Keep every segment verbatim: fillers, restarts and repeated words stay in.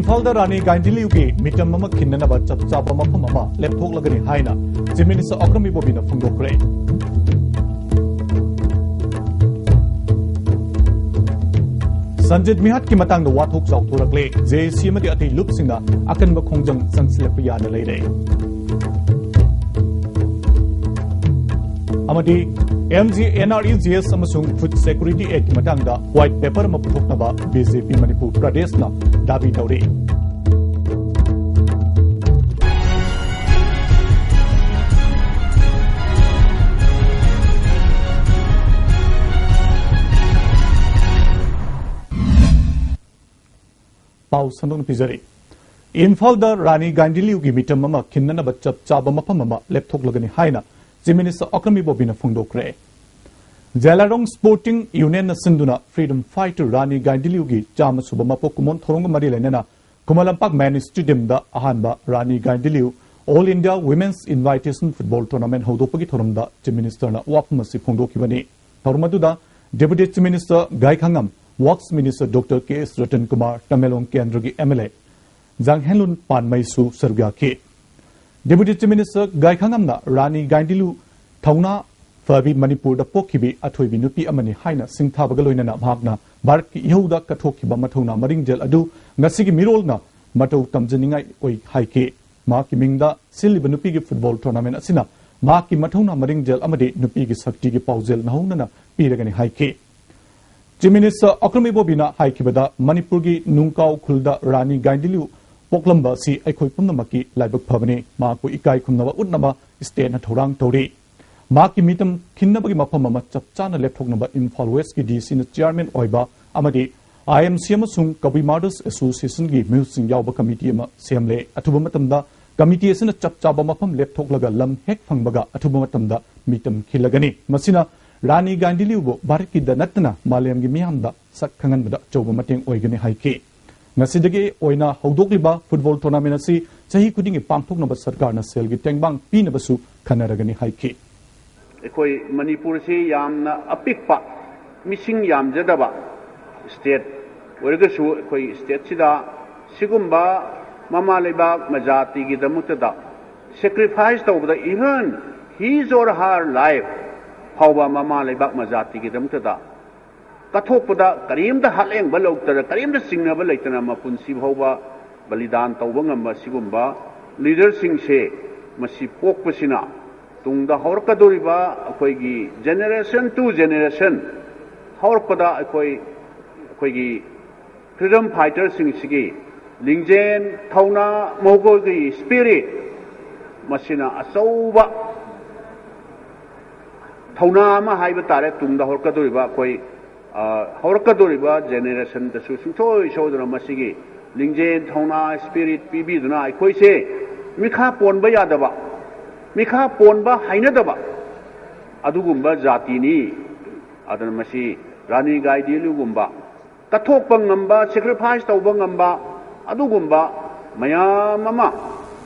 ꯏꯝꯐꯥꯜꯗ ꯔꯥꯅꯤ ꯒꯥꯏꯟꯗꯤꯂꯤꯎꯒꯤ ꯃꯤꯇꯝ ꯑꯃ ꯈꯤꯟꯅꯅꯕ ꯆꯞ ꯆꯥꯕ ꯃꯐꯝ ꯑꯃ ꯂꯦꯞꯊꯣꯛꯂꯒꯅꯤ ꯍꯥꯏꯅ Chief Minister ꯑꯣꯀ꯭ꯔꯝ ꯏꯕꯣꯕꯤꯅ ꯐꯣꯡꯗꯣꯛꯈ꯭ꯔꯦ꯫ ꯁꯟꯖꯤꯠ ꯃꯤꯍꯥꯠꯀꯤ ꯃꯇꯥꯡꯗ ꯋꯥꯊꯣꯛ ꯆꯥꯎꯊꯣꯔꯛꯂꯦ꯫ ꯖꯦ ꯑꯦ ꯁꯤ ꯑꯃꯗꯤ ꯑꯇꯩ ꯂꯨꯞꯁꯤꯡꯅ ꯑꯀꯟꯕ ꯈꯣꯡꯖꯪ ꯆꯪꯁꯤꯜꯂꯛꯄ ꯌꯥꯅ ꯂꯩꯔꯦ꯫ ꯑꯃꯗꯤ M G N R E G S ꯑꯃꯁꯨꯡ Food Security Act ꯃꯇꯥꯡꯗ white paper ꯑꯃ ꯄꯨꯊꯣꯛꯅꯕ ꯕꯤ ꯖꯦ ꯄꯤ ꯃꯅꯤꯄꯨꯔ ꯄ꯭ꯔꯗꯦꯁꯅ ꯗꯥꯕꯤ ꯇꯧꯔꯤ꯫ ꯄꯥꯎ ꯁꯟꯗꯣꯛꯅ ꯄꯤꯖꯔꯤ꯫ ꯏꯝꯐꯥꯜꯗ ꯔꯥꯅꯤ ꯒꯥꯏꯟꯗꯤꯂꯤꯎꯒꯤ ꯃꯤꯇꯝ ꯑꯃ ꯈꯤꯟꯅꯅꯕ ꯆꯞ ꯆꯥꯕ ꯃꯐꯝ ꯑꯃ ꯂꯦꯞꯊꯣꯛꯂꯒꯅꯤ ꯍꯥꯏꯅ Chief Minister ꯑꯣꯀ꯭ꯔꯝ ꯏꯕꯣꯕꯤꯅ ꯐꯣꯡꯗꯣꯛꯈ꯭ꯔꯦ꯫ ꯖꯦꯂꯥꯔꯣꯡ Sporting Unionꯅ ꯁꯤꯟꯗꯨꯅ Freedom Fighter ꯔꯥꯅꯤ ꯒꯥꯏꯟꯗꯤꯂꯤꯎꯒꯤ ꯆꯥꯝꯃ ꯁꯨꯕ ꯃꯄꯣꯛ ꯀꯨꯝꯑꯣꯟ ꯊꯧꯔꯝꯒ ꯃꯔꯤ ꯂꯩꯅꯅ ꯈꯨꯃꯟ ꯂꯝꯄꯥꯛ Mini Stadiumꯗ ꯑꯍꯥꯟꯕ ꯔꯥꯅꯤ ꯒꯥꯏꯟꯗꯤꯂꯤꯎ All India Women's Invitation Football Tournament ꯍꯧꯗꯣꯛꯄꯒꯤ ꯊꯧꯔꯝꯗ Chief Ministerꯅ ꯋꯥꯐꯝ ꯑꯁꯤ ꯐꯣꯡꯗꯣꯛꯈꯤꯕꯅꯤ꯫ ꯊꯧꯔꯝ ꯑꯗꯨꯗ Deputy Chief Minister ꯒꯥꯏꯈꯥꯉꯝ, Works Minister Doctor ꯀꯦ ꯑꯦꯁ ꯔꯇꯟ ꯀꯨꯃꯥꯔ, ꯇꯃꯦꯡꯂꯣꯡ ꯀꯦꯟꯗ꯭ꯔꯒꯤ ꯑꯦꯝ ꯑꯦꯜ ꯑꯦ ꯖꯥꯡꯍꯦꯟꯂꯨꯟ ꯄꯥꯟꯃꯩꯁꯨ ꯁꯔꯨꯛ ꯌꯥꯈꯤ꯫ Deputy Chief Minister ꯒꯥꯏꯈꯥꯉꯝꯅ ꯔꯥꯅꯤ ꯒꯥꯏꯟꯗꯤꯂꯨ ꯊꯧꯅꯥ ꯐꯕꯤ, ꯃꯅꯤꯄꯨꯔꯗ ꯄꯣꯛꯈꯤꯕꯤ ꯑꯊꯣꯏꯕꯤ ꯅꯨꯄꯤ ꯑꯃꯅꯤ ꯍꯥꯏꯅ ꯁꯤꯡꯊꯥꯕꯒ ꯂꯣꯏꯅꯅ ꯃꯍꯥꯛꯅ ꯚꯥꯔꯠꯀꯤ ꯏꯍꯧꯗ ꯀꯠꯊꯣꯛꯈꯤꯕ ꯃꯊꯧꯅꯥ ꯃꯔꯤꯡꯖꯦꯜ ꯑꯗꯨ ꯉꯁꯤꯒꯤ ꯃꯤꯔꯣꯜꯅ ꯃꯇꯧ ꯇꯝꯖꯅꯤꯡꯉꯥꯏ ꯑꯣꯏ ꯍꯥꯏꯈꯤ꯫ ꯃꯍꯥꯛꯀꯤ ꯃꯤꯡꯗ ꯁꯤꯜꯂꯤꯕ ꯅꯨꯄꯤꯒꯤ football tournament ꯑꯁꯤꯅ ꯃꯍꯥꯛꯀꯤ ꯃꯊꯧꯅꯥ ꯃꯔꯤꯡꯖꯦꯜ ꯑꯃꯗꯤ ꯅꯨꯄꯤꯒꯤ ꯁꯛꯇꯤꯒꯤ ꯄꯥꯎꯖꯦꯜ ꯅꯧꯍꯧꯅꯅ ꯄꯤꯔꯒꯅꯤ ꯍꯥꯏꯈꯤ꯫ Chief Minister ꯑꯣꯀ꯭ꯔꯝ ꯏꯕꯣꯕꯤꯅ ꯍꯥꯏꯈꯤꯕꯗ, ꯃꯅꯤꯄꯨꯔꯒꯤ ꯅꯨꯡꯀꯥꯎ ꯈꯨꯜꯗ ꯔꯥꯅꯤ ꯒꯥꯏꯟꯗꯤꯂꯤꯎ ꯄꯣꯛꯂꯝꯕ ꯑꯁꯤ ꯑꯩꯈꯣꯏ ꯄꯨꯝꯅꯃꯛꯀꯤ ꯂꯥꯏꯕꯛ ꯐꯕꯅꯤ꯫ ꯃꯍꯥꯛꯄꯨ ꯏꯀꯥꯏ ꯈꯨꯝꯅꯕ ꯎꯠꯅꯕ stateꯅ ꯊꯧꯔꯥꯡ ꯇꯧꯔꯤ꯫ ꯃꯍꯥꯛꯀꯤ ꯃꯤꯇꯝ ꯈꯤꯟꯅꯕꯒꯤ ꯃꯐꯝ ꯑꯃ ꯆꯞ ꯆꯥꯅ ꯂꯦꯞꯊꯣꯛꯅꯕ ꯏꯝꯐꯥꯜ Westꯀꯤ ꯗꯤ ꯁꯤꯅ chairman ꯑꯣꯏꯕ ꯑꯃꯗꯤ ꯑꯥꯏ ꯑꯦꯝ ꯁꯤ ꯑꯃꯁꯨꯡ Kabui Martyrs Associationꯒꯤ ꯃꯤꯍꯨꯠꯁꯤꯡ ꯌꯥꯎꯕ committee ꯑꯃ ꯁꯦꯝꯂꯦ꯫ ꯑꯊꯨꯕ ꯃꯇꯝꯗ committee ꯑꯁꯤꯅ ꯆꯞ ꯆꯥꯕ ꯃꯐꯝ ꯂꯦꯞꯊꯣꯛꯂꯒ ꯂꯝ ꯍꯦꯛ ꯐꯪꯕꯒ ꯑꯊꯨꯕ ꯃꯇꯝꯗ ꯃꯤꯇꯝ ꯈꯤꯜꯂꯒꯅꯤ꯫ ꯃꯁꯤꯅ ꯔꯥꯅꯤ ꯒꯥꯏꯟꯗꯤꯂꯤꯎꯕꯨ ꯚꯥꯔꯠꯀꯤꯗ ꯅꯠꯇꯅ ꯃꯥꯂꯦꯝꯒꯤ ꯃꯤꯌꯥꯝꯗ ꯁꯛ ꯈꯪꯍꯟꯕꯗ ꯑꯆꯧꯕ ꯃꯇꯦꯡ ꯑꯣꯏꯒꯅꯤ ꯍꯥꯏꯈꯤ꯫ ꯉꯁꯤꯗꯒꯤ ꯑꯣꯏꯅ ꯍꯧꯗꯣꯛꯂꯤꯕ football tournament ꯑꯁꯤ ꯆꯍꯤ ꯈꯨꯗꯤꯡꯒꯤ ꯄꯥꯡꯊꯣꯛꯅꯕ ꯁꯔꯀꯥꯔꯅ ꯁꯦꯜꯒꯤ ꯇꯦꯡꯕꯥꯡ ꯄꯤꯅꯕꯁꯨ ꯈꯟꯅꯔꯒꯅꯤ ꯍꯥꯏꯈꯤ꯫ ꯑꯩꯈꯣꯏ ꯃꯅꯤꯄꯨꯔꯁꯤ ꯌꯥꯝꯅ ꯑꯄꯤꯛꯄ, ꯃꯤꯁꯤꯡ ꯌꯥꯝꯖꯗꯕ state ꯑꯣꯏꯔꯒꯁꯨ, ꯑꯩꯈꯣꯏ stateꯁꯤꯗ ꯁꯤꯒꯨꯝꯕ ꯃꯃꯥ ꯂꯩꯕꯥꯛ ꯃꯖꯥꯇꯤꯒꯤꯗꯃꯛꯇꯗ sacrifice ꯇꯧꯕꯗ, even his or her life ꯐꯥꯎꯕ ꯃꯃꯥ ꯂꯩꯕꯥꯛ ꯃꯖꯥꯇꯤꯒꯤꯗꯃꯛꯇꯗ ꯀꯠꯊꯣꯛꯄꯗ ꯀꯔꯤꯝꯇ ꯍꯥꯠꯂꯦꯡꯕ ꯂꯩꯇꯅ, ꯀꯔꯤꯝꯇ ꯆꯤꯡꯅꯕ ꯂꯩꯇꯅ ꯃꯄꯨꯟꯁꯤ ꯐꯥꯎꯕ ꯕꯂꯤꯗꯥꯟ ꯇꯧꯕ ꯉꯝꯕ ꯁꯤꯒꯨꯝꯕ leaderꯁꯤꯡꯁꯦ ꯃꯁꯤ ꯄꯣꯛꯄꯁꯤꯅ ꯇꯨꯡꯗ ꯍꯧꯔꯛꯀꯗꯧꯔꯤꯕ ꯑꯩꯈꯣꯏꯒꯤ generation to generation ꯍꯧꯔꯛꯄꯗ ꯑꯩꯈꯣꯏ, ꯑꯩꯈꯣꯏꯒꯤ freedom fighterꯁꯤꯡꯁꯤꯒꯤ ꯂꯤꯡꯖꯦꯜ, ꯊꯧꯅꯥ, ꯃꯈꯣꯏꯒꯤ spirit, ꯃꯁꯤꯅ ꯑꯆꯧꯕ ꯊꯧꯅꯥ ꯑꯃ ꯍꯥꯏꯕ ꯇꯥꯔꯦ꯫ ꯇꯨꯡꯗ ꯍꯧꯔꯛꯀꯗꯧꯔꯤꯕ ꯑꯩꯈꯣꯏ, ꯑ, ꯍꯧꯔꯛꯀꯗꯧꯔꯤꯕ generationꯗꯁꯨ ꯁꯨꯡꯁꯣꯏ ꯁꯣꯏꯗꯅ ꯃꯁꯤꯒꯤ ꯂꯤꯡꯖꯦꯜ, ꯊꯧꯅꯥ, spirit ꯄꯤꯕꯤꯗꯨꯅ ꯑꯩꯈꯣꯏꯁꯦ ꯃꯤꯈꯥ ꯄꯣꯟꯕ ꯌꯥꯗꯕ, ꯃꯤꯈꯥ ꯄꯣꯟꯕ ꯍꯩꯅꯗꯕ ꯑꯗꯨꯒꯨꯝꯕ ꯖꯥꯇꯤꯅꯤ꯫ ꯑꯗꯨꯅ ꯃꯁꯤ ꯔꯥꯅꯤ ꯒꯥꯏꯗꯤꯟꯂꯤꯎꯒꯨꯝꯕ ꯀꯠꯊꯣꯛꯄ ꯉꯝꯕ, sacrifice ꯇꯧꯕ ꯉꯝꯕ ꯑꯗꯨꯒꯨꯝꯕ ꯃꯌꯥꯝ ꯑꯃ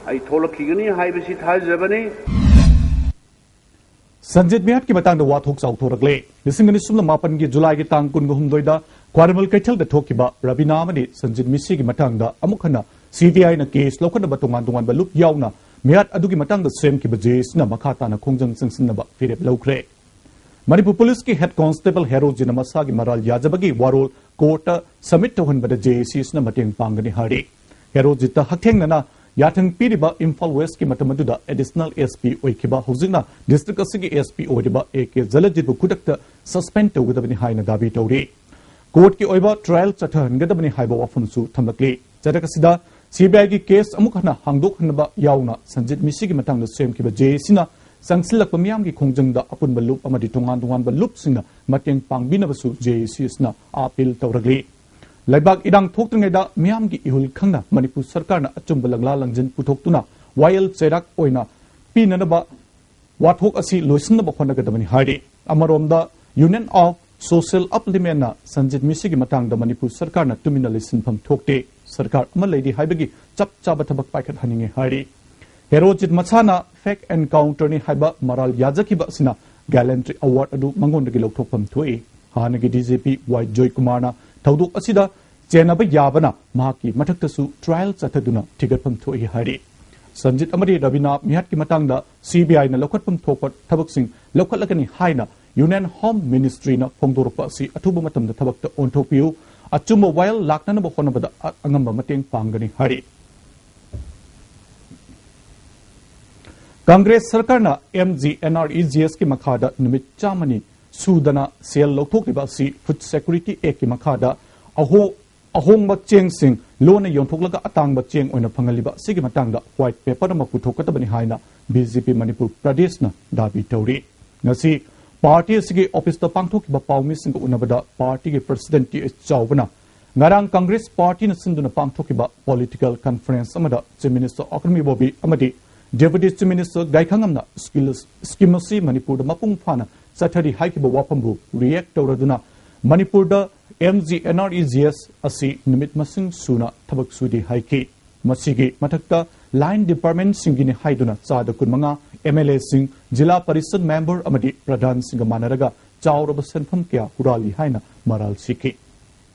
ꯑꯩ ꯊꯣꯛꯂꯛꯈꯤꯒꯅꯤ ꯍꯥꯏꯕꯁꯤ ꯊꯥꯖꯕꯅꯤ꯫ ꯁꯟꯖꯤꯠ ꯃꯤꯌꯥꯠꯀꯤ ꯃꯇꯥꯡꯗ ꯋꯥꯊꯣꯛ ꯆꯥꯎꯊꯣꯔꯛꯂꯦ꯫ ꯂꯤꯁꯤꯡ ꯑꯅꯤ ꯁꯨꯞꯅ ꯃꯥꯄꯟꯒꯤ ꯖꯨꯂꯥꯏꯒꯤ ꯇꯥꯡ ꯀꯨꯟꯒ ꯍꯨꯝꯗꯣꯏꯗ ꯈ꯭ꯋꯥꯏꯔꯝꯕꯟ ꯀꯩꯊꯦꯜꯗ ꯊꯣꯛꯈꯤꯕ ꯔꯕꯤꯅꯥ ꯑꯃꯗꯤ ꯁꯟꯖꯤꯠ ꯃꯤꯁꯤꯒꯤ ꯃꯇꯥꯡꯗ ꯑꯃꯨꯛ ꯍꯟꯅ CBIꯅ case ꯂꯧꯈꯠꯅꯕ ꯇꯣꯉꯥꯟ ꯇꯣꯉꯥꯟꯕ ꯂꯨꯞ ꯌꯥꯎꯅ ꯃꯤꯌꯥꯠ ꯑꯗꯨꯒꯤ ꯃꯇꯥꯡꯗ ꯁꯦꯝꯈꯤꯕ JACꯅ ꯃꯈꯥ ꯇꯥꯅ ꯈꯣꯡꯖꯪ ꯆꯪꯁꯤꯟꯅꯕ ꯐꯤꯔꯦꯞ ꯂꯧꯈ꯭ꯔꯦ꯫ ꯃꯅꯤꯄꯨꯔ ꯄꯨꯂꯤꯁꯀꯤ head constable ꯍꯦꯔꯣꯖꯤꯠꯅ ꯃꯁꯥꯒꯤ ꯃꯔꯥꯜ ꯌꯥꯖꯕꯒꯤ ꯋꯥꯔꯣꯜ courtꯇ submit ꯇꯧꯍꯟꯕꯗ JACꯁꯤꯅ ꯃꯇꯦꯡ ꯄꯥꯡꯒꯅꯤ ꯍꯥꯏꯔꯤ꯫ ꯍꯦꯔꯣꯖꯤꯠꯇ ꯍꯛꯊꯦꯡꯅꯅ ꯌꯥꯊꯪ ꯄꯤꯔꯤꯕ ꯏꯝꯐꯥꯜ Westꯀꯤ ꯃꯇꯝ ꯑꯗꯨꯗ additional SP ꯑꯣꯏꯈꯤꯕ, ꯍꯧꯖꯤꯛꯅ district ꯑꯁꯤꯒꯤ SP ꯑꯣꯏꯔꯤꯕ A K ꯖꯂꯖꯤꯠꯄꯨ ꯈꯨꯗꯛꯇ suspend ꯇꯧꯒꯗꯕꯅꯤ ꯍꯥꯏꯅ ꯗꯥꯕꯤ ꯇꯧꯔꯤ꯫ Courtꯀꯤ ꯑꯣꯏꯕ trial ꯆꯠꯊꯍꯟꯒꯗꯕꯅꯤ ꯍꯥꯏꯕ ꯋꯥꯐꯝꯁꯨ ꯊꯝꯂꯛꯂꯤ꯫ ꯆꯔꯛ ꯑꯁꯤꯗ CBIꯒꯤ case ꯑꯃꯨꯛ ꯍꯟꯅ ꯍꯥꯡꯗꯣꯛꯍꯟꯅꯕ ꯌꯥꯎꯅ ꯁꯟꯖꯤꯠ ꯃꯤꯁꯤꯒꯤ ꯃꯇꯥꯡꯗ ꯁꯦꯝꯈꯤꯕ JACꯅ ꯆꯪꯁꯤꯜꯂꯛꯄ ꯃꯤꯌꯥꯝꯒꯤ ꯈꯣꯡꯖꯪꯗ ꯑꯄꯨꯟꯕ ꯂꯨꯞ ꯑꯃꯗꯤ ꯇꯣꯉꯥꯟ ꯇꯣꯉꯥꯟꯕ ꯂꯨꯞꯁꯤꯡꯅ ꯃꯇꯦꯡ ꯄꯥꯡꯕꯤꯅꯕꯁꯨ JACꯁꯤꯅ appeal ꯇꯧꯔꯛꯂꯤ꯫ ꯂꯩꯕꯥꯛ ꯏꯔꯥꯡ ꯊꯣꯛꯇ꯭ꯔꯤꯉꯩꯗ ꯃꯤꯌꯥꯝꯒꯤ ꯏꯍꯨꯜ ꯈꯪꯅ ꯃꯅꯤꯄꯨꯔ ꯁꯔꯀꯥꯔꯅ ꯑꯆꯨꯝꯕ ꯂꯪꯂꯥ ꯂꯪꯖꯤꯟ ꯄꯨꯊꯣꯛꯇꯨꯅ ꯋꯥꯌꯦꯜ ꯆꯩꯔꯥꯛ ꯑꯣꯏꯅ ꯄꯤꯅꯅꯕ ꯋꯥꯊꯣꯛ ꯑꯁꯤ ꯂꯣꯏꯁꯤꯟꯅꯕ ꯍꯣꯠꯅꯒꯗꯕꯅꯤ ꯍꯥꯏꯔꯤ꯫ ꯑꯃꯔꯣꯝꯗ Union of Social Uplementꯅ ꯁꯟꯖꯤꯠ ꯃꯤꯁꯤꯒꯤ ꯃꯇꯥꯡꯗ ꯃꯅꯤꯄꯨꯔ ꯁꯔꯀꯥꯔꯅ ꯇꯨꯃꯤꯟꯅ ꯂꯩꯁꯤꯟꯐꯝ ꯊꯣꯛꯇꯦ, ꯁꯔꯀꯥꯔ ꯑꯃ ꯂꯩꯔꯤ ꯍꯥꯏꯕꯒꯤ ꯆꯞ ꯆꯥꯕ ꯊꯕꯛ ꯄꯥꯏꯈꯠꯍꯟꯅꯤꯡꯉꯤ ꯍꯥꯏꯔꯤ꯫ ꯍꯦꯔꯣꯖꯤꯠ ꯃꯁꯥꯅ fake encounterꯅꯤ ꯍꯥꯏꯕ ꯃꯔꯥꯜ ꯌꯥꯖꯈꯤꯕ ꯑꯁꯤꯅ gallantry award ꯑꯗꯨ ꯃꯉꯣꯟꯗꯒꯤ ꯂꯧꯊꯣꯛꯐꯝ ꯊꯣꯛꯏ꯫ ꯍꯥꯟꯅꯒꯤ DGP Y ꯖꯣꯏꯀꯨꯃꯥꯔꯅ ꯊꯧꯗꯣꯛ ꯑꯁꯤꯗ ꯆꯦꯟꯅꯕ ꯌꯥꯕꯅ ꯃꯍꯥꯛꯀꯤ ꯃꯊꯛꯇꯁꯨ trial ꯆꯠꯊꯗꯨꯅ ꯊꯤꯒꯠꯐꯝ ꯊꯣꯛꯏ ꯍꯥꯏꯔꯤ꯫ ꯁꯟꯖꯤꯠ ꯑꯃꯗꯤ ꯔꯕꯤꯅꯥ ꯃꯤꯍꯥꯠꯀꯤ ꯃꯇꯥꯡꯗ CBIꯅ ꯂꯧꯈꯠꯐꯝ ꯊꯣꯛꯄ ꯊꯕꯛꯁꯤꯡ ꯂꯧꯈꯠꯂꯒꯅꯤ ꯍꯥꯏꯅ Union Home Ministryꯅ ꯐꯣꯡꯗꯣꯔꯛꯄ ꯑꯁꯤ ꯑꯊꯨꯕ ꯃꯇꯝꯗ ꯊꯕꯛꯇ ꯑꯣꯟꯊꯣꯛꯄꯤꯌꯨ, ꯑꯆꯨꯝꯕ ꯋꯥꯌꯦꯜ ꯂꯥꯛꯅꯅꯕ ꯍꯣꯠꯅꯕꯗ ꯑ-, ꯑꯉꯝꯕ ꯃꯇꯦꯡ ꯄꯥꯡꯒꯅꯤ ꯍꯥꯏꯔꯤ꯫ ꯀꯪꯒ꯭ꯔꯦꯁ ꯁꯔꯀꯥꯔꯅ MGNREGSꯀꯤ ꯃꯈꯥꯗ ꯅꯨꯃꯤꯠ ꯆꯥꯝꯃꯅꯤ ꯁꯨꯗꯅ ꯁꯦꯜ ꯂꯧꯊꯣꯛꯂꯤꯕ ꯑꯁꯤ Food Security Actꯀꯤ ꯃꯈꯥꯗ ꯑꯍꯣ-, ꯑꯍꯣꯡꯕ ꯆꯦꯡꯁꯤꯡ ꯂꯣꯟꯅ ꯌꯣꯟꯊꯣꯛꯂꯒ ꯑꯇꯥꯡꯕ ꯆꯦꯡ ꯑꯣꯏꯅ ꯐꯪꯍꯜꯂꯤꯕ ꯑꯁꯤꯒꯤ ꯃꯇꯥꯡꯗ white paper ꯑꯃ ꯄꯨꯊꯣꯛꯀꯗꯕꯅꯤ ꯍꯥꯏꯅ BJP ꯃꯅꯤꯄꯨꯔ ꯄ꯭ꯔꯗꯦꯁꯅ ꯗꯥꯕꯤ ꯇꯧꯔꯤ꯫ ꯉꯁꯤ ꯄꯥꯔꯇꯤ ꯑꯁꯤꯒꯤ ꯑꯣꯐꯤꯁꯇ ꯄꯥꯡꯊꯣꯛꯈꯤꯕ ꯄꯥꯎꯃꯤꯁꯤꯡꯒ ꯎꯅꯕꯗ ꯄꯥꯔꯇꯤꯒꯤ ꯄ꯭ꯔꯁꯤꯗꯦꯟꯠ ꯇꯤ ꯑꯩꯆ ꯆꯥꯎꯕꯅ ꯉꯔꯥꯡ ꯀꯪꯒ꯭ꯔꯦꯁ ꯄꯥꯔꯇꯤꯅ ꯁꯤꯟꯗꯨꯅ ꯄꯥꯡꯊꯣꯛꯈꯤꯕ ꯄꯣꯂꯤꯇꯤꯀꯦꯜ ꯀꯟꯐꯔꯦꯟꯁ ꯑꯃꯗ ꯆꯤꯐ ꯃꯤꯅꯤꯁꯇꯔ ꯑꯣꯀꯔꯃꯤ ꯕꯣꯕꯤ ꯑꯃꯗꯤ ꯗꯦꯄꯨꯇꯤ ꯆꯤꯐ ꯃꯤꯅꯤꯁꯇꯔ ꯒꯥꯏꯈꯪꯉꯝꯅ ꯁ꯭ꯀꯤꯜ-, ꯁ꯭ꯀꯤꯝ ꯑꯁꯤ ꯃꯅꯤꯄꯨꯔꯗ ꯃꯄꯨꯡ ꯐꯥꯅ ꯆꯠꯊꯔꯤ ꯍꯥꯏꯈꯤꯕ ꯋꯥꯐꯝꯕꯨ ꯔꯤꯌꯦꯛ ꯇꯧꯔꯗꯨꯅ ꯃꯅꯤꯄꯨꯔꯗ MGNREGS ꯑꯁꯤ ꯅꯨꯃꯤꯠ ꯃꯁꯤꯡ ꯁꯨꯅ ꯊꯕꯛ ꯁꯨꯗꯦ ꯍꯥꯏꯈꯤ꯫ ꯃꯁꯤꯒꯤ ꯃꯊꯛꯇ ꯂꯥꯏꯟ ꯗꯤꯄꯥꯔꯠꯃꯦꯟꯠꯁꯤꯡꯒꯤꯅꯤ ꯍꯥꯏꯗꯨꯅ ꯆꯥꯗ ꯀꯨꯟꯃꯉꯥ MLAꯁꯤꯡ, ꯖꯤꯂꯥ ꯄꯔꯤꯁꯗ ꯃꯦꯝꯕꯔ ꯑꯃꯗꯤ ꯄ꯭ꯔꯙꯥꯟꯁꯤꯡꯒ ꯃꯥꯟꯅꯔꯒ ꯆꯥꯎꯔꯕ ꯁꯦꯟꯐꯝ ꯀꯌꯥ ꯍꯨꯔꯥꯜꯂꯤ ꯍꯥꯏꯅ ꯃꯔꯥꯜ ꯁꯤꯈꯤ꯫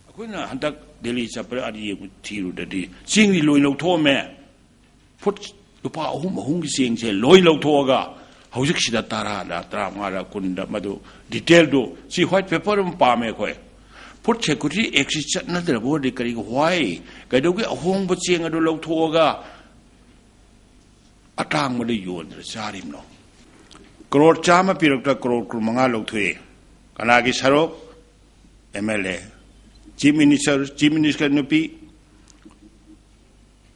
ꯑꯩꯈꯣꯏꯅ ꯍꯟꯗꯛ ꯗꯦꯜꯂꯤ ꯆꯠꯄꯗ ꯑꯗꯨ ꯌꯦꯡꯕ ꯊꯤꯔꯨꯗꯗꯤ ꯆꯦꯡꯗꯤ ꯂꯣꯏ ꯂꯧꯊꯣꯛꯑꯝꯃꯦ꯫ ꯐꯨꯠ ꯂꯨꯄꯥ ꯑꯍꯨꯝ ꯑꯍꯨꯝꯒꯤ ꯆꯦꯡꯁꯦ ꯂꯣꯏ ꯂꯧꯊꯣꯛꯑꯒ ꯍꯧꯖꯤꯛꯁꯤꯗ ꯇꯔꯥꯗ, ꯇꯔꯥꯃꯉꯥꯗ, ꯀꯨꯟꯗ ꯃꯗꯨ ꯗꯤꯇꯦꯜꯗꯨ ꯁꯤ white paper ꯑꯃ ꯄꯥꯝꯃꯦ ꯑꯩꯈꯣꯏ꯫ Food Security Actꯁꯤ ꯆꯠꯅꯗ꯭ꯔꯕ ꯑꯣꯏꯔꯗꯤ ꯀꯔꯤꯒꯤ why? ꯀꯩꯗꯧꯒꯤ ꯑꯍꯣꯡꯕ ꯆꯦꯡ ꯑꯗꯨ ꯂꯧꯊꯣꯛꯑꯒ ꯑꯇꯥꯡꯕꯗ ꯌꯣꯟꯗꯅ ꯆꯥꯔꯤꯕꯅꯣ? ꯀꯔꯣꯔ ꯆꯥꯝꯃ ꯄꯤꯔꯛꯇ ꯀꯔꯣꯔ ꯀꯨꯟꯃꯉꯥ ꯂꯧꯊꯣꯛꯑꯦ꯫ ꯀꯅꯥꯒꯤ ꯁꯔꯨꯛ? MLA, Chief Minister, Chief Minister ꯅꯨꯄꯤ,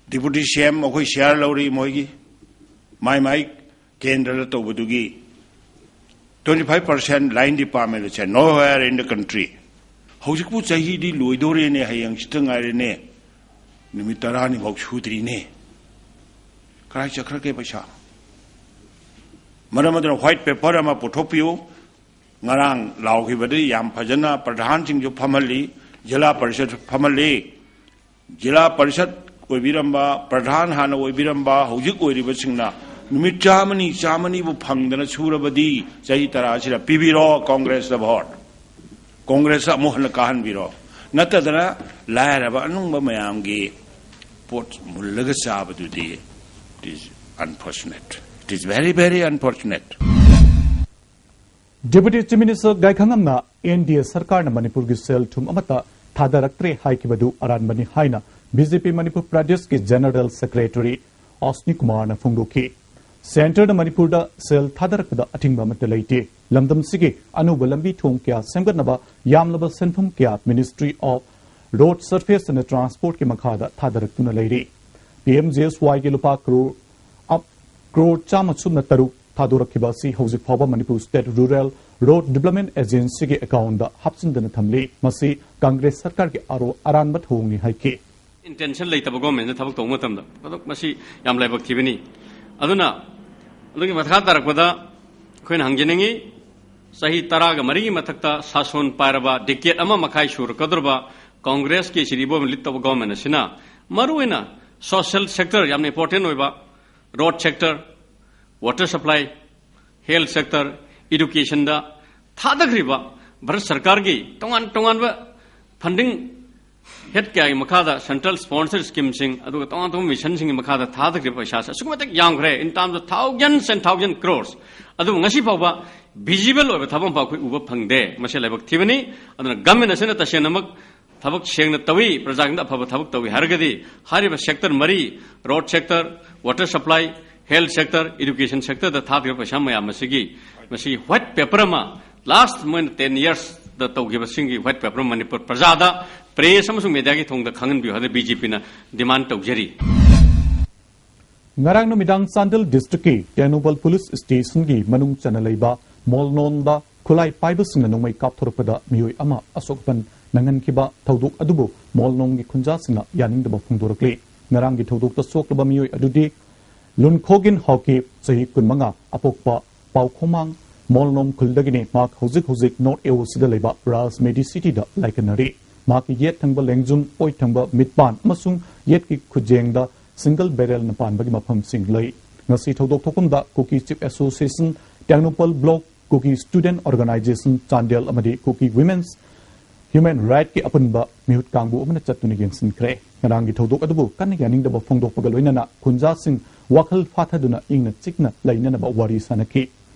Deputy CM ꯑꯩꯈꯣꯏ share ꯂꯧꯔꯤ ꯃꯣꯏꯒꯤ꯫ ꯃꯥꯏ ꯃꯥꯏ ꯀꯦꯟꯗ꯭ꯔꯗ ꯇꯧꯕꯗꯨꯒꯤ twenty five percent line department say nowhere in the country꯫ ꯍꯧꯖꯤꯛꯄꯨ ꯆꯍꯤꯗꯤ ꯂꯣꯏꯗꯣꯔꯦꯅꯦ, ꯍꯌꯦꯡ ꯍꯪꯆꯤꯠꯇ ꯉꯥꯏꯔꯦꯅꯦ, ꯅꯨꯃꯤꯠ ꯇꯔꯥꯅꯤ ꯐꯥꯎ ꯁꯨꯗ꯭ꯔꯤꯅꯦ꯫ ꯀꯗꯥꯏ ꯆꯠꯈ꯭ꯔꯒꯦ ꯄꯩꯁꯥ? ꯃꯔꯝ ꯑꯗꯨꯅ white paper ꯑꯃ ꯄꯨꯊꯣꯛꯄꯤꯌꯨ꯫ ꯉꯔꯥꯡ ꯂꯥꯎꯈꯤꯕꯗꯤ ꯌꯥꯝ ꯐꯖꯅ ꯄ꯭ꯔꯙꯥꯟꯁꯤꯡꯁꯨ ꯐꯝꯍꯜꯂꯤ, ꯖꯤꯂꯥ ꯄꯔꯤꯁꯠ ꯐꯝꯍꯜꯂꯤ꯫ ꯖꯤꯂꯥ ꯄꯔꯤꯁꯠ ꯑꯣꯏꯕꯤꯔꯝꯕ, ꯄ꯭ꯔꯙꯥꯟ ꯍꯥꯟꯅ ꯑꯣꯏꯕꯤꯔꯝꯕ, ꯍꯧꯖꯤꯛ ꯑꯣꯏꯔꯤꯕꯁꯤꯡꯅ ꯅꯨꯃꯤꯠ ꯆꯥꯝꯃꯅꯤ, ꯆꯥꯝꯃꯅꯤꯕꯨ ꯐꯪꯗꯅ ꯁꯨꯔꯕꯗꯤ ꯆꯍꯤ ꯇꯔꯥ ꯑꯁꯤꯗ ꯄꯤꯕꯤꯔꯣ ꯀꯣꯡꯒ꯭ꯔꯦꯁꯇ vote꯫ ꯀꯣꯡꯒ꯭ꯔꯦꯁꯇ ꯑꯃꯨꯛ ꯍꯟꯅ ꯀꯥꯍꯟꯕꯤꯔꯣ꯫ ꯅꯠꯇꯗꯅ ꯂꯥꯏꯔꯕ ꯑꯅꯨꯡꯕ ꯃꯌꯥꯝꯒꯤ ꯄꯣꯠ ꯃꯨꯜꯂꯒ ꯆꯥꯕꯗꯨꯗꯤ, it is unfortunate. It is very, very unfortunate. Deputy Chief Minister ꯒꯥꯏꯈꯪꯉꯝꯅ ꯑꯦꯟ ꯗꯤ ꯑꯦ ꯁꯔꯀꯥꯔꯅ ꯃꯅꯤꯄꯨꯔꯒꯤ ꯁꯦꯜ ꯊꯨꯝ ꯑꯃꯠꯇ ꯊꯥꯗꯔꯛꯇ꯭ꯔꯦ ꯍꯥꯏꯈꯤꯕꯗꯨ ꯑꯔꯥꯟꯕꯅꯤ ꯍꯥꯏꯅ ꯕꯤ ꯖꯦ ꯄꯤ ꯃꯅꯤꯄꯨꯔ ꯄ꯭ꯔꯗꯦꯁꯀꯤ ꯖꯦꯅꯔꯦꯜ ꯁꯦꯀ꯭ꯔꯦꯇꯔꯤ ꯑꯁꯅꯤ ꯀꯨꯃꯥꯔꯅ ꯐꯣꯡꯗꯣꯛꯈꯤ꯫ ꯁꯦꯟꯇꯔꯅ ꯃꯅꯤꯄꯨꯔꯗ ꯁꯦꯜ ꯊꯥꯗꯔꯛꯄꯗ ꯑꯊꯤꯡꯕ ꯑꯃꯠꯇ ꯂꯩꯇꯦ꯫ ꯂꯝꯗꯝꯁꯤꯒꯤ ꯑꯅꯧꯕ ꯂꯝꯕꯤ ꯊꯣꯡ ꯀꯌꯥ ꯁꯦꯝꯒꯠꯅꯕ ꯌꯥꯝꯂꯕ ꯁꯦꯟꯐꯝ ꯀꯌꯥ Ministry of Road Surface and Transport ꯀꯤ ꯃꯈꯥꯗ ꯊꯥꯗꯔꯛꯇꯨꯅ ꯂꯩꯔꯤ꯫ ꯄꯤ ꯑꯦꯝ ꯖꯤ ꯑꯦꯁ ꯋꯥꯏꯒꯤ ꯂꯨꯄꯥ ꯀ꯭ꯔꯣꯔ, ꯑꯞ, ꯀ꯭ꯔꯣꯔ ꯆꯥꯝꯃ ꯁꯨꯞꯅ ꯇꯔꯨꯛ ꯊꯥꯗꯣꯔꯛꯈꯤꯕ ꯑꯁꯤ ꯍꯧꯖꯤꯛ ꯐꯥꯎꯕ Manipur state rural road development ꯑꯦꯖꯦꯟꯁꯤꯒꯤ ꯑꯦꯀꯥꯎꯟꯗ ꯍꯥꯞꯆꯤꯟꯗꯅ ꯊꯝꯂꯤ꯫ ꯃꯁꯤ ꯀꯪꯒ꯭ꯔꯦꯁ ꯁꯔꯀꯥꯔꯒꯤ ꯑꯔꯣ-, ꯑꯔꯥꯟꯕ ꯊꯧꯑꯣꯡꯅꯤ ꯍꯥꯏꯈꯤ꯫ Intention ꯂꯩꯇꯕ ꯒꯣꯔꯃꯦꯟꯅ ꯊꯕꯛ ꯇꯧꯕ ꯃꯇꯝꯗ ꯃꯗꯨ, ꯃꯁꯤ ꯌꯥꯝ ꯂꯥꯏꯕꯛ ꯊꯤꯕꯅꯤ꯫ ꯑꯗꯨꯅ ꯑꯗꯨꯒꯤ ꯃꯈꯥ ꯇꯥꯔꯛꯄꯗ ꯑꯩꯈꯣꯏꯅ ꯍꯪꯖꯅꯤꯡꯉꯤ, ꯆꯍꯤ ꯇꯔꯥꯒ ꯃꯔꯤꯒꯤ ꯃꯊꯛꯇ ꯁꯥꯁꯣꯟ ꯄꯥꯏꯔꯕ, ꯗꯤꯀꯦꯠ ꯑꯃ ꯃꯈꯥꯏ ꯁꯨꯔꯛꯀꯗꯧꯔꯕ ꯀꯪꯒ꯭ꯔꯦꯁꯀꯤ ꯁ꯭ꯔꯤ ꯏꯕꯣꯕꯤꯅ ꯂꯤꯠ ꯇꯧꯕ ꯒꯣꯔꯃꯦꯟ ꯑꯁꯤꯅ ꯃꯔꯨꯑꯣꯏꯅ ꯁꯣꯁꯤꯌꯦꯜ ꯁꯦꯛꯇꯔ, ꯌꯥꯝꯅ ꯏꯝꯄꯣꯔꯇꯦꯟ ꯑꯣꯏꯕ road sector, water supply, health sector, ꯏꯗꯨꯀꯦꯁꯟꯗ ꯊꯥꯗꯈ꯭ꯔꯤꯕ ꯚꯥꯔꯠ ꯁꯔꯀꯥꯔꯒꯤ ꯇꯣꯉꯥꯟ ꯇꯣꯉꯥꯟꯕ ꯐꯟꯗꯤꯡ ꯍꯦꯠ ꯀꯌꯥꯒꯤ ꯃꯈꯥꯗ ꯁꯦꯟꯇ꯭ꯔꯦꯜ ꯁ꯭ꯄꯣꯟꯁꯔ ꯁ꯭ꯀꯤꯝꯁꯤꯡ ꯑꯗꯨꯒ ꯇꯣꯉꯥꯟ ꯇꯣꯉꯥꯟꯕ ꯃꯤꯁꯟꯁꯤꯡꯒꯤ ꯃꯈꯥꯗ ꯊꯥꯗꯈ꯭ꯔꯤꯕ ꯄꯩꯁꯥꯁꯦ ꯑꯁꯨꯛꯀꯤ ꯃꯇꯤꯛ ꯌꯥꯝꯈ꯭ꯔꯦ, in terms of thousands and thousand crores꯫ ꯑꯗꯨꯕꯨ ꯉꯁꯤ ꯐꯥꯎꯕ ꯚꯤꯖꯤꯕꯜ ꯑꯣꯏꯕ ꯊꯕꯛ ꯑꯃꯐꯥꯎ ꯑꯩꯈꯣꯏ ꯎꯕ ꯐꯪꯗꯦ꯫ ꯃꯁꯤ ꯂꯥꯏꯕꯛ ꯊꯤꯕꯅꯤ꯫ ꯑꯗꯨꯅ ꯒꯃꯦꯟ ꯑꯁꯤꯅ ꯇꯁꯦꯡꯅꯃꯛ ꯊꯕꯛ ꯁꯦꯡꯅ ꯇꯧꯏ, ꯄ꯭ꯔꯖꯥꯁꯤꯡꯗ ꯑꯐꯕ ꯊꯕꯛ ꯇꯧꯏ ꯍꯥꯏꯔꯒꯗꯤ ꯍꯥꯏꯔꯤꯕ ꯁꯦꯛꯇꯔ ꯃꯔꯤ, road sector, water supply, health sector, education ꯁꯦꯛꯇꯔꯗ ꯊꯥꯗꯈꯤꯕ ꯄꯩꯁꯥ ꯃꯌꯥꯝ ꯑꯁꯤꯒꯤ, ꯃꯁꯤꯒꯤ ꯋꯥꯏꯠ ꯄꯦꯄꯔ ꯑꯃ, ꯂꯥꯁ ꯃꯣꯏꯅ ꯇꯦꯟ ꯌꯔꯁꯇ ꯇꯧꯈꯤꯕꯁꯤꯡꯒꯤ ꯋꯥꯏꯠ ꯄꯦꯄꯔ ꯑꯃ ꯃꯅꯤꯄꯨꯔ ꯄ꯭ꯔꯖꯥꯗ, ꯄ꯭ꯔꯦꯁ ꯑꯃꯁꯨꯡ ꯃꯦꯗꯤꯌꯥꯒꯤ ꯊꯣꯡꯗ ꯈꯪꯍꯟꯕꯤꯌꯨ ꯍꯥꯏꯗꯅ ꯕꯤ ꯖꯦ ꯄꯤꯅ ꯗꯤꯃꯥꯟ ꯇꯧꯖꯔꯤ꯫ ꯉꯔꯥꯡ ꯅꯨꯃꯤꯗꯥꯡ ꯆꯥꯟꯗꯦꯜ ꯗꯤꯁꯇ꯭ꯔꯤꯛꯀꯤ ꯇꯦꯡꯅꯧꯄꯜ ꯄꯨꯂꯤꯁ ꯁ꯭ꯇꯦꯁꯟꯒꯤ ꯃꯅꯨꯡ ꯆꯟꯅ ꯂꯩꯕ ꯃꯣꯜꯅꯣꯝꯗ ꯈꯨꯠꯂꯥꯏ ꯄꯥꯏꯕꯁꯤꯡꯅ ꯅꯣꯡꯃꯩ ꯀꯥꯞꯊꯣꯔꯛꯄꯗ ꯃꯤꯑꯣꯏ ꯑꯃ ꯑꯁꯣꯛ ꯑꯄꯟ ꯅꯪꯍꯟꯈꯤꯕ ꯊꯧꯗꯣꯛ ꯑꯗꯨꯕꯨ ꯃꯣꯜꯅꯣꯝꯒꯤ ꯈꯨꯟꯖꯥꯁꯤꯡꯅ ꯌꯥꯅꯤꯡꯗꯕ ꯐꯣꯡꯗꯣꯔꯛꯂꯤ꯫ ꯉꯔꯥꯡꯒꯤ ꯊꯧꯗꯣꯛꯇ ꯁꯣꯛꯂꯕ ꯃꯤꯑꯣꯏ ꯑꯗꯨꯗꯤ ꯂꯨꯟꯈꯣꯒꯤꯟ ꯍꯥꯎꯀꯤꯞ, ꯆꯍꯤ ꯀꯨꯟꯃꯉꯥ, ꯑꯄꯣꯛꯄ ꯄꯥꯎꯈꯣꯃꯥꯡ ꯃꯣꯜꯅꯣꯝ ꯈꯨꯜꯗꯒꯤꯅꯤ꯫ ꯃꯍꯥꯛ ꯍꯧꯖꯤꯛ ꯍꯧꯖꯤꯛ ꯅꯣꯔꯠ ꯑꯦ ꯑꯣ ꯁꯤꯗ ꯂꯩꯕ ꯔꯥꯖ ꯃꯦꯗꯤꯁꯤꯇꯤꯗ ꯂꯥꯏꯀꯠꯅꯔꯤ꯫ ꯃꯍꯥꯛꯀꯤ ꯌꯦꯠ ꯊꯪꯕ ꯂꯦꯡꯖꯨꯝ, ꯑꯣꯏ ꯊꯪꯕ ꯃꯤꯠꯄꯥꯟ ꯑꯃꯁꯨꯡ ꯌꯦꯠꯀꯤ ꯈꯨꯖꯦꯡꯗ ꯁꯤꯡꯒꯜ ꯕꯦꯔꯦꯜꯅ ꯄꯥꯟꯕꯒꯤ ꯃꯐꯝꯁꯤꯡ ꯂꯩ꯫ ꯉꯁꯤ ꯊꯧꯗꯣꯛ ꯊꯣꯛꯐꯝꯗ ꯀꯨꯀꯤ ꯆꯤꯐ ꯑꯦꯁꯣꯁꯤꯌꯦꯁꯟ ꯇꯦꯡꯅꯧꯄꯜ ꯕ꯭ꯂꯣꯛ, ꯀꯨꯀꯤ ꯁ꯭ꯇꯨꯗꯦꯟꯠ ꯑꯣꯔꯒꯅꯥꯏꯖꯦꯁꯟ ꯆꯥꯟꯗꯦꯜ ꯑꯃꯗꯤ ꯀꯨꯀꯤ ꯋꯤꯃꯦꯟꯁ ꯍ꯭ꯌꯨꯃꯦꯟ ꯔꯥꯏꯠꯀꯤ ꯑꯄꯨꯟꯕ ꯃꯤꯍꯨꯠ ꯀꯥꯡꯕꯨ ꯑꯃꯅ ꯆꯠꯇꯨꯅ ꯌꯦꯡꯁꯤꯟꯈ꯭ꯔꯦ꯫ ꯉꯔꯥꯡꯒꯤ ꯊꯧꯗꯣꯛ ꯑꯗꯨꯕꯨ ꯀꯟꯅ ꯌꯥꯅꯤꯡꯗꯕ ꯐꯣꯡꯗꯣꯛꯄꯒ ꯂꯣꯏꯅꯅ ꯈꯨꯟꯖꯥꯁꯤꯡ ꯋꯥꯈꯜ ꯐꯥꯊꯗꯨꯅ ꯏꯪꯅ ꯆꯤꯛꯅ ꯂꯩꯅꯅꯕ ꯋꯥꯔꯤ ꯁꯥꯟꯅꯈꯤ꯫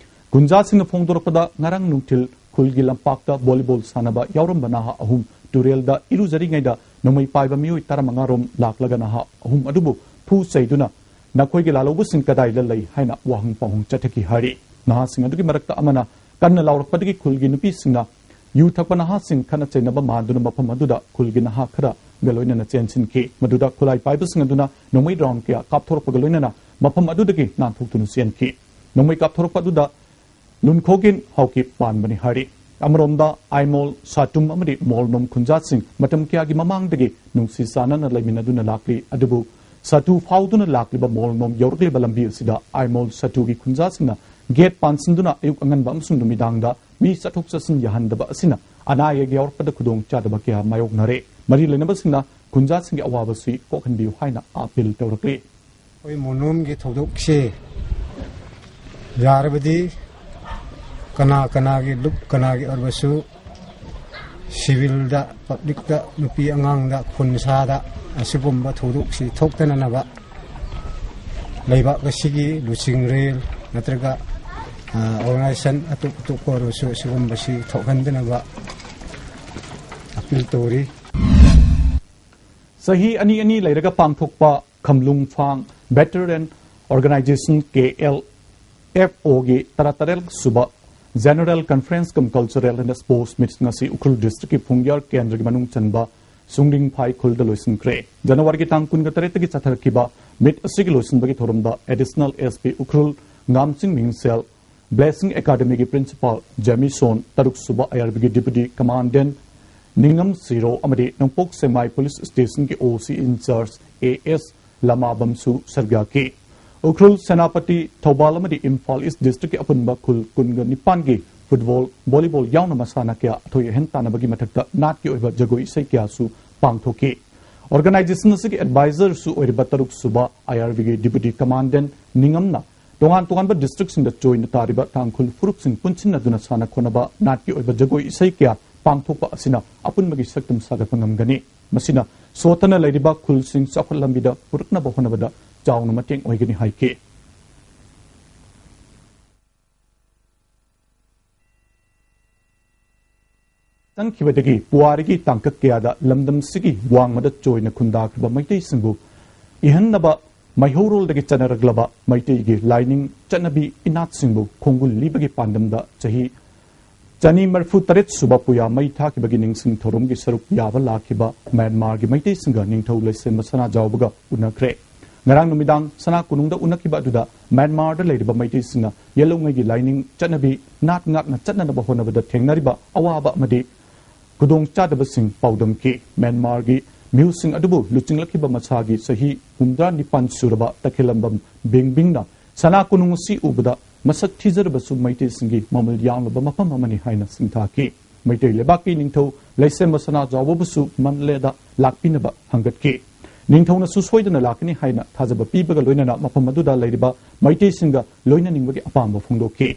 ꯈꯨꯟꯖꯥꯁꯤꯡꯅ ꯐꯣꯡꯗꯣꯔꯛꯄꯗ, ꯉꯔꯥꯡ ꯅꯨꯡꯊꯤꯜ ꯈꯨꯜꯒꯤ ꯂꯝꯄꯥꯛꯇ ꯚꯣꯂꯤꯕꯣꯜ ꯁꯥꯟꯅꯕ ꯌꯥꯎꯔꯝꯕ ꯅꯍꯥ ꯑꯍꯨꯝ ꯇꯨꯔꯦꯜꯗ ꯏꯔꯨꯖꯔꯤꯉꯩꯗ ꯅꯣꯡꯃꯩ ꯄꯥꯏꯕ ꯃꯤꯑꯣꯏ ꯇꯔꯥꯃꯉꯥ ꯔꯣꯝ ꯂꯥꯛꯂꯒ ꯅꯍꯥ ꯑꯍꯨꯝ ꯑꯗꯨꯕꯨ ꯐꯨ ꯆꯩꯗꯨꯅ "ꯅꯈꯣꯏꯒꯤ ꯂꯥꯜꯍꯧꯕꯁꯤꯡ ꯀꯗꯥꯏꯗ ꯂꯩ?" ꯍꯥꯏꯅ ꯋꯥꯍꯪ ꯄꯥꯎꯍꯪ ꯆꯠꯊꯈꯤ ꯍꯥꯏꯔꯤ꯫ ꯅꯍꯥꯁꯤꯡ ꯑꯗꯨꯒꯤ ꯃꯔꯛꯇ ꯑꯃꯅ ꯀꯟꯅ ꯂꯥꯎꯔꯛꯄꯗꯒꯤ ꯈꯨꯜꯒꯤ ꯅꯨꯄꯤꯁꯤꯡꯅ ꯌꯨ ꯊꯛꯄ ꯅꯍꯥꯁꯤꯡ ꯈꯠꯅ ꯆꯩꯅꯕ ꯃꯥꯟꯗꯨꯅ ꯃꯐꯝ ꯑꯗꯨꯗ ꯈꯨꯜꯒꯤ ꯅꯍꯥ ꯈꯔꯒ ꯂꯣꯏꯅꯅ ꯆꯦꯟꯁꯤꯟꯈꯤ꯫ ꯃꯗꯨꯗ ꯈꯨꯠꯂꯥꯏ ꯄꯥꯏꯕꯁꯤꯡ ꯑꯗꯨꯅ ꯅꯣꯡꯃꯩ ꯔꯥꯎꯟ ꯀꯌꯥ ꯀꯥꯞꯊꯣꯔꯛꯄꯒ ꯂꯣꯏꯅꯅ ꯃꯐꯝ ꯑꯗꯨꯗꯒꯤ ꯅꯥꯟꯊꯣꯛꯇꯨꯅ ꯆꯦꯟꯈꯤ꯫ ꯅꯣꯡꯃꯩ ꯀꯥꯞꯊꯣꯔꯛꯄ ꯑꯗꯨꯗ ꯂꯨꯟꯈꯣꯒꯤꯟ ꯍꯥꯎꯀꯤꯞ ꯄꯥꯟꯕꯅꯤ ꯍꯥꯏꯔꯤ꯫ ꯑꯃꯔꯣꯝꯗ, ꯑꯥꯏꯃꯣꯜ, ꯁꯥꯇꯨꯝ ꯑꯃꯗꯤ ꯃꯣꯜꯅꯣꯝ ꯈꯨꯟꯖꯥꯁꯤꯡ ꯃꯇꯝ ꯀꯌꯥꯒꯤ ꯃꯃꯥꯡꯗꯒꯤ ꯅꯨꯡꯁꯤ ꯆꯥꯟꯅꯅ ꯂꯩꯃꯤꯟꯅꯗꯨꯅ ꯂꯥꯛꯂꯤ꯫ ꯑꯗꯨꯕꯨ ꯁꯥꯇꯨ ꯐꯥꯎꯗꯨꯅ ꯂꯥꯛꯂꯤꯕ ꯃꯣꯜꯅꯣꯝ ꯌꯧꯔꯛꯂꯤꯕ ꯂꯝꯕꯤ ꯑꯁꯤꯗ ꯑꯥꯏꯃꯣꯜ ꯁꯥꯇꯨꯒꯤ ꯈꯨꯟꯖꯥꯁꯤꯡꯅ ꯒꯦꯠ ꯄꯥꯟꯁꯤꯟꯗꯨꯅ ꯑꯌꯨꯛ ꯑꯉꯟꯕ ꯑꯃꯁꯨꯡ ꯅꯨꯃꯤꯗꯥꯡꯗ ꯃꯤ ꯆꯠꯊꯣꯛ ꯆꯠꯁꯤꯟ ꯌꯥꯍꯟꯗꯕ ꯑꯁꯤꯅ ꯑꯅꯥ ꯑꯌꯦꯛ ꯌꯥꯎꯔꯛꯄꯗ ꯈꯨꯗꯣꯡ ꯆꯥꯗꯕ ꯀꯌꯥ ꯃꯥꯌꯣꯛꯅꯔꯦ꯫ ꯃꯔꯤ ꯂꯩꯅꯕꯁꯤꯡꯅ ꯈꯨꯟꯖꯥꯁꯤꯡꯒꯤ ꯑꯋꯥꯕꯁꯤ ꯀꯣꯛꯍꯟꯕꯤꯌꯨ ꯍꯥꯏꯅ ꯑꯥꯄꯤꯜ ꯇꯧꯔꯛꯂꯤ꯫ ꯑꯩꯈꯣꯏ ꯃꯣꯅꯣꯝꯒꯤ ꯊꯧꯗꯣꯛꯁꯦ ꯌꯥꯔꯕꯗꯤ ꯀꯅꯥ ꯀꯅꯥꯒꯤ ꯂꯨꯞ ꯀꯅꯥꯒꯤ ꯑꯣꯏꯔꯕꯁꯨ ꯁꯤꯚꯤꯜꯗ, ꯄꯕ꯭ꯂꯤꯛꯇ, ꯅꯨꯄꯤ ꯑꯉꯥꯡꯗ, ꯈꯨꯟꯁꯥꯗ ꯑꯁꯤꯒꯨꯝꯕ ꯊꯧꯗꯣꯛꯁꯤ ꯊꯣꯛꯇꯅꯅꯕ ꯂꯩꯕꯥꯛ ꯑꯁꯤꯒꯤ ꯂꯨꯆꯤꯡꯔꯦꯜ ꯅꯠꯇ꯭ꯔꯒ, ꯑ, ꯑꯣꯔꯒꯅꯥꯏꯖꯦꯁꯟ ꯑꯇꯣꯞ ꯑꯇꯣꯞꯄ ꯑꯣꯏꯔꯕꯁꯨ ꯑꯁꯤꯒꯨꯝꯕꯁꯤ ꯊꯣꯛꯍꯟꯗꯅꯕ ꯑꯄꯤꯜ ꯇꯧꯔꯤ꯫ ꯆꯍꯤ ꯑꯅꯤ ꯑꯅꯤ ꯂꯩꯔꯒ ꯄꯥꯡꯊꯣꯛꯄ ꯈꯝꯂꯨꯡꯐꯥꯡ veteran organisation, K L F ꯑꯣꯒꯤ ꯇꯔꯥꯇꯔꯦꯠ ꯁꯨꯕ general conference cum cultural and sports meet ꯉꯁꯤ ꯎꯈ꯭ꯔꯨꯜ ꯗꯤꯁꯇ꯭ꯔꯤꯛꯀꯤ ꯐꯨꯡꯌꯥꯔ ꯀꯦꯟꯗ꯭ꯔꯒꯤ ꯃꯅꯨꯡ ꯆꯟꯕ ꯁꯨꯡꯗꯤꯡꯐꯥꯏ ꯈꯨꯜꯗ ꯂꯣꯏꯁꯤꯟꯈ꯭ꯔꯦ꯫ ꯖꯅꯋꯥꯔꯤꯒꯤ ꯇꯥꯡ ꯀꯨꯟꯒ ꯇꯔꯦꯠꯇꯒꯤ ꯆꯠꯊꯔꯛꯈꯤꯕ ꯃꯤꯠ ꯑꯁꯤꯒꯤ ꯂꯣꯏꯁꯤꯟꯕꯒꯤ ꯊꯧꯔꯝꯗ additional S P Ukhrul Ngamching Mingsel, blessing ꯑꯦꯀꯥꯗꯃꯤꯒꯤ ꯄ꯭ꯔꯤꯟꯁꯤꯄꯥꯜ ꯖꯦꯃꯤꯁꯣꯟ, ꯇꯔꯨꯛ ꯁꯨꯕ ꯑꯥꯏ ꯑꯥꯔ ꯕꯤꯒꯤ ꯗꯤꯄꯨꯇꯤ ꯀꯃꯥꯟꯗꯦꯟ ꯅꯤꯡꯉꯝ ꯁꯤꯔꯣ ꯑꯃꯗꯤ ꯅꯣꯡꯄꯣꯛ ꯁꯦꯛꯃꯥꯏ ꯄꯨꯂꯤꯁ ꯁ꯭ꯇꯦꯁꯟꯒꯤ ꯑꯣ ꯁꯤ ꯏꯟꯆꯥꯔꯖ ꯑꯦ ꯑꯦꯁ ꯂꯃꯥꯕꯝꯁꯨ ꯁꯔꯨꯛ ꯌꯥꯈꯤ꯫ ꯎꯈ꯭ꯔꯨꯜ, ꯁꯦꯅꯥꯄꯇꯤ, ꯊꯧꯕꯥꯜ ꯑꯃꯗꯤ ꯏꯝꯐꯥꯜ ꯏꯁ ꯗꯤꯁꯇ꯭ꯔꯤꯛꯀꯤ ꯑꯄꯨꯟꯕ ꯈꯨꯜ ꯀꯨꯟꯒ ꯅꯤꯄꯥꯟꯒꯤ ꯐꯨꯠꯕꯣꯜ, ꯚꯣꯂꯤꯕꯣꯜ ꯌꯥꯎꯅ ꯃꯁꯥꯟꯅ ꯀꯌꯥ ꯑꯊꯣꯏ ꯑꯍꯦꯟ ꯇꯥꯟꯅꯕꯒꯤ ꯃꯊꯛꯇ ꯅꯥꯠꯀꯤ ꯑꯣꯏꯕ ꯖꯒꯣꯏ ꯏꯁꯩ ꯀꯌꯥꯁꯨ ꯄꯥꯡꯊꯣꯛꯈꯤ꯫ ꯑꯣꯔꯒꯅꯥꯏꯖꯦꯁꯟ ꯑꯁꯤꯒꯤ ꯑꯦꯗꯚꯥꯏꯖꯔꯁꯨ ꯑꯣꯏꯔꯤꯕ ꯇꯔꯨꯛ ꯁꯨꯕ ꯑꯥꯏ ꯑꯥꯔ ꯕꯤꯒꯤ ꯗꯤꯄꯨꯇꯤ ꯀꯃꯥꯟꯗꯦꯟ ꯅꯤꯡꯉꯝꯅ ꯇꯣꯉꯥꯟ ꯇꯣꯉꯥꯟꯕ ꯗꯤꯁꯇ꯭ꯔꯤꯛꯁꯤꯡꯗ ꯆꯣꯏꯅ ꯇꯥꯔꯤꯕ ꯇꯥꯡꯈꯨꯜ ꯐꯨꯔꯨꯞꯁꯤꯡ ꯄꯨꯟꯁꯤꯟꯅꯗꯨꯅ ꯁꯥꯟꯅ ꯈꯣꯠꯅꯕ, ꯅꯥꯠꯀꯤ ꯑꯣꯏꯕ ꯖꯒꯣꯏ ꯏꯁꯩ ꯀꯌꯥ ꯄꯥꯡꯊꯣꯛꯄ ꯑꯁꯤꯅ ꯑꯄꯨꯟꯕꯒꯤ ꯁꯛꯇꯝ ꯁꯥꯒꯠꯄ ꯉꯝꯒꯅꯤ꯫ ꯃꯁꯤꯅ ꯁꯣꯠꯇꯅ ꯂꯩꯔꯤꯕ ꯈꯨꯜꯁꯤꯡ ꯆꯥꯎꯈꯠꯂꯝꯕꯤꯗ ꯄꯨꯔꯛꯅꯕ ꯍꯣꯠꯅꯕꯗ ꯆꯥꯎꯅ ꯃꯇꯦꯡ ꯑꯣꯏꯒꯅꯤ ꯍꯥꯏꯈꯤ꯫ ꯆꯪꯈꯤꯕꯗꯒꯤ ꯄꯨꯋꯥꯔꯤꯒꯤ ꯇꯥꯡꯀꯛ ꯀꯌꯥꯗ ꯂꯝꯗꯝꯁꯤꯒꯤ ꯋꯥꯡꯃꯗ ꯆꯣꯏꯅ ꯈꯨꯟꯗꯥꯈ꯭ꯔꯕ ꯃꯩꯇꯩꯁꯤꯡꯕꯨ ꯏꯍꯟꯅꯕ ꯃꯩꯍꯧꯔꯣꯜꯗꯒꯤ ꯆꯠꯅꯔꯛꯂꯕ ꯃꯩꯇꯩꯒꯤ ꯂꯥꯏꯅꯤꯡ ꯆꯠꯅꯕꯤ ꯏꯅꯥꯠꯁꯤꯡꯕꯨ ꯈꯣꯡꯒꯨꯜ ꯂꯤꯕꯒꯤ ꯄꯥꯟꯗꯝꯗ ꯆꯍꯤ ꯆꯅꯤ ꯃꯔꯤꯐꯨ ꯇꯔꯦꯠ ꯁꯨꯕ ꯄꯨꯌꯥ ꯃꯩ ꯊꯥꯈꯤꯕꯒꯤ ꯅꯤꯡꯁꯤꯡ ꯊꯧꯔꯝꯒꯤ ꯁꯔꯨꯛ ꯌꯥꯕ ꯂꯥꯛꯈꯤꯕ ꯃ꯭ꯌꯥꯟꯃꯥꯔꯒꯤ ꯃꯩꯇꯩꯁꯤꯡꯒ ꯅꯤꯡꯊꯧ ꯂꯩꯁꯦꯝꯕ ꯁꯅꯥꯖꯥꯎꯕꯒ ꯎꯅꯈ꯭ꯔꯦ꯫ ꯉꯔꯥꯡ ꯅꯨꯃꯤꯗꯥꯡ ꯁꯅꯥ ꯀꯣꯅꯨꯡꯗ ꯎꯅꯈꯤꯕ ꯑꯗꯨꯗ ꯃ꯭ꯌꯥꯟꯃꯥꯔꯗ ꯂꯩꯔꯤꯕ ꯃꯩꯇꯩꯁꯤꯡꯅ ꯌꯦꯜꯂꯧꯉꯩꯒꯤ ꯂꯥꯏꯅꯤꯡ ꯆꯠꯅꯕꯤ ꯅꯥꯠ ꯉꯥꯛꯅ ꯆꯠꯅꯅꯕ ꯍꯣꯠꯅꯕꯗ ꯊꯦꯡꯅꯔꯤꯕ ꯑꯋꯥꯕ ꯑꯃꯗꯤ ꯈꯨꯗꯣꯡꯆꯥꯗꯕꯁꯤꯡ ꯄꯥꯎꯗꯝꯈꯤ꯫ ꯃ꯭ꯌꯥꯟꯃꯥꯔꯒꯤ ꯃꯤꯍꯨꯠꯁꯤꯡ ꯑꯗꯨꯕꯨ ꯂꯨꯆꯤꯡꯂꯛꯈꯤꯕ ꯃꯁꯥꯒꯤ ꯆꯍꯤ ꯍꯨꯝꯗ꯭ꯔꯥ ꯅꯤꯄꯥꯟ ꯁꯨꯔꯕ ꯇꯈꯦꯂꯝꯕꯝ ꯕꯤꯡꯕꯤꯡꯅ ꯁꯅꯥ ꯀꯣꯅꯨꯡ ꯑꯁꯤ ꯎꯕꯗ ꯃꯁꯛ ꯊꯤꯖꯔꯕꯁꯨ ꯃꯩꯇꯩꯁꯤꯡꯒꯤ ꯃꯃꯜ ꯌꯥꯝꯂꯕ ꯃꯐꯝ ꯑꯃꯅꯤ ꯍꯥꯏꯅ ꯁꯤꯡꯊꯥꯈꯤ꯫ ꯃꯩꯇꯩ ꯂꯩꯕꯥꯛꯀꯤ ꯅꯤꯡꯊꯧ ꯂꯩꯁꯦꯝꯕ ꯁꯅꯥꯖꯥꯎꯕꯕꯨꯁꯨ ꯃꯟꯗꯂꯦꯗ ꯂꯥꯛꯄꯤꯅꯕ ꯍꯪꯒꯠꯈꯤ꯫ ꯅꯤꯡꯊꯧꯅꯁꯨ ꯁꯣꯏꯗꯅ ꯂꯥꯛꯀꯅꯤ ꯍꯥꯏꯅ ꯊꯥꯖꯕ ꯄꯤꯕꯒ ꯂꯣꯏꯅꯅ ꯃꯐꯝ ꯑꯗꯨꯗ ꯂꯩꯔꯤꯕ ꯃꯩꯇꯩꯁꯤꯡꯒ ꯂꯣꯏꯅꯅꯤꯡꯕꯒꯤ ꯑꯄꯥꯝꯕ ꯐꯣꯡꯗꯣꯛꯈꯤ꯫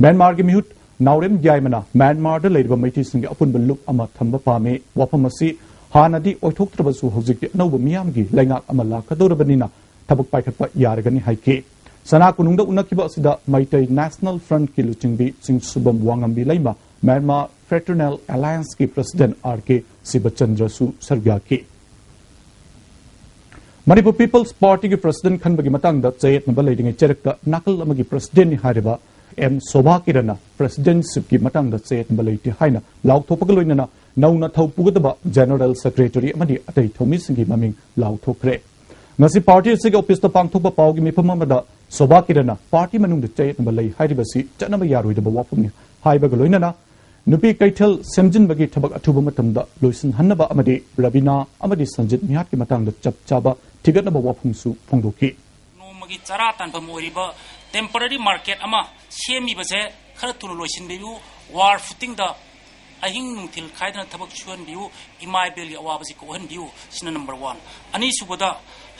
ꯃ꯭ꯌꯥꯟꯃꯥꯔꯒꯤ ꯃꯤꯍꯨꯠ ꯅꯥꯎꯔꯦꯝ ꯒ꯭ꯌꯥꯏꯃꯅ ꯃ꯭ꯌꯥꯟꯃꯥꯔꯗ ꯂꯩꯔꯤꯕ ꯃꯩꯇꯩꯁꯤꯡꯒꯤ ꯑꯄꯨꯟꯕ ꯂꯨꯞ ꯑꯃ ꯊꯝꯕ ꯄꯥꯝꯃꯤ꯫ ꯋꯥꯐꯝ ꯑꯁꯤ ꯍꯥꯟꯅꯗꯤ ꯑꯣꯏꯊꯣꯛꯇ꯭ꯔꯕꯁꯨ ꯍꯧꯖꯤꯛꯇꯤ ꯑꯅꯧꯕ ꯃꯤꯌꯥꯝꯒꯤ ꯂꯩꯉꯥꯛ ꯑꯃ ꯂꯥꯛꯀꯗꯧꯔꯕꯅꯤꯅ ꯊꯕꯛ ꯄꯥꯏꯈꯠꯄ ꯌꯥꯔꯒꯅꯤ ꯍꯥꯏꯈꯤ꯫ ꯁꯅꯥ ꯀꯣꯅꯨꯡꯗ ꯎꯅꯈꯤꯕ ꯑꯁꯤꯗ ꯃꯩꯇꯩ ꯅꯦꯁꯅꯦꯜ ꯐ꯭ꯔꯟꯠꯀꯤ ꯂꯨꯆꯤꯡꯕꯤ ꯆꯤꯡꯁꯨꯕꯝ ꯋꯥꯉꯝꯕꯤ ꯂꯩꯃ, ꯃ꯭ꯌꯥꯟꯃꯥꯔ ꯐ꯭ꯔꯦꯇꯔꯅꯦꯜ ꯑꯦꯂꯥꯌꯟꯁꯀꯤ ꯄ꯭ꯔꯁꯤꯗꯦꯟꯠ ꯑꯥꯔ ꯀꯦ ꯁꯤꯕꯆꯟꯗ꯭ꯔꯁꯨ ꯁꯔꯨꯛ ꯌꯥꯈꯤ꯫ ꯃꯅꯤꯄꯨꯔ ꯄꯤꯄꯜꯁ ꯄꯥꯔꯇꯤꯒꯤ ꯄ꯭ꯔꯁꯤꯗꯦꯟꯠ ꯈꯟꯕꯒꯤ ꯃꯇꯥꯡꯗ ꯆꯌꯦꯠꯅꯕ ꯂꯩꯔꯤꯉꯩ ꯆꯩꯔꯛꯇ ꯅꯥꯀꯜ ꯑꯃꯒꯤ ꯄ꯭ꯔꯁꯤꯗꯦꯟꯠꯅꯤ ꯍꯥꯏꯔꯤꯕ ꯑꯦꯝ ꯁꯣꯚꯥ ꯀꯤꯔꯟꯅ ꯄ꯭ꯔꯁꯤꯗꯦꯟꯠꯁꯤꯞꯀꯤ ꯃꯇꯥꯡꯗ ꯆꯌꯦꯠꯅꯕ ꯂꯩꯇꯦ ꯍꯥꯏꯅ ꯂꯥꯎꯊꯣꯛꯄꯒ ꯂꯣꯏꯅꯅ ꯅꯧꯅ ꯊꯧ ꯄꯨꯒꯗꯕ ꯖꯦꯅꯔꯦꯜ ꯁꯦꯀ꯭ꯔꯦꯇꯔꯤ ꯑꯃꯗꯤ ꯑꯇꯩ ꯊꯧꯃꯤꯁꯤꯡꯒꯤ ꯃꯃꯤꯡ ꯂꯥꯎꯊꯣꯛꯈ꯭ꯔꯦ꯫ ꯉꯁꯤ ꯄꯥꯔꯇꯤ ꯑꯁꯤꯒꯤ ꯑꯣꯐꯤꯁꯇ ꯄꯥꯡꯊꯣꯛꯄ ꯄꯥꯎꯒꯤ ꯃꯤꯐꯝ ꯑꯃꯗ ꯁꯣꯚꯥ ꯀꯤꯔꯟꯅ ꯄꯥꯔꯇꯤ ꯃꯅꯨꯡꯗ ꯆꯌꯦꯠꯅꯕ ꯂꯩ ꯍꯥꯏꯔꯤꯕꯁꯤ ꯆꯠꯅꯕ ꯌꯥꯔꯣꯏꯗꯕ ꯋꯥꯐꯝꯅꯤ ꯍꯥꯏꯕꯒ ꯂꯣꯏꯅꯅ ꯅꯨꯄꯤ ꯀꯩꯊꯦꯜ ꯁꯦꯝꯖꯤꯟꯕꯒꯤ ꯊꯕꯛ ꯑꯊꯨꯕ ꯃꯇꯝꯗ ꯂꯣꯏꯁꯤꯟꯍꯟꯅꯕ ꯑꯃꯗꯤ ꯔꯕꯤꯅꯥ ꯑꯃꯗꯤ ꯁꯟꯖꯤꯠ ꯃꯤꯍꯥꯠꯀꯤ ꯃꯇꯥꯡꯗ ꯆꯞ ꯆꯥꯕ ꯊꯤꯒꯠꯅꯕ ꯋꯥꯐꯝꯁꯨ ꯐꯣꯡꯗꯣꯛꯈꯤ꯫ ꯅꯣꯡꯃꯒꯤ ꯆꯔꯥ ꯇꯥꯟꯐꯝ ꯑꯣꯏꯔꯤꯕ ꯇꯦꯝꯄꯔꯔꯤ ꯃꯥꯔꯀꯦꯠ ꯑꯃ ꯁꯦꯝꯃꯤꯕꯁꯦ ꯈꯔ ꯊꯨꯅ ꯂꯣꯏꯁꯤꯟꯕꯤꯌꯨ꯫ ꯋꯥꯔ ꯐꯨꯇꯤꯡꯗ ꯑꯍꯤꯡ ꯅꯨꯡꯊꯤꯜ ꯈꯥꯏꯗꯅ ꯊꯕꯛ ꯁꯨꯍꯟꯕꯤꯌꯨ꯫ ꯏꯃꯥ ꯏꯕꯦꯜꯒꯤ ꯑꯋꯥꯕꯁꯤ ꯀꯣꯛꯍꯟꯕꯤꯌꯨ꯫ ꯁꯤꯅ ꯅꯝꯕꯔ ꯋꯥꯟ꯫ ꯑꯅꯤꯁꯨꯕꯗ,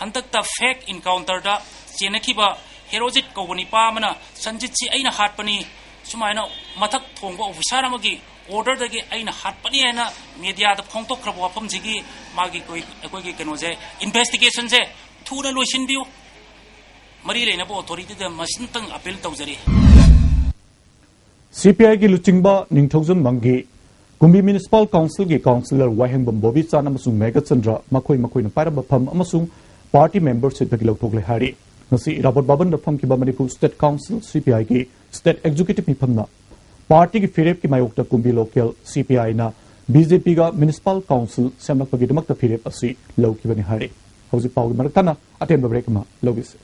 ꯍꯟꯗꯛꯇ ꯐꯦꯛ ꯏꯟꯀꯥꯎꯟꯇꯔꯗ ꯆꯦꯟꯅꯈꯤꯕ ꯍꯦꯔꯣꯖꯤꯠ ꯀꯧꯕ ꯅꯤꯄꯥ ꯑꯃꯅ ꯁꯟꯖꯤꯠꯁꯤ ꯑꯩꯅ ꯍꯥꯠꯄꯅꯤ, ꯁꯨꯃꯥꯏꯅ ꯃꯊꯛ ꯊꯣꯡꯕ ꯑꯣꯐꯤꯁꯥꯔ ꯑꯃꯒꯤ ꯑꯣꯔꯗꯔꯗꯒꯤ ꯑꯩꯅ ꯍꯥꯠꯄꯅꯤ ꯍꯥꯏꯅ ꯃꯦꯗꯤꯌꯥꯗ ꯐꯣꯡꯗꯣꯛꯈ꯭ꯔꯕ ꯋꯥꯐꯝꯁꯤꯒꯤ ꯃꯥꯒꯤ ꯑꯩꯈꯣꯏ-, ꯑꯩꯈꯣꯏꯒꯤ ꯀꯩꯅꯣꯁꯦ, ꯏꯟꯚꯦꯁꯇꯤꯒꯦꯁꯟꯁꯦ ꯊꯨꯅ ꯂꯣꯏꯁꯤꯟꯕꯤꯌꯨ꯫ ꯃꯔꯤ ꯂꯩꯅꯕ ꯑꯣꯊꯣꯔꯤꯇꯤꯗ ꯃꯁꯤꯇꯪ ꯑꯄꯤꯜ ꯇꯧꯖꯔꯤ꯫ ꯁꯤꯄꯤꯑꯥꯏꯒꯤ ꯂꯨꯆꯤꯡꯕ ꯅꯤꯡꯊꯧꯖꯝ ꯃꯪꯒꯤ, ꯀꯨꯝꯕꯤ ꯃ꯭ꯌꯨꯅꯤꯁꯤꯄꯥꯜ ꯀꯥꯎꯟꯁꯤꯜꯒꯤ ꯀꯥꯎꯟꯁꯤꯂꯔ ꯋꯥꯍꯦꯡꯕꯝ ꯕꯣꯕꯤꯆꯥꯟ ꯑꯃꯁꯨꯡ ꯃꯦꯘꯆꯟꯗ꯭ꯔ ꯃꯈꯣꯏ ꯃꯈꯣꯏꯅ ꯄꯥꯏꯔꯝꯕ ꯐꯝ ꯑꯃꯁꯨꯡ ꯄꯥꯔꯇꯤ ꯃꯦꯝꯕꯔꯁꯤꯞꯇꯒꯤ ꯂꯧꯊꯣꯛꯂꯦ ꯍꯥꯏꯔꯤ꯫ ꯉꯁꯤ ꯏꯔꯥꯕꯣꯠ ꯚꯕꯟꯗ ꯐꯝꯈꯤꯕ ꯃꯅꯤꯄꯨꯔ ꯁ꯭ꯇꯦꯠ ꯀꯥꯎꯟꯁꯤꯜ, ꯁꯤꯄꯤꯑꯥꯏꯒꯤ ꯁ꯭ꯇꯦꯠ ꯑꯦꯛꯖꯤꯀ꯭ꯌꯨꯇꯤꯚ ꯃꯤꯐꯝꯅ ꯄꯥꯔꯇꯤꯒꯤ ꯐꯤꯔꯦꯞꯀꯤ ꯃꯥꯌꯣꯛꯇ ꯀꯨꯝꯕꯤ ꯂꯣꯀꯦꯜ ꯁꯤꯄꯤꯑꯥꯏꯅ ꯕꯤꯖꯦꯄꯤꯒ ꯃ꯭ꯌꯨꯅꯤꯁꯤꯄꯥꯜ ꯀꯥꯎꯟꯁꯤꯜ ꯁꯦꯝꯂꯛꯄꯒꯤꯗꯃꯛꯇ ꯐꯤꯔꯦꯞ ꯑꯁꯤ ꯂꯧꯈꯤꯕꯅꯤ ꯍꯥꯏꯔꯤ꯫ ꯍꯧꯖꯤꯛ ꯄꯥꯎꯒꯤ ꯃꯔꯛ ꯊꯠꯅ ꯑꯇꯦꯟꯕ ꯕ꯭ꯔꯦꯛ ꯑꯃ ꯂꯧꯈꯤꯁꯤ꯫